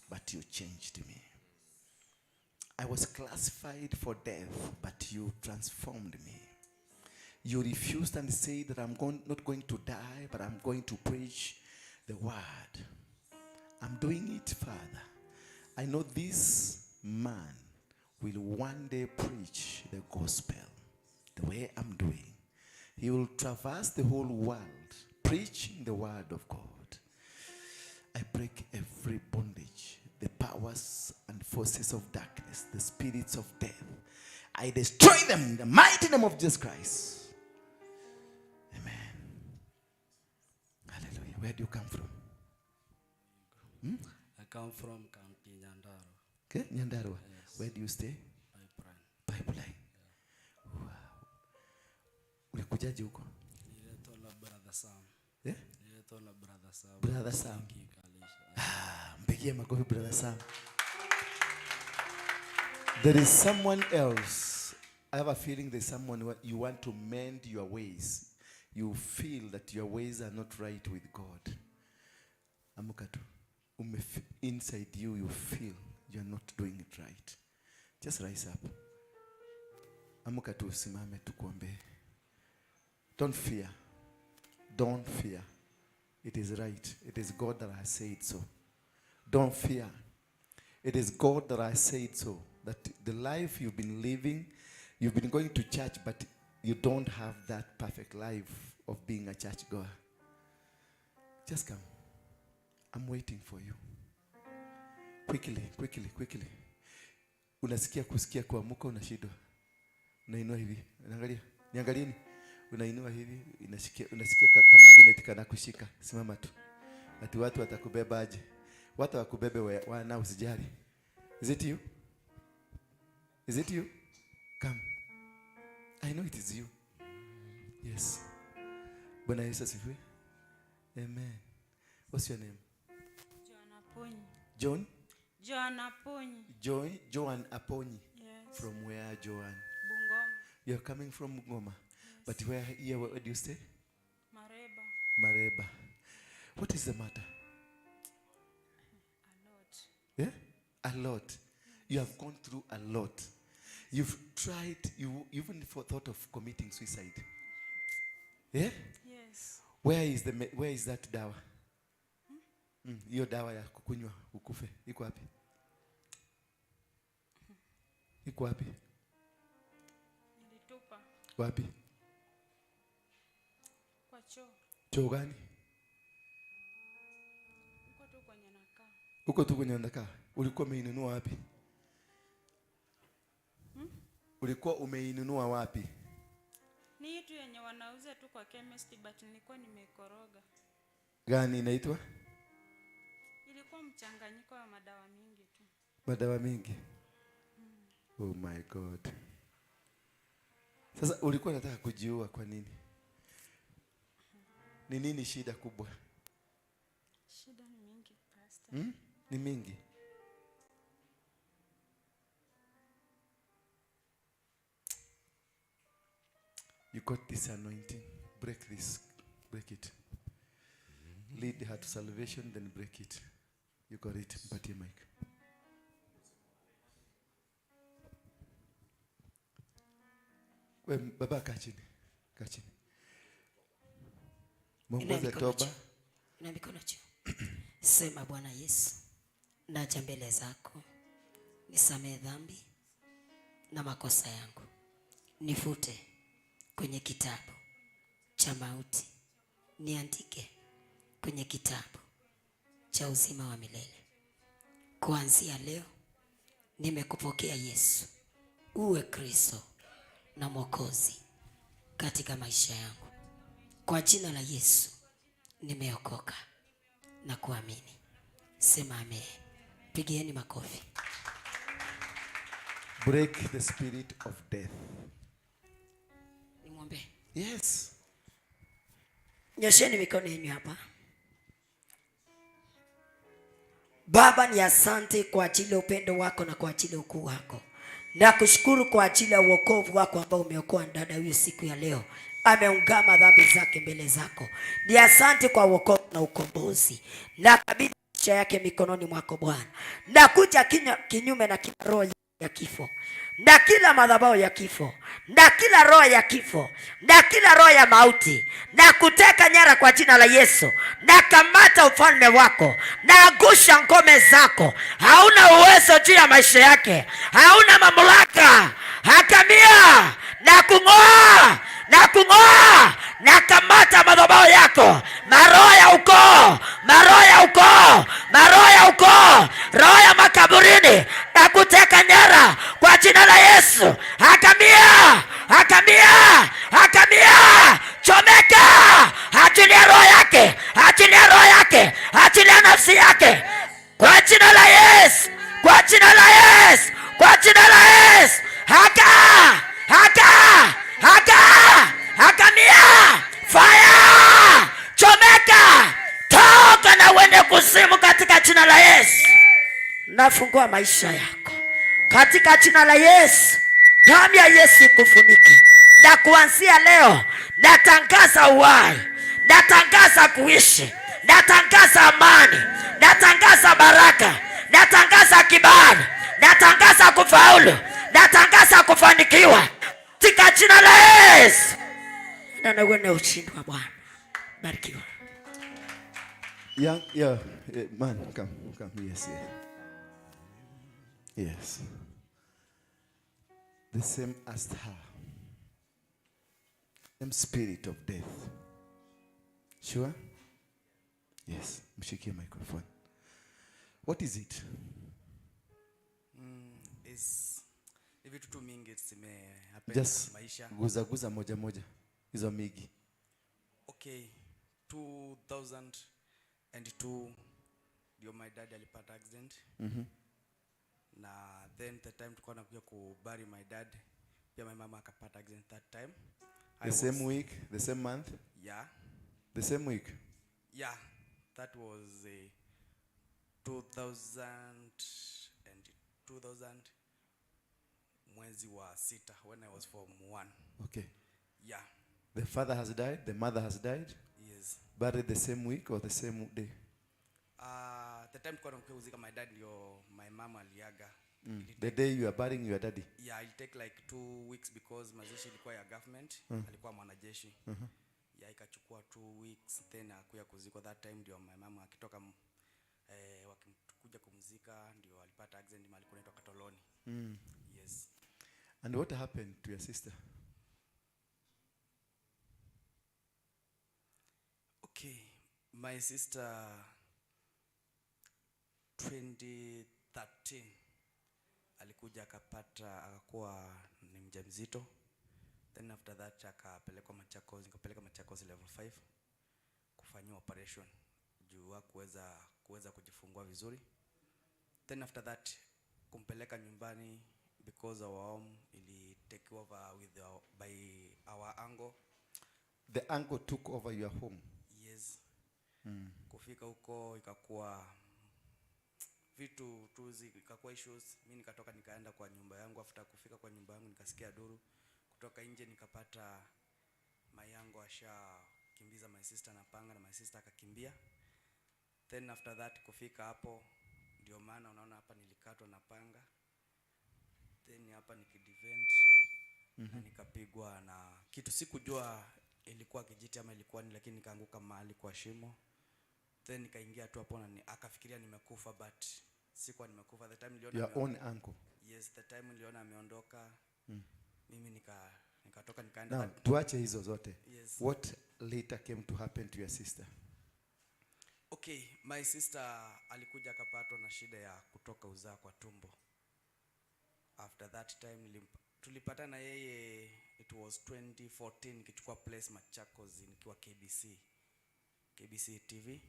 but you changed me. I was classified for death, but you transformed me. You refused and said that I'm not going to die, but I'm going to preach the word. I'm doing it, Father. I know this man will one day preach the gospel the way I'm doing. He will traverse the whole world preaching the word of God. I break every bondage, the powers and forces of darkness, the spirits of death. I destroy them in the mighty name of Jesus Christ. Amen. Hallelujah. Where do you come from? I come from County Nyandarua, Okay, Nyandarua. Yes. Where do you stay? Pipeline. Pipeline. Wow. Ulikujaje huko? Nililetwa na brother Sam. Eh? Nililetwa na brother Sam. Brother Sam. Kikalisha. Ah, mpigie makofi brother Sam. There is someone else. I have a feeling there's someone who you want to mend your ways. You feel that your ways are not right with God. Amuka tu. Inside you, you feel you're not doing it right. Just rise up. Amuka tu, usimame tukuombee. Don't fear. Don't fear. It is right. It is God that has said so. Don't fear. It is God that has said so. That the life you've been living, you've been going to church, but You don't have that perfect life of being a churchgoer. Just come. I'm waiting for you. Quickly, quickly, quickly. Unasikia kusikia kuamuka unashindwa. Unainua hivi. Unaangalia. Niangalieni. Unainua hivi, inashikia, unasikia ka magnet kana kushika. Simama tu. Ati watu watakubeba aje? Watu wakubebe wana usijali. Is it you? Is it you? Come. I know it is you. Yes. Bwana Yesu asifiwe. Amen. What's your name? Joan Aponyi. John? Joan Aponyi. Joy, Joan Aponyi. Yes. From where, Joan? Bungoma. You're coming from Bungoma. Yes. But where here, where do you stay? Mareba. Mareba. What is the matter? A lot. Yeah? A lot. You have gone through a lot. You've tried, you even thought of committing suicide. Yeah? Yes. Where is that dawa? Hiyo dawa ya kukunywa ukufe iko wapi? Iko wapi? Nilitupa. Wapi? Kwa choo. Choo gani? Huko tu kwenye nakaa. Huko tu kwenye nakaa. Ulikuwa umeinunua wapi? Ulikuwa umeinunua wapi? Ni tu yenye wanauza tu kwa chemist, but nilikuwa nimekoroga. Gani inaitwa? Ilikuwa mchanganyiko wa madawa mingi tu. Madawa mingi? Oh my God. Sasa ulikuwa unataka kujiua kwa nini? Ni nini shida kubwa? Shida ni mingi, Pastor. Ni mingi. You got this anointing. Break this. Break it. Lead her to salvation, then break it. You got it. Mpatie mic. We, baba, kaa chini. Kaa chini. Mwongoze toba. Inua mikono juu. Sema, Bwana Yesu, naja mbele zako. Nisamehe dhambi na makosa yangu. Nifute kwenye kitabu cha mauti. Niandike kwenye kitabu cha uzima wa milele. Kuanzia leo nimekupokea Yesu, uwe Kristo na Mwokozi katika maisha yangu. Kwa jina la Yesu nimeokoka na kuamini. Sema amen. Pigieni makofi. Break the spirit of death. Nimwombe. Yes. Nyosheni mikono yenu hapa. Baba, ni asante kwa ajili ya upendo wako na kwa ajili ya ukuu wako. Nakushukuru kwa ajili ya wokovu wako ambao umeokoa dada huyu siku ya leo. Ameungama dhambi zake mbele zako. Ni asante kwa wokovu na ukombozi. Nakabidhi maisha yake mikononi mwako Bwana. Nakuja kinyume na kila roho ya kifo, na kila madhabahu ya kifo, na kila roho ya kifo, na kila roho ya mauti, na kuteka nyara kwa jina la Yesu. Na kamata ufalme wako, na angusha ngome zako. Hauna uwezo juu ya maisha yake, hauna mamlaka. Hakamia na kung'oa na kung'oa, na kamata madhabahu yako, maroho ya ukoo, maroho ya ukoo, maroho ya ukoo, roho ya makaburini, na kuteka nyara kwa jina la Yesu. Hakamia, hakamia, hakamia, chomeka, achilia roho yake, achilia roho yake, achilia nafsi yake kwa jina la Yesu, kwa jina la Yesu, kwa jina la Yesu. Haka, haka, haka, hakamia, fire, chomeka, toka na uende kuzimu katika jina la Yesu. Nafungua maisha yako katika jina la Yesu. Damu ya Yesu ikufunike. Na kuanzia leo natangaza uhai, natangaza kuishi, natangaza amani, natangaza baraka, natangaza kibali, natangaza kufaulu, natangaza kufanikiwa katika jina la Yesu. Na uone ushindi wa Bwana. Barikiwa. Young, yeah, man, come, come. Yes, yes. Yes. The same as her. Same spirit of death. Sure? Yes. Mshikie microphone. What is it? Is ni vitu tu mingi zime happen Just kwa maisha. Guza guza moja moja. Hizo migi. Okay, 2002 ndio my dad alipata accident. Na then the time tulikuwa nakuja kubury my dad, pia my mama akapata accident that time. The same week, the same month? Yeah. The same week? Yeah, that was 2000 and 2000 mwezi wa sita when I was form 1. Okay. Yeah. The father has died, the mother has died? Yes. Buried the same week or the same day? The time tulikuwa tunakuja kuzika my dad ndio my mama aliaga. The day you are burying your daddy? Yeah, it take like 2 weeks because mazishi ilikuwa ya government, alikuwa mwanajeshi. Yeah, ikachukua 2 weeks then akuya kuzikwa. That time ndio my mama akitoka wakikuja kumzika ndio alipata accident mahali kunaitwa Katoloni. Yes. And what happened to your sister? Okay, my sister 2013 alikuja akapata, akakuwa ni mjamzito. Then after that akapelekwa Machakos, nikapeleka Machakos level 5 kufanyiwa operation juu hakuweza kuweza kujifungua vizuri. Then after that kumpeleka nyumbani because our home ili take over with our, by our uncle. The uncle took over your home. Yes. Kufika huko ikakuwa vitu tu ikakuwa issues. Mimi nikatoka nikaenda kwa nyumba yangu. After kufika kwa nyumba yangu nikasikia duru kutoka nje, nikapata my uncle ashakimbiza my sister na panga na my sister akakimbia. Then after that kufika hapo ndio maana unaona hapa nilikatwa na panga. Then hapa nikidefend na nikapigwa na kitu, sikujua ilikuwa kijiti ama ilikuwa ni, lakini nikaanguka mahali kwa shimo. Then nikaingia tu hapo na akafikiria nimekufa, but sikuwa nimekufa. The time niliona Your own uncle. Yes, the time niliona ameondoka. Mimi nikatoka nikaenda. Now, tuache hizo zote. Yes. What later came to happen to your sister? Okay, my sister alikuja akapatwa na shida ya kutoka uzaa kwa tumbo. After that time tulipatana yeye, it was 2014 nikichukua place Machakos nikiwa KBC. KBC TV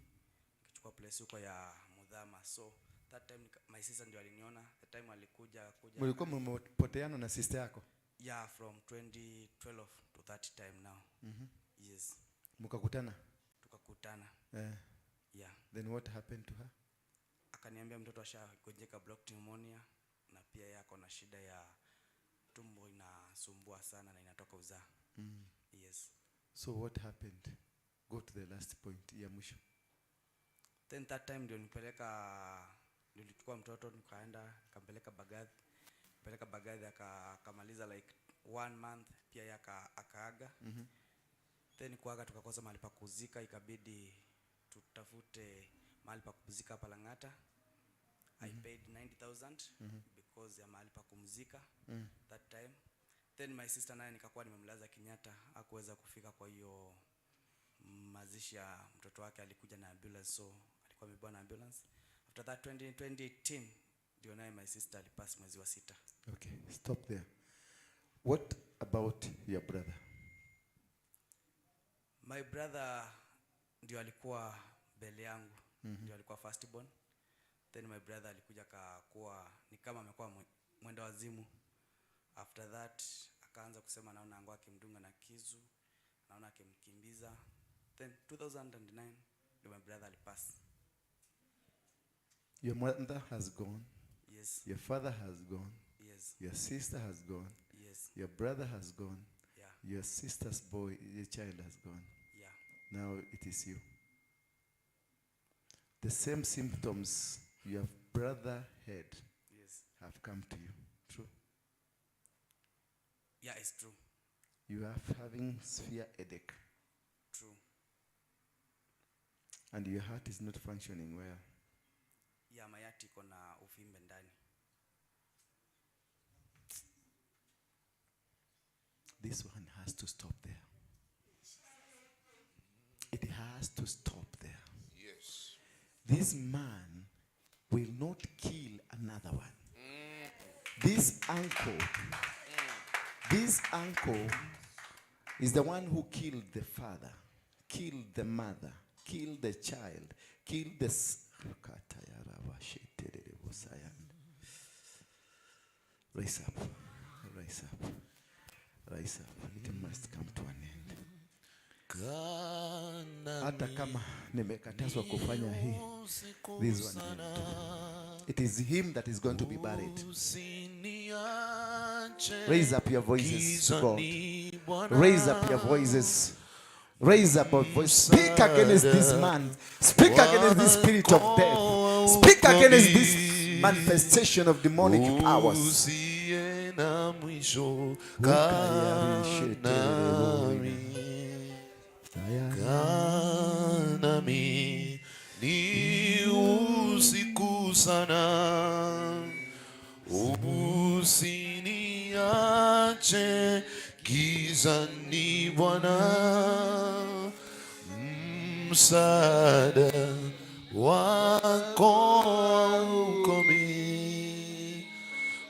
nikichukua place huko ya Mudhama. So that time my sister ndio aliniona. The time alikuja kuja. Mlikuwa mmepoteana na sister yako? Yeah, from 2012 to that time now. Yes. Mkakutana? Tukakutana. Yeah. Then what happened to her? Akaniambia mtoto ashagonjeka block pneumonia na pia yeye ako na shida ya tumbo inasumbua sana na inatoka uzaa. Yes. So what happened? Go to the last point ya mwisho. Then that time ndio nilichukua mtoto nikaenda nikampeleka Bagathi. Nikampeleka Bagathi akamaliza like 1 month pia yeye akaaga. Then kuaga tukakosa mahali pa kuzika, ikabidi tutafute mahali pa kuzika hapa Lang'ata. I paid 90,000 because ya mahali pa kumzika that time. Then my sister naye nikakuwa nimemlaza Kenyatta, hakuweza kufika kwa hiyo mazishi ya mtoto wake, alikuja na ambulance, so alikuwa amebebwa na ambulance. After that 2018 ndio naye my sister alipass mwezi wa 6. Okay, stop there. What about your brother? My brother ndio alikuwa mbele yangu. Ndio alikuwa first born. Then my brother alikuja akakuwa ni kama amekuwa mwenda wazimu. After that akaanza kusema naona angu akimdunga na kisu, naona akimkimbiza. Then 2009 ndio my brother alipass. Your mother has gone. Yes. Your father has gone. Yes. Your sister has gone. Yes. Your brother has gone. Yeah. Your sister's boy, your child has gone. Yeah. Now it is you. The same symptoms your brother had Yes. have come to you. True? Yeah, it's true. You are having severe headache. True. And your heart is not functioning well. Yeah, my heart iko na uvimbe ndani. This one has to stop there. has to stop there. Yes. This man will not kill another one. This uncle is the one who killed the father, killed the mother, killed the child, killed the... Rise up, rise up, rise up. It must come to an end. Hata kama nimekatazwa kufanya hii, this one I do. It is him that is going to be buried. Raise up your voices to God. Raise up your voices. Raise up your voice. Speak against this man. Speak against this spirit of death. Speak against this manifestation of demonic powers. Ni usiku sana, usiniache gizani Bwana, msaada wako ukomi,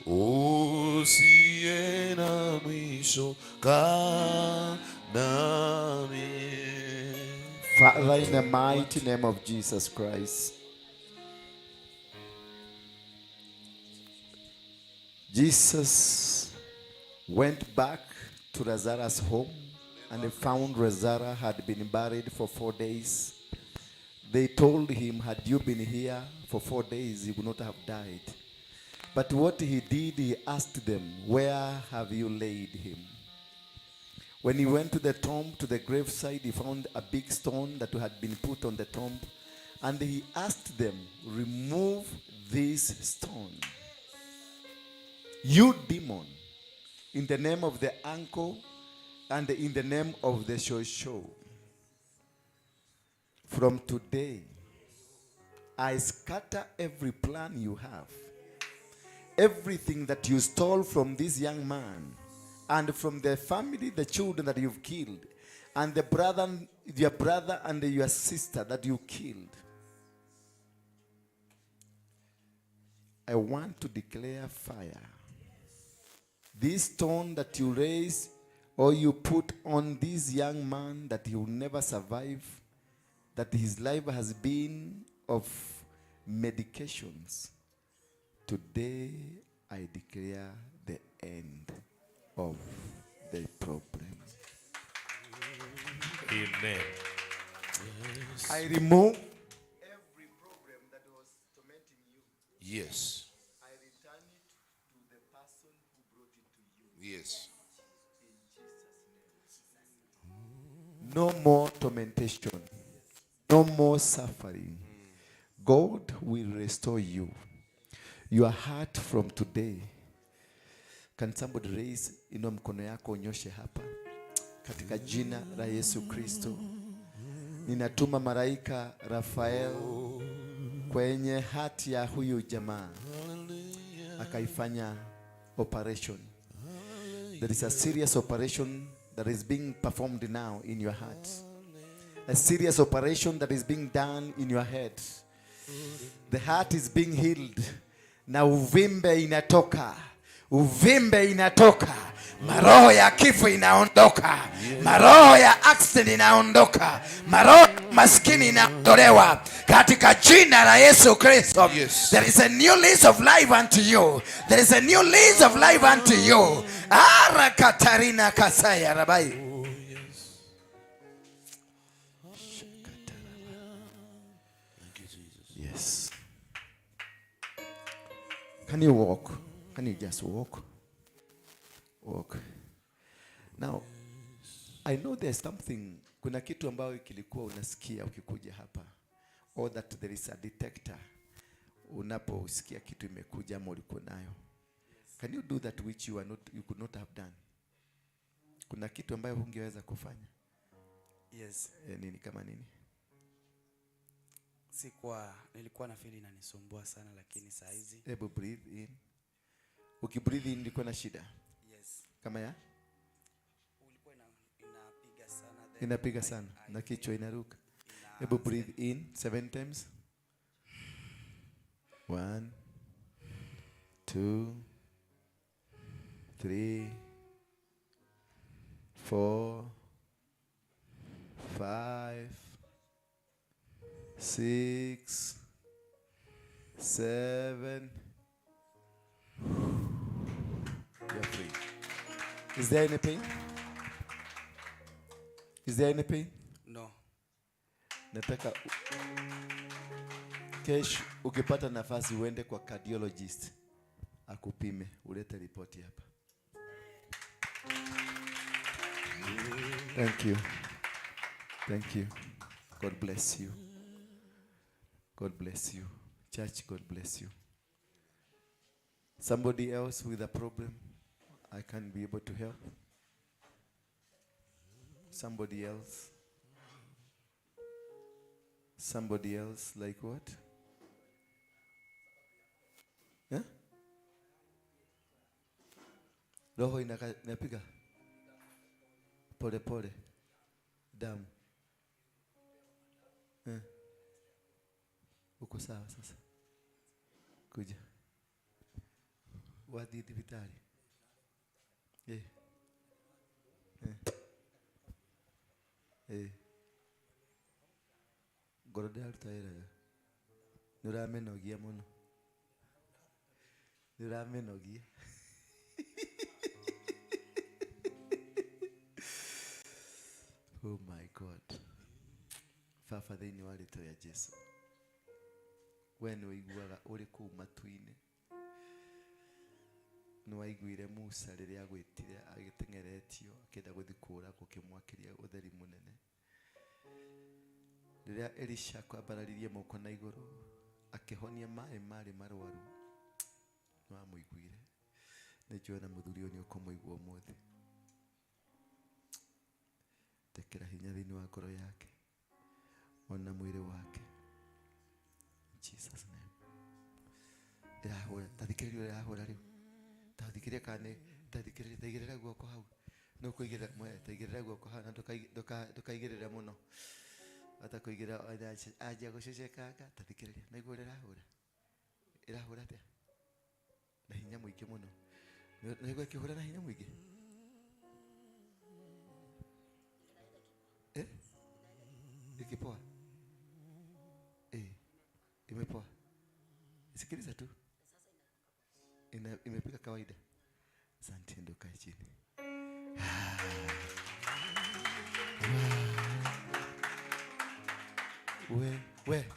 usiye na mwisho kaa nami. Father, in the mighty name of Jesus Christ, Jesus went back to Lazarus' home and he found Lazarus had been buried for 4 days. They told him, had you been here for 4 days, he would not have died. But what he did, he asked them, where have you laid him? When he went to the tomb, to the graveside, he found a big stone that had been put on the tomb. And he asked them, remove this stone. You demon, in the name of the uncle and in the name of the shosho, from today, I scatter every plan you have. Everything that you stole from this young man and from the family, the children that you've killed, and the brother, your brother and your sister that you killed. I want to declare fire. This stone that you raise or you put on this young man that he will never survive, that his life has been of medications. Today, I declare the end of the problem. Amen. Yes. I remove every problem that was tormenting you. Yes. I return it to the person who brought it to you. Yes. In Jesus' name. No more tormentation. No more suffering. God will restore you. Your heart from today. Can somebody raise inua mkono yako unyoshe hapa? Katika jina la Yesu Kristo. Ninatuma malaika Rafael kwenye hati ya huyu jamaa. Akaifanya operation. There is a serious operation that is being performed now in your heart. A serious operation that is being done in your head. The heart is being healed. Na uvimbe inatoka. Uvimbe inatoka. Maroho ya kifo inaondoka. Maroho ya accident inaondoka. Maroho maskini inaondolewa. Katika jina la Yesu Kristo. Yes. There is a new lease of life unto you. There is a new lease of life unto you. Ara Katarina Kasaya Rabai. Oh, yes. Thank you, Jesus. Yes. Can you walk? Can you just walk? Walk. Now, I know there's something, kuna kitu ambayo kilikuwa unasikia ukikuja hapa, or that there is a detector. Unaposikia kitu imekuja ama ulikuwa nayo. Can you do that which you are not, you could not have done? Kuna kitu ambayo hungeweza kufanya? Yes. Nini kama nini? Sikuwa, nilikuwa na feel inanisumbua sana lakini saa hizi. Hebu breathe in. Ukibreathe in ilikuwa na shida? Yes. Kama ya? Ulikuwa inapiga sana. Then Inapiga sana na kichwa inaruka. Hebu breathe in 7 times. 1, 2, 3, 4, 5, 6, 7. You're free. Is there any pain? Is there any pain? No. Nataka kesho ukipata nafasi uende kwa cardiologist akupime, ulete ripoti hapa. Thank you. Thank you. God bless you. God bless you. Church, God bless you. Somebody else with a problem, I can be able to help. Somebody else. Somebody else, like what? Yeah? Roho inapiga pole pole, damu. Uko sawa sasa? Kuja wathi thibitarĩ. Ngoro ndĩraruta wĩra wega. Nĩũramĩnogia mũno. Nĩũramĩnogia. Oh my God. Baba, thĩinĩ wa rĩtwa rĩa Jesu, we nĩũiguaga ũrĩ kũu matu-inĩ. Nĩwaiguire Musa rĩrĩa agwĩtire agĩteng'eretio akĩenda gũthiĩ kũũragwo, ũkĩmwakĩria ũtheri mũnene. Rĩrĩa Elisha kwambararirie moko na igũrũ akĩhonia maĩ marĩ marwaru, nĩwamũiguire. Nĩnjũĩ na mũthuri ũyũ nĩũkũmũigua ũmũthĩ. Ndekera hinya thĩinĩ wa ngoro yake ona mwĩrĩ wake. In Jesus name. Ĩrahũra, ta thikĩrĩria ũrĩa ĩrahũra rĩu. Ta thikĩrĩria kana nĩ, ta thikĩrĩria, ta igĩrĩra guoko hau. Nĩ ũkũigĩrĩra, mwe, ta igĩrĩra guoko hau na ndũkaigĩrĩre mũno. Ata kũigĩrĩra, anjia gũcecekanga, ta thikĩrĩria. Naigua ũrĩa ĩrahũra. Ĩrahũra atĩa? Na hinya mũingĩ mũno. Naigua ĩkĩhũra na hinya mũingĩ? Ikipoa? Imepoa. Sikiliza tu. Imepika kawaida. Asante, ndio kae chini. We, we.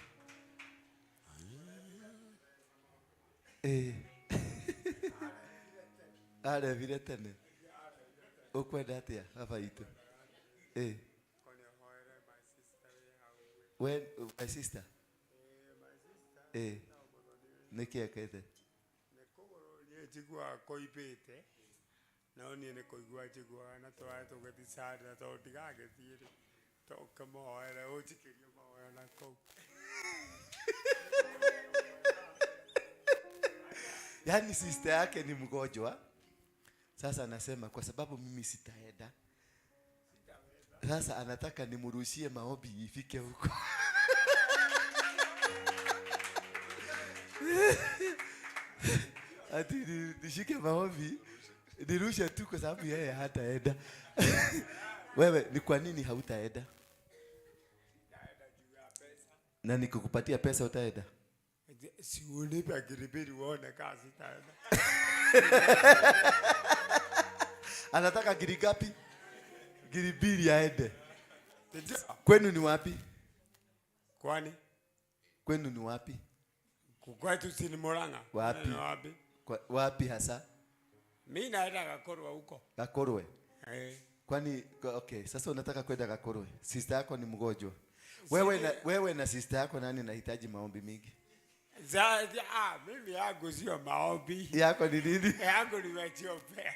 Arevire tene. Ukwenda atia baba itu? When my sister? Niki ekete? Njiguaga koimbĩte no niĩ nĩ kũigua njiguaga na tũrae tũgĩthiĩ na tondũ ndigagĩthiĩ rĩ tũkĩmũhoere ũnjikĩrie mahoya na kũu. Yaani sister yake ni mgonjwa. Sasa anasema kwa sababu mimi sitaenda. Sasa anataka nimrushie maombi ifike huko. Ati nishike maombi nirushe tu kwa sababu yeye hataenda. Wewe ni kwa nini hautaenda? Na nikikupatia pesa utaenda? Si unipe giribiri uone kazi itaenda. Anataka giri ngapi? Giri mbili aende. Kwenu ni wapi? Kwani? Kwenu ni wapi? Kwetu si ni Murang'a. Wapi? Ni wapi? Wapi hasa? Mimi naenda Gakorwe huko. Gakorwe? Kwani okay, sasa unataka kwenda Gakorwe. Sister yako ni mgonjwa. Wewe na sister yako nani anahitaji maombi mingi? Mimi yangu sio maombi. Yako ni nini? Yangu nimejiombea.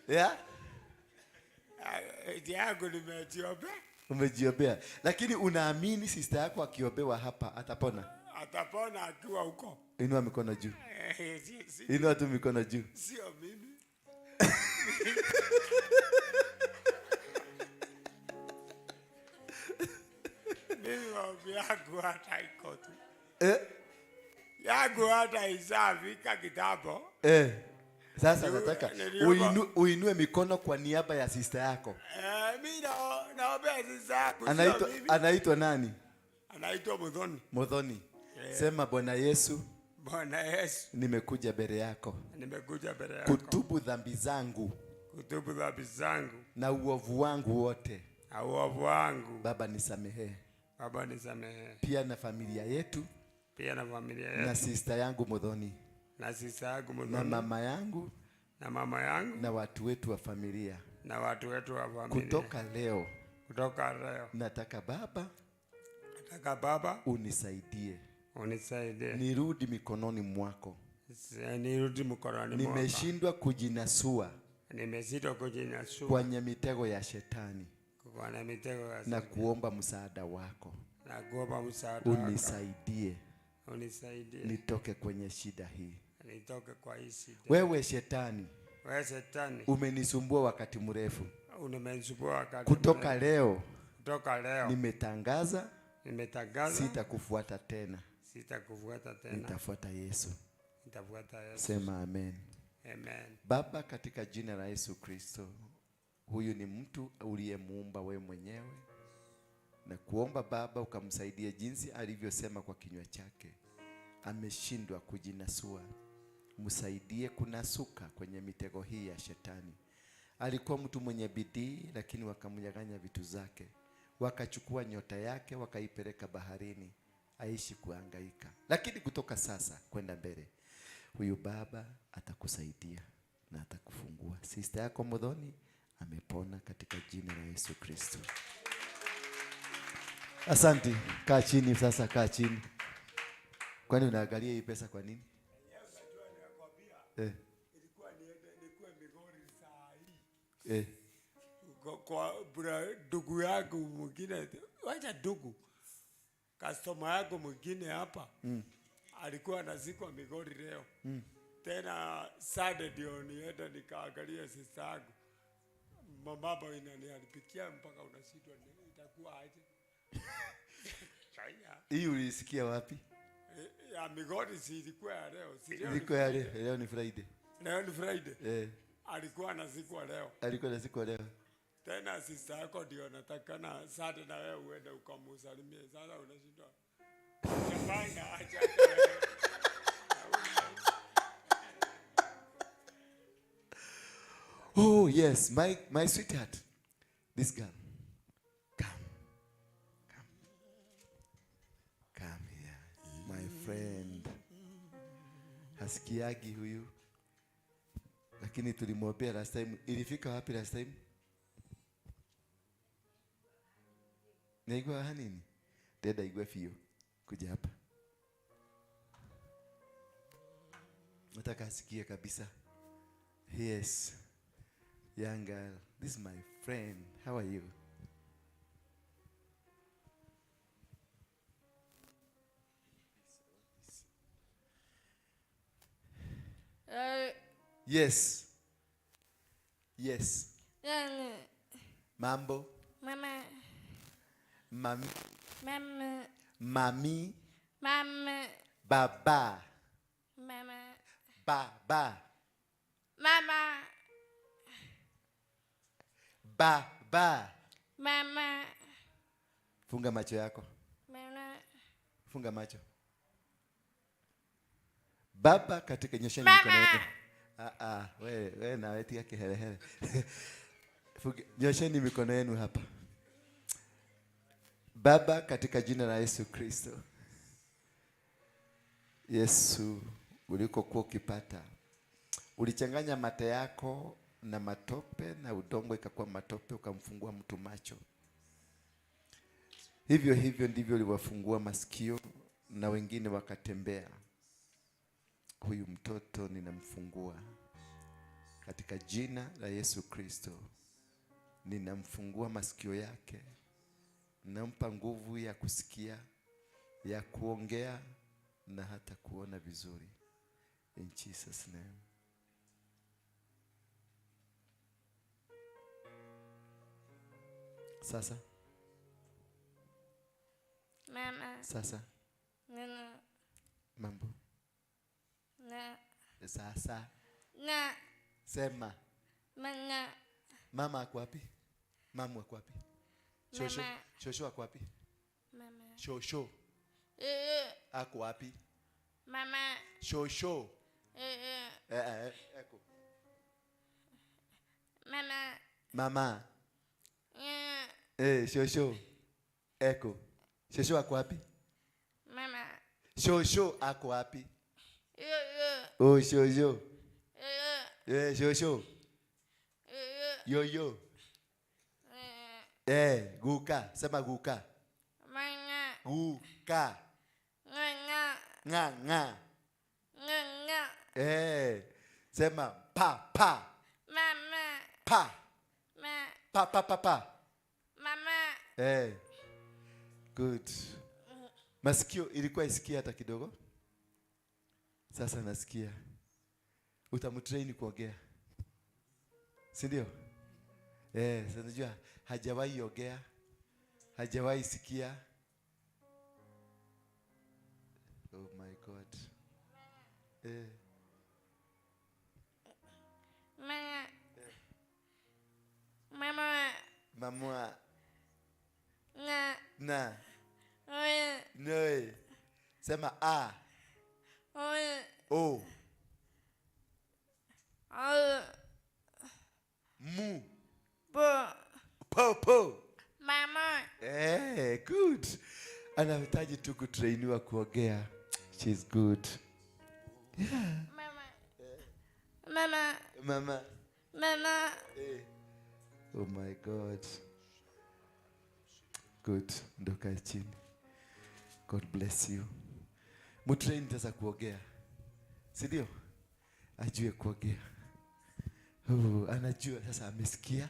Yeah? Yangu nimejiombea. Umejiombea. Lakini unaamini sister yako akiombewa hapa atapona? Atapona akiwa huko. Inua mikono juu. Inua tu mikono juu. Sio mimi. Mimi maombi yangu hata iko tu. Eh? Yangu hata ishafika kitambo. Eh. Sasa nataka uinue mikono kwa niaba ya sister yako. Mimi naombea sister yangu. Anaitwa nani? Anaitwa Muthoni. Muthoni. Sema Bwana Yesu. Bwana Yesu. Nimekuja mbele yako. Nimekuja mbele yako. Kutubu dhambi zangu. Kutubu dhambi zangu. Na uovu wangu wote. Na uovu wangu. Baba nisamehe. Baba nisamehe. Pia na familia yetu. Pia na familia yetu. Na sister yangu Muthoni. Na sister yangu Muthoni. Na mama yangu. Na mama yangu. Na watu wetu wa familia. Na watu wetu wa familia. Kutoka leo. Kutoka leo. Nataka Baba. Nataka Baba. Unisaidie. Unisaidie. Nirudi mikononi mwako. Nirudi mikononi mwako. Nimeshindwa kujinasua. Nimeshindwa kujinasua. Kwenye mitego ya shetani. Kwenye mitego ya shetani. Na kuomba msaada wako. Na kuomba msaada wako. Unisaidie. Unisaidie. Nitoke kwenye shida hii. Nitoke kwa hii shida. Wewe shetani. Wewe shetani. Umenisumbua wakati mrefu. Umenisumbua wakati mrefu. Kutoka leo. Kutoka leo. Nimetangaza. Nimetangaza. Sitakufuata tena. Sitakufuata tena. Nitafuata Yesu. Nitafuata Yesu. Sema amen. Amen. Baba, katika jina la Yesu Kristo, huyu ni mtu uliyemuumba wewe mwenyewe. Na kuomba Baba ukamsaidie jinsi alivyosema kwa kinywa chake. Ameshindwa kujinasua. Msaidie kunasuka kwenye mitego hii ya shetani. Alikuwa mtu mwenye bidii, lakini wakamnyang'anya vitu zake. Wakachukua nyota yake wakaipeleka baharini aishi kuhangaika. Lakini kutoka sasa kwenda mbele, huyu baba atakusaidia na atakufungua. Sister yako Muthoni amepona katika jina la Yesu Kristo. Asante. Kaa chini sasa, kaa chini. Kwani unaangalia hii pesa kwa nini? Ilikuwa niende nikuwe Migori saa hii. Kwa ndugu yangu mwingine, wacha ndugu, customer yangu mwingine hapa. Alikuwa anazikwa Migori leo. Tena Sunday ndio niende nikaangalia sister yangu. Mambo inaniharibikia mpaka unashindwa itakuwa aje. Hii ulisikia wapi? Ya Migori si ilikuwa ya leo. Ilikuwa ya leo, leo ni Friday. Leo ni Friday. Alikuwa anazikwa leo. Alikuwa anazikwa leo. Tena sister yako ndio natakana Saturday na wewe uende ukamsalimie. Sasa unashindwa. Chapanga acha. Oh yes, my sweetheart. This girl. Come. Come. Come here, my friend. Hasikiagi huyu. Lakini tulimwombea last time. Ilifika wapi last time? Naigua hanini? Deda igwe fio. Kuja hapa. Nataka asikie kabisa. Yes. Young girl, this is my friend. How are you? Yes. Yes. Mambo. Mama. Mami. Mama. Mami. Mama. Baba. Mama. Baba. Mama. Baba. Mama. Funga macho yako. Mama. Funga macho. Baba, katika nyosheni mikono yenu. Wewe na wewe tia kiherehere. Nyosheni mikono yenu hapa. Baba, katika jina la Yesu Kristo. Yesu, ulikokuwa ukipata, ulichanganya mate yako na matope na udongo ikakuwa matope, ukamfungua mtu macho. Hivyo hivyo ndivyo uliwafungua masikio na wengine wakatembea. Huyu mtoto ninamfungua katika jina la Yesu Kristo. Ninamfungua masikio yake, nampa nguvu ya kusikia, ya kuongea na hata kuona vizuri. In Jesus name. Sasa. Mama. Sasa. Nana. Mambo. Na. Sasa. Na. Sema. Mana. Mama ako wapi? Mamu ako wapi? Shosho. Mama. Shosho ako wapi? Mama. Shosho. Ako wapi? Mama. Shosho. Eko. Mama. Mama. Shosho. Eko. Shosho ako wapi? Mama. Shosho ako wapi? Oh, shosho. Shosho. Yo yo. Guka. Sema guka. Mama. Guka. Nga. Nga nga. Nga. Sema pa pa. Mama. Pa. Ma. Pa pa pa pa. Mama. Good. Masikio ilikuwa isikia hata kidogo. Sasa nasikia. Utamtrain kuongea. Si ndio? Sasa unajua hajawahi ongea. Hajawahi sikia. Oh my God. Mama. Mama. Mama. Na. Na. Oe. Noe. Sema a. Oe. O. A. Mu. Bo. Po po. Mama. Good. Anahitaji tu kutrainiwa kuongea. She's good. Yeah. Mama. Mama. Mama. Mama. Oh my God. Good. Ndoka chini. God bless you. Mutrain sasa kuongea. Si ndio? Ajue kuongea. Oh, anajua sasa, amesikia,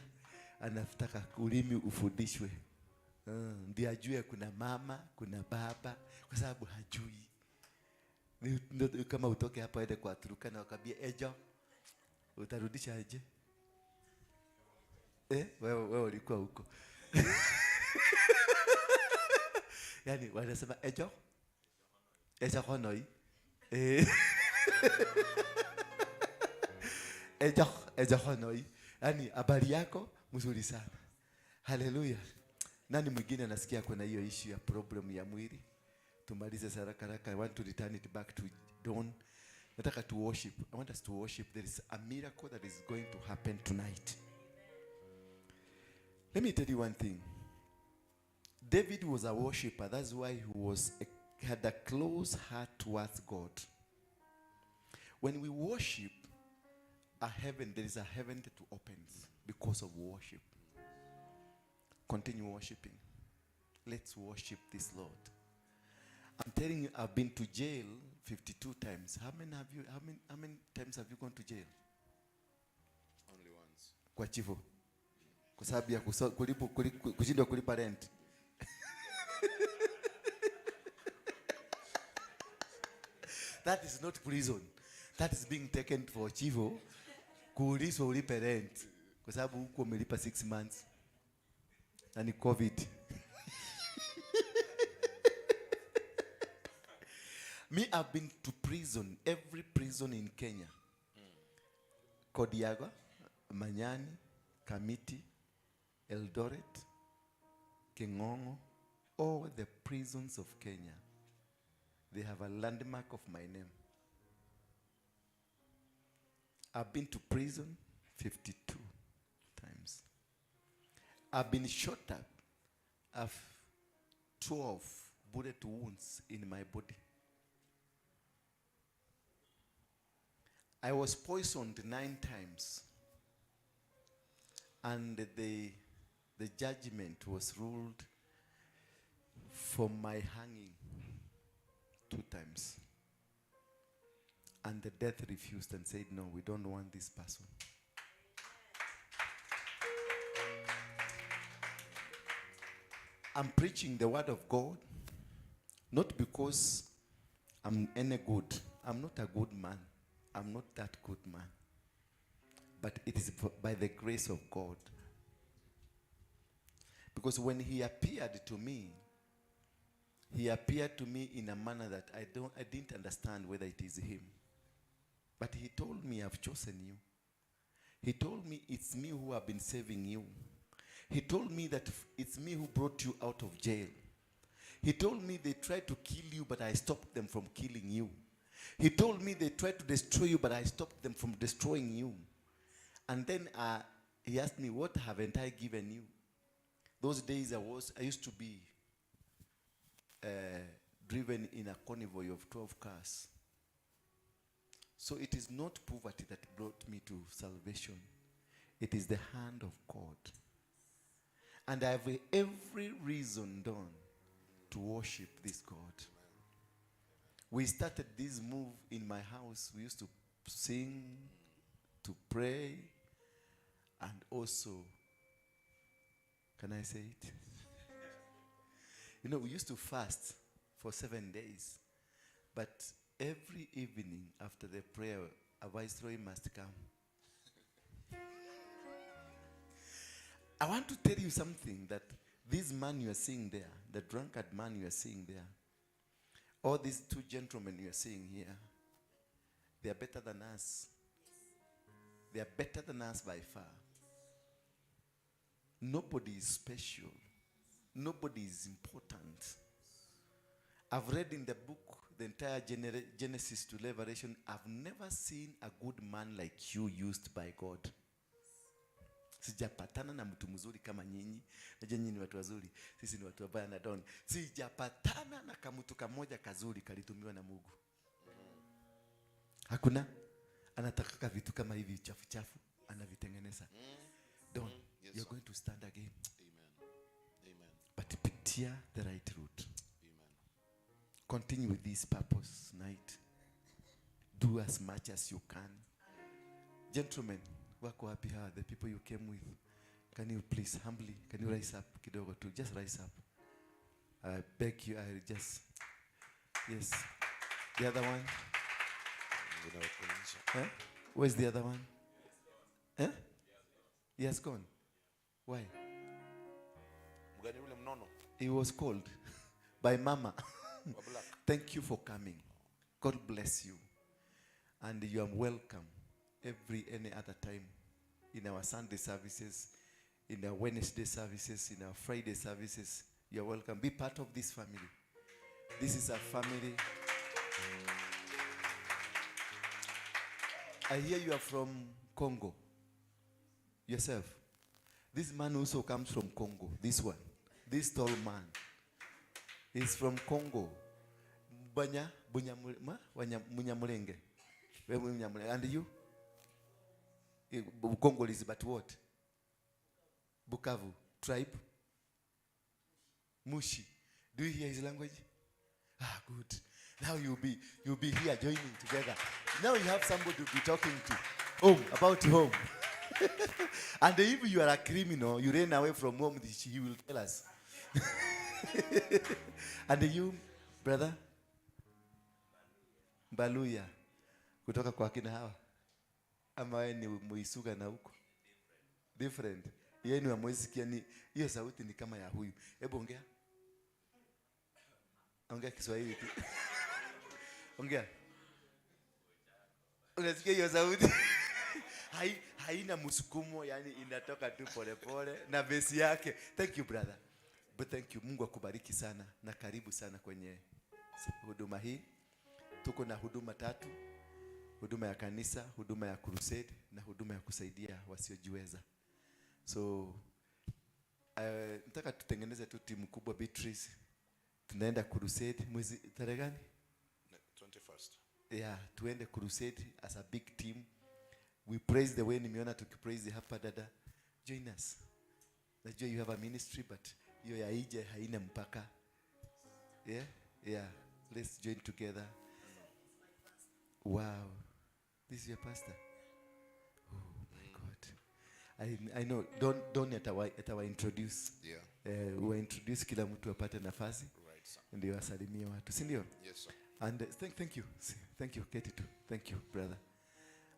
anataka ulimi ufundishwe. Ndiye ajue kuna mama, kuna baba, kwa sababu hajui. Ni kama utoke hapa uende kwa Turkana wakambie ejo, utarudisha aje? Wewe ulikuwa huko. Yaani wanasema ejo? Ejo honoi. Ejo, ejo honoi. Yaani habari yako mzuri sana. Haleluya. Nani mwingine anasikia kuna hiyo issue ya problem ya mwili? Tumalize haraka haraka. I want to return it back to dawn. Nataka to worship. I want us to worship. There is a miracle that is going to happen tonight. Let me tell you one thing. David was a worshipper. That's why he had a close heart towards God. When we worship, a heaven, there is a heaven that opens because of worship. Continue worshiping. Let's worship this Lord. I'm telling you, I've been to jail 52 times. How many have you? How many times have you gone to jail? Only once. Kwa chifu. Kwa sababu ya kushindwa kulipa rent. That is not prison. That is being taken for chifu. Kuulizwa ulipe rent. Kwa sababu huko umelipa 6 months. Na ni COVID. Me, I've been to prison, every prison in Kenya. Kodiaga, Manyani, Kamiti, Eldoret, Kingongo, all the prisons of Kenya. They have a landmark of my name. I've been to prison 52 times. I've been shot up. I've 12 bullet wounds in my body. I was poisoned 9 times. And the judgment was ruled for my hanging 2 times. And the death refused and said, no, we don't want this person. I'm preaching the word of God, not because I'm any good. I'm not a good man. I'm not that good man. But it is by the grace of God. Because when he appeared to me, he appeared to me in a manner that I didn't understand whether it is him. But he told me, I've chosen you. He told me, it's me who have been saving you. He told me that it's me who brought you out of jail. He told me they tried to kill you, but I stopped them from killing you. He told me they tried to destroy you, but I stopped them from destroying you. And then he asked me, what haven't I given you? Those days I used to be driven in a convoy of 12 cars. So it is not poverty that brought me to salvation. It is the hand of God. And I have every reason done to worship this God. We started this move in my house. We used to sing, to pray, and also, can I say it? We used to fast for 7 days, but every evening after the prayer, a viceroy must come. I want to tell you something, that this man you are seeing there, the drunkard man you are seeing there, all these two gentlemen you are seeing here, they are better than us. They are better than us by far. Nobody is special. Nobody is important. I've read in the book, the entire Genesis to Revelation, I've never seen a good man like you used by God. Sijapatana na mtu mzuri kama nyinyi. Najua nyinyi ni watu wazuri, sisi ni watu wabaya na don. Sijapatana na kamtu kamoja kazuri kalitumiwa na Mungu. Hakuna. Anataka vitu kama hivi chafu chafu, anavitengeneza. Don, Yes, you're sir. going to stand again. Amen. Amen. But pitia the right route. Amen. Continue with this purpose night. Do as much as you can. Gentlemen, wako wapi hawa, the people you came with? Can you please humbly, can you rise up kidogo tu? Just rise up. I beg you, I just, yes. The other one? Huh? Where's the other one? Huh? He has gone. Why? Mgani ule mnono? He was called by mama. Wa black. Thank you for coming. God bless you. And you are welcome any other time in our Sunday services, in our Wednesday services, in our Friday services. You are welcome. Be part of this family. This is a family. I hear you are from Congo. Yourself. This man also comes from Congo. This one. This tall man. He's from Congo. Banya, Bunya, ma, Wanya, Munyamulenge. Munyamulenge. And you? Congolese, but what? Bukavu. Tribe? Mushi. Do you hear his language? Good. Now you'll be here joining together. Now you have somebody to be talking to. Home, about home. And if you are a criminal, you ran away from home, he will tell us. And you, brother? Mbaluya. Kutoka kwa kina hawa. Ama wewe ni Muisuga na huko? Different. Yeye ni wa Mwesikia, ni hiyo sauti ni kama ya huyu. Hebu ongea. Ongea Kiswahili tu. Ongea. Unasikia hiyo sauti? Haina msukumo, yani inatoka tu pole pole na besi yake. Thank you brother. But thank you. Mungu akubariki sana na karibu sana kwenye huduma hii. Tuko na huduma tatu. Huduma ya kanisa, huduma ya crusade na huduma ya kusaidia wasiojiweza. So, nataka tutengeneze tu timu kubwa Beatrice. Tunaenda crusade mwezi tarehe gani? 21st. Yeah, tuende crusade as a big team. We praise the way nimeona tukipraise hapa dada. Join us. Najua you have a ministry but hiyo ya ije haina mpaka. Yeah? Yeah. Let's join together. Wow. This is your pastor. Oh my God. I know. Don't atawa introduce. Yeah. Wa introduce kila mtu apate nafasi. Right, sir. Ndio asalimie watu, si ndio? Yes, sir. And thank you. Thank you, Katie too. Thank you, brother.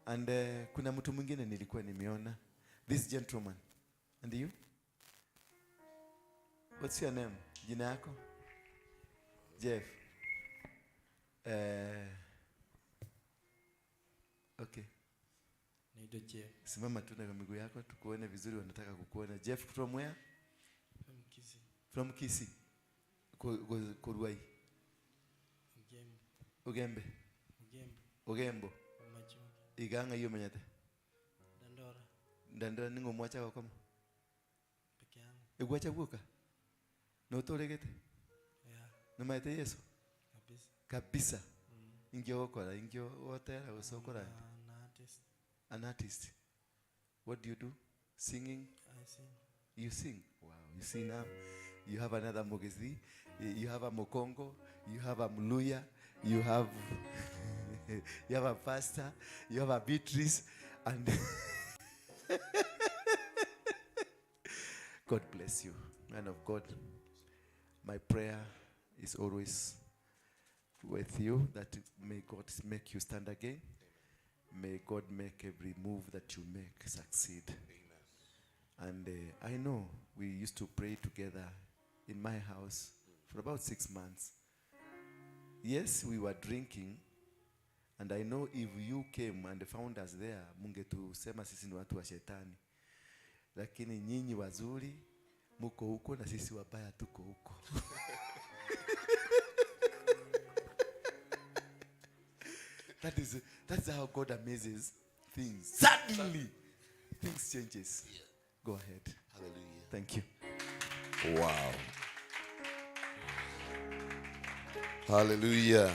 And kuna mtu mwingine nilikuwa nimeona. This gentleman. And you? What's your name? Jina yako? Jeff. Okay. Naitwa Jeff. Simama tu na miguu yako tukuone vizuri, wanataka kukuona. Jeff from where? From Kisii. From Kisii. Kuruai. Ugembe. Ugembe. Ugembe. Ugembo. Machoki. Iganga hiyo menyate. Dandora. Dandora ningo mwacha kwa kama? Peke yangu. Igwacha guoka? Na utoregete? Yeah. Na maete Yesu? Kabisa. Kabisa. Ingyo okora, ingyo otera usokora. An artist. An artist. What do you do? Singing? I sing. You sing? Wow. You sing now. You have another Mogezi, you have a Mokongo, you have a Mluya, you have you have a pastor, you have a Beatrice, and God bless you, man of God. My prayer is always with you, that may God make you stand again. May God make every move that you make succeed. Amen. And I know we used to pray together in my house for about 6 months. Yes, we were drinking. And I know if you came and found us there, mungetusema sisi ni watu wa shetani. Lakini nyinyi wazuri muko huko na sisi wabaya tuko huko. That's how God amazes things. Suddenly, things changes. Yeah. Go ahead. Hallelujah. Thank you. Wow. Hallelujah.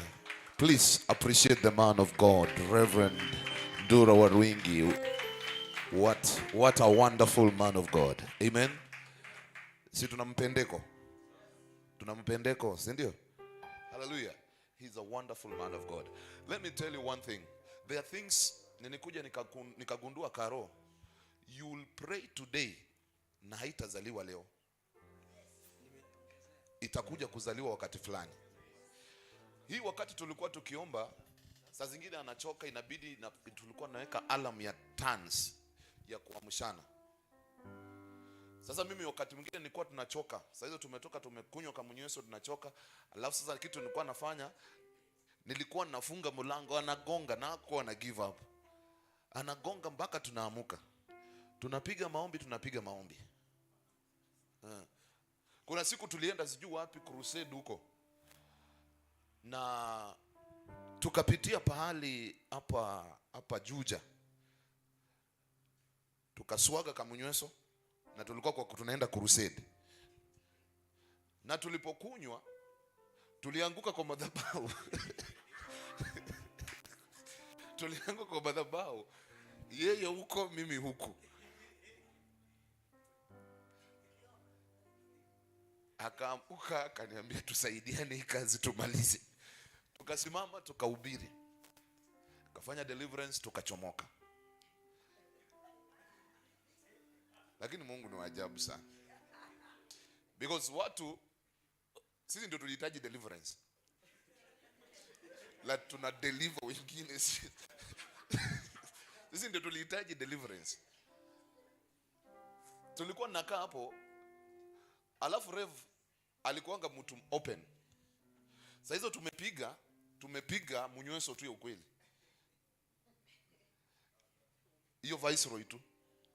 Please appreciate the man of God, Reverend Dura Waruingi. What a wonderful man of God. Amen. Si tunampendeko. Tunampendeko, si ndio? Hallelujah. He's a wonderful man of God. Let me tell you one thing. There are things nilikuja nikagundua Karo. You will pray today na haitazaliwa leo. Itakuja kuzaliwa wakati fulani. Hii wakati tulikuwa tukiomba, saa zingine anachoka, inabidi na, tulikuwa naweka alarm ya tans ya kuamshana. Sasa mimi wakati mwingine nilikuwa tunachoka. Sasa hizo tumetoka tumekunywa kamunyweso tunachoka. Alafu sasa kitu nilikuwa nafanya, nilikuwa nafunga mlango, anagonga na hakuwa na give up. Anagonga mpaka tunaamuka. Tunapiga maombi, tunapiga maombi. Kuna siku tulienda sijui wapi crusade huko. Na tukapitia pahali hapa Juja. Tukaswaga kamunyweso na tulikuwa kwa tunaenda crusade. Na tulipokunywa tulianguka kwa madhabahu. Tulianguka kwa madhabahu. Yeye huko mimi huku. Akaamka akaniambia tusaidiane hii kazi tumalize. Tukasimama tukahubiri. Tukafanya deliverance tukachomoka. Lakini Mungu ni wa ajabu sana. Because watu sisi ndio tulihitaji deliverance. La tuna deliver wengine. Sisi ndio tulihitaji deliverance. Tulikuwa tunakaa hapo. Alafu Rev alikuanga mtu open. Sasa hizo tumepiga munyweso tu ya ukweli. Hiyo Viceroy tu.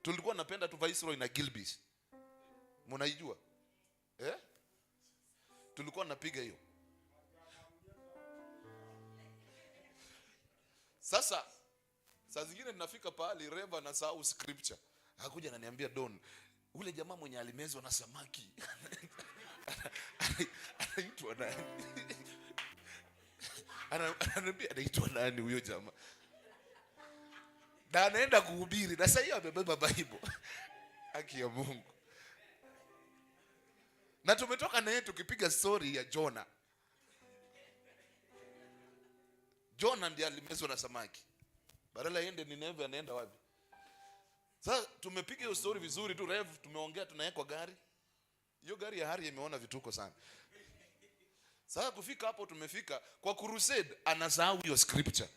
Tulikuwa napenda tu Viceroy na Gilbey's. Mnaijua? Eh? Tulikuwa napiga hiyo. Sasa saa zingine tunafika pahali Rev anasahau scripture. Akakuja ananiambia Don, ule jamaa mwenye alimezwa na samaki anaitwa nani? Ananiambia anaitwa nani huyo jamaa? Na anaenda kuhubiri na sasa hiyo amebeba Bible. Haki ya Mungu. Na tumetoka na yeye tukipiga story ya Jonah. Jonah ndiye alimezwa na samaki. Badala aende Nineve anaenda wapi? Sasa tumepiga hiyo story vizuri tu Rev, tumeongea tunawekwa gari. Hiyo gari ya Harry imeona vituko sana. Sasa kufika hapo tumefika kwa crusade anasahau hiyo scripture.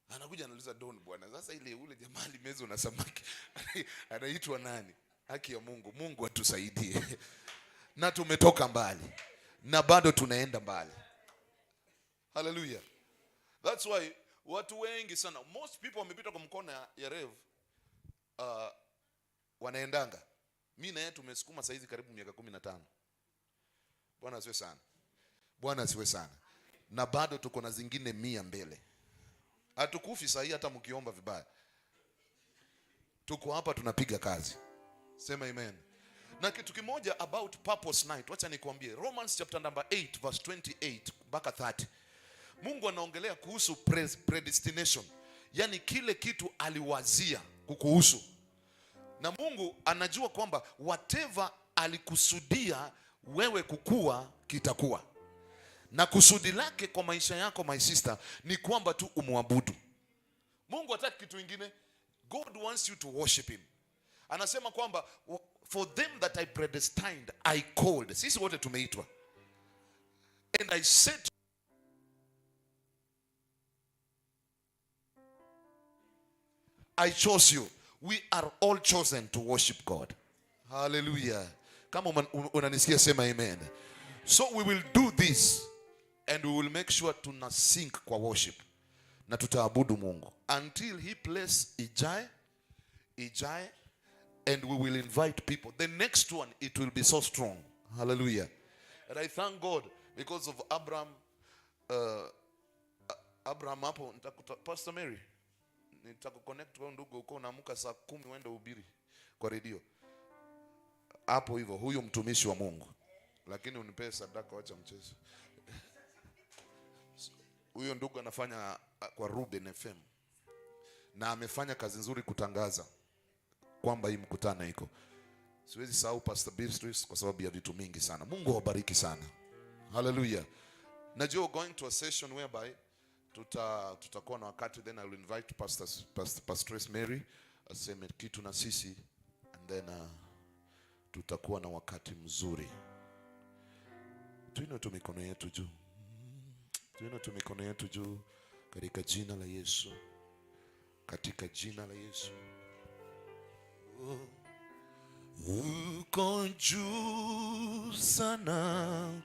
Anakuja anauliza Don bwana, sasa ile ule jamaa alimezwa na samaki anaitwa nani? Haki ya Mungu, Mungu atusaidie. Na tumetoka mbali na bado tunaenda mbali. Hallelujah. That's why watu wengi sana, most people wamepita kwa mkono ya Rev, wanaendanga. Mi na yeye tumesukuma saizi karibu miaka 15. Bwana asiwe sana. Bwana asiwe sana. Na bado tuko na zingine 100 mbele. Hatukufi sahi hata mkiomba vibaya. Tuko hapa tunapiga kazi. Sema amen. Na kitu kimoja about Purpose Night, wacha nikwambie. Romans chapter number 8 verse 28 mpaka 30. Mungu anaongelea kuhusu predestination. Yaani kile kitu aliwazia kukuhusu. Na Mungu anajua kwamba whatever alikusudia wewe kukua kitakuwa. Na kusudi lake kwa maisha yako, my sister, ni kwamba tu umwabudu. Mungu hataki kitu kingine. God wants you to worship him. Anasema kwamba for them that I predestined, I called. Sisi wote tumeitwa. And I said I chose you. We are all chosen to worship God. Hallelujah. Kama unanisikia sema amen. So we will do this and we will make sure tuna sync kwa worship. Na tutaabudu Mungu until he place ijae, ijae, and we will invite people. The next one, it will be so strong. Hallelujah. And I thank God because of Abraham. Abraham hapo, nitakuta, Pastor Mary, nitakuconnect kwa ndugu uko unaamka saa 10 uende uhubiri kwa redio. Hapo hivyo huyu mtumishi wa Mungu. Lakini unipee sadaka, wacha mchezo. Huyo ndugu anafanya kwa Ruben FM. Na amefanya kazi nzuri kutangaza kwamba hii mkutano iko. Siwezi sahau Pastor Beatrice kwa sababu ya vitu mingi sana. Mungu awabariki sana. Hallelujah. Najua we're going to a session whereby tutakuwa na wakati, then I will invite Pastor Mary aseme kitu na sisi, and then tutakuwa na wakati mzuri. Tuinue tu mikono yetu juu. Tuinue tu mikono yetu juu katika jina la Yesu. Katika jina la Yesu. Uko juu sana,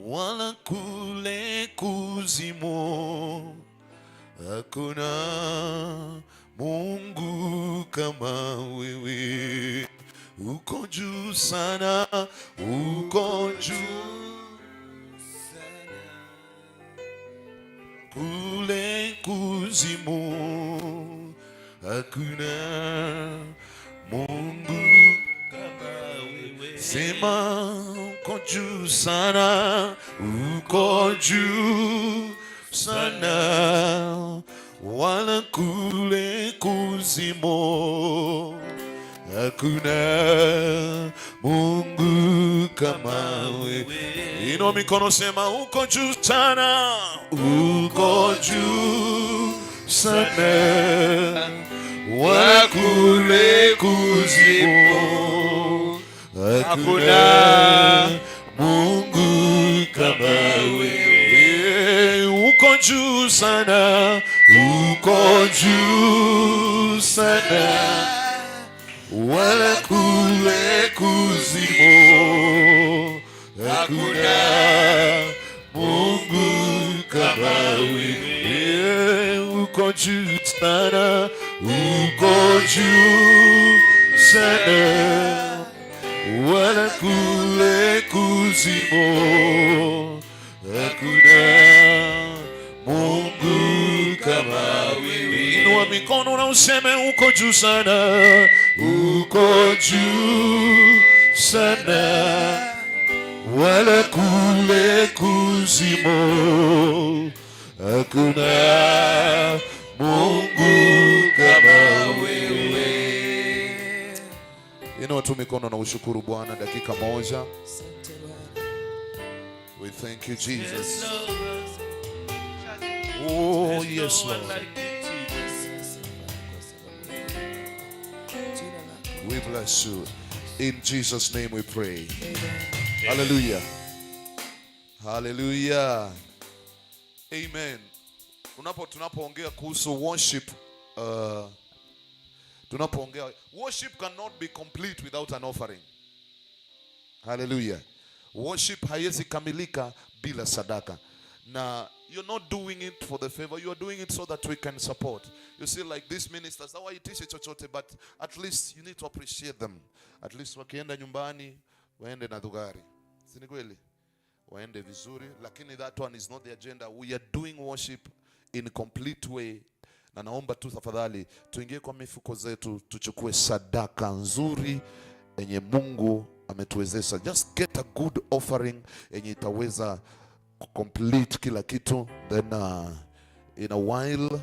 wala kule kuzimu hakuna Mungu kama wewe. Uko juu sana, uko juu sana, kule kuzimu hakuna Mungu kama wewe. Sema uko juu sana, uko juu sana, wala kule kuzimu hakuna Mungu kama wewe. Inua mikono, sema uko juu sana, uko juu sana, wala kule kuzimu hakuna Mungu kama wewe. Uko juu sana, uko juu sana, wala kule kuzimu hakuna Mungu kama wewe. Uko juu sana, uko juu sana, wala kule kuzimu hakuna Mungu kama wewe. Inua mikono na useme uko juu sana, uko juu sana, wala kule kuzimu hakuna Mungu kama wewe. Inua tu mikono na ushukuru Bwana dakika moja. We thank you, Jesus. Oh, yes, Lord. We bless you. In Jesus' name we pray. Hallelujah. Hallelujah. Amen. Tunapoongea kuhusu worship, tunapoongea worship cannot be complete without an offering. Hallelujah. Worship haiwezi kamilika bila sadaka. Na you're not doing it for the favor, you are doing it so that we can support. You see, like these ministers, hawaitishi chochote, but at least you need to appreciate them. At least wakienda nyumbani waende na dhugari, si ni kweli? Waende vizuri, lakini that one is not the agenda. We are doing worship in complete way, na naomba tu tafadhali tuingie kwa mifuko zetu tuchukue sadaka nzuri yenye Mungu ametuwezesha. Just get a good offering yenye itaweza complete kila kitu, then in a while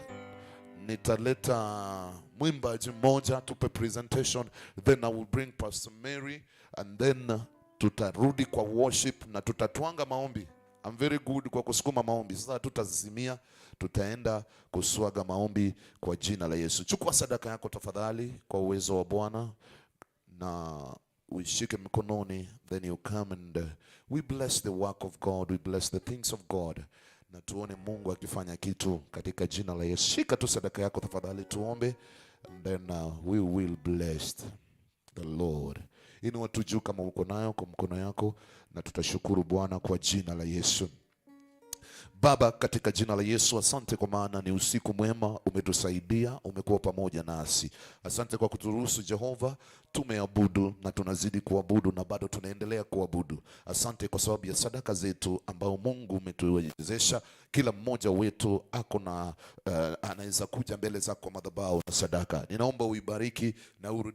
nitaleta mwimbaji mmoja tupe presentation, then I will bring Pastor Mary and then tutarudi kwa worship na tutatwanga maombi. I'm very good kwa kusukuma maombi. Sasa tutazimia, tutaenda kuswaga maombi kwa jina la Yesu. Chukua sadaka yako tafadhali kwa uwezo wa Bwana na uishike mkononi, then you come and we bless the work of God, we bless the things of God, na tuone Mungu akifanya kitu katika jina la Yesu. Shika tu sadaka yako tafadhali, tuombe and then we will bless the Lord. Inua tu juu kama uko nayo kwa mkono yako, na tutashukuru Bwana kwa jina la Yesu. Baba, katika jina la Yesu, asante kwa maana ni usiku mwema, umetusaidia, umekuwa pamoja nasi. Asante kwa kuturuhusu Jehova, tumeabudu na tunazidi kuabudu na bado tunaendelea kuabudu. Asante kwa sababu ya sadaka zetu ambao Mungu umetuwezesha. Kila mmoja wetu ako na anaweza kuja mbele zako kwa madhabahu na sadaka. Ninaomba uibariki na urudi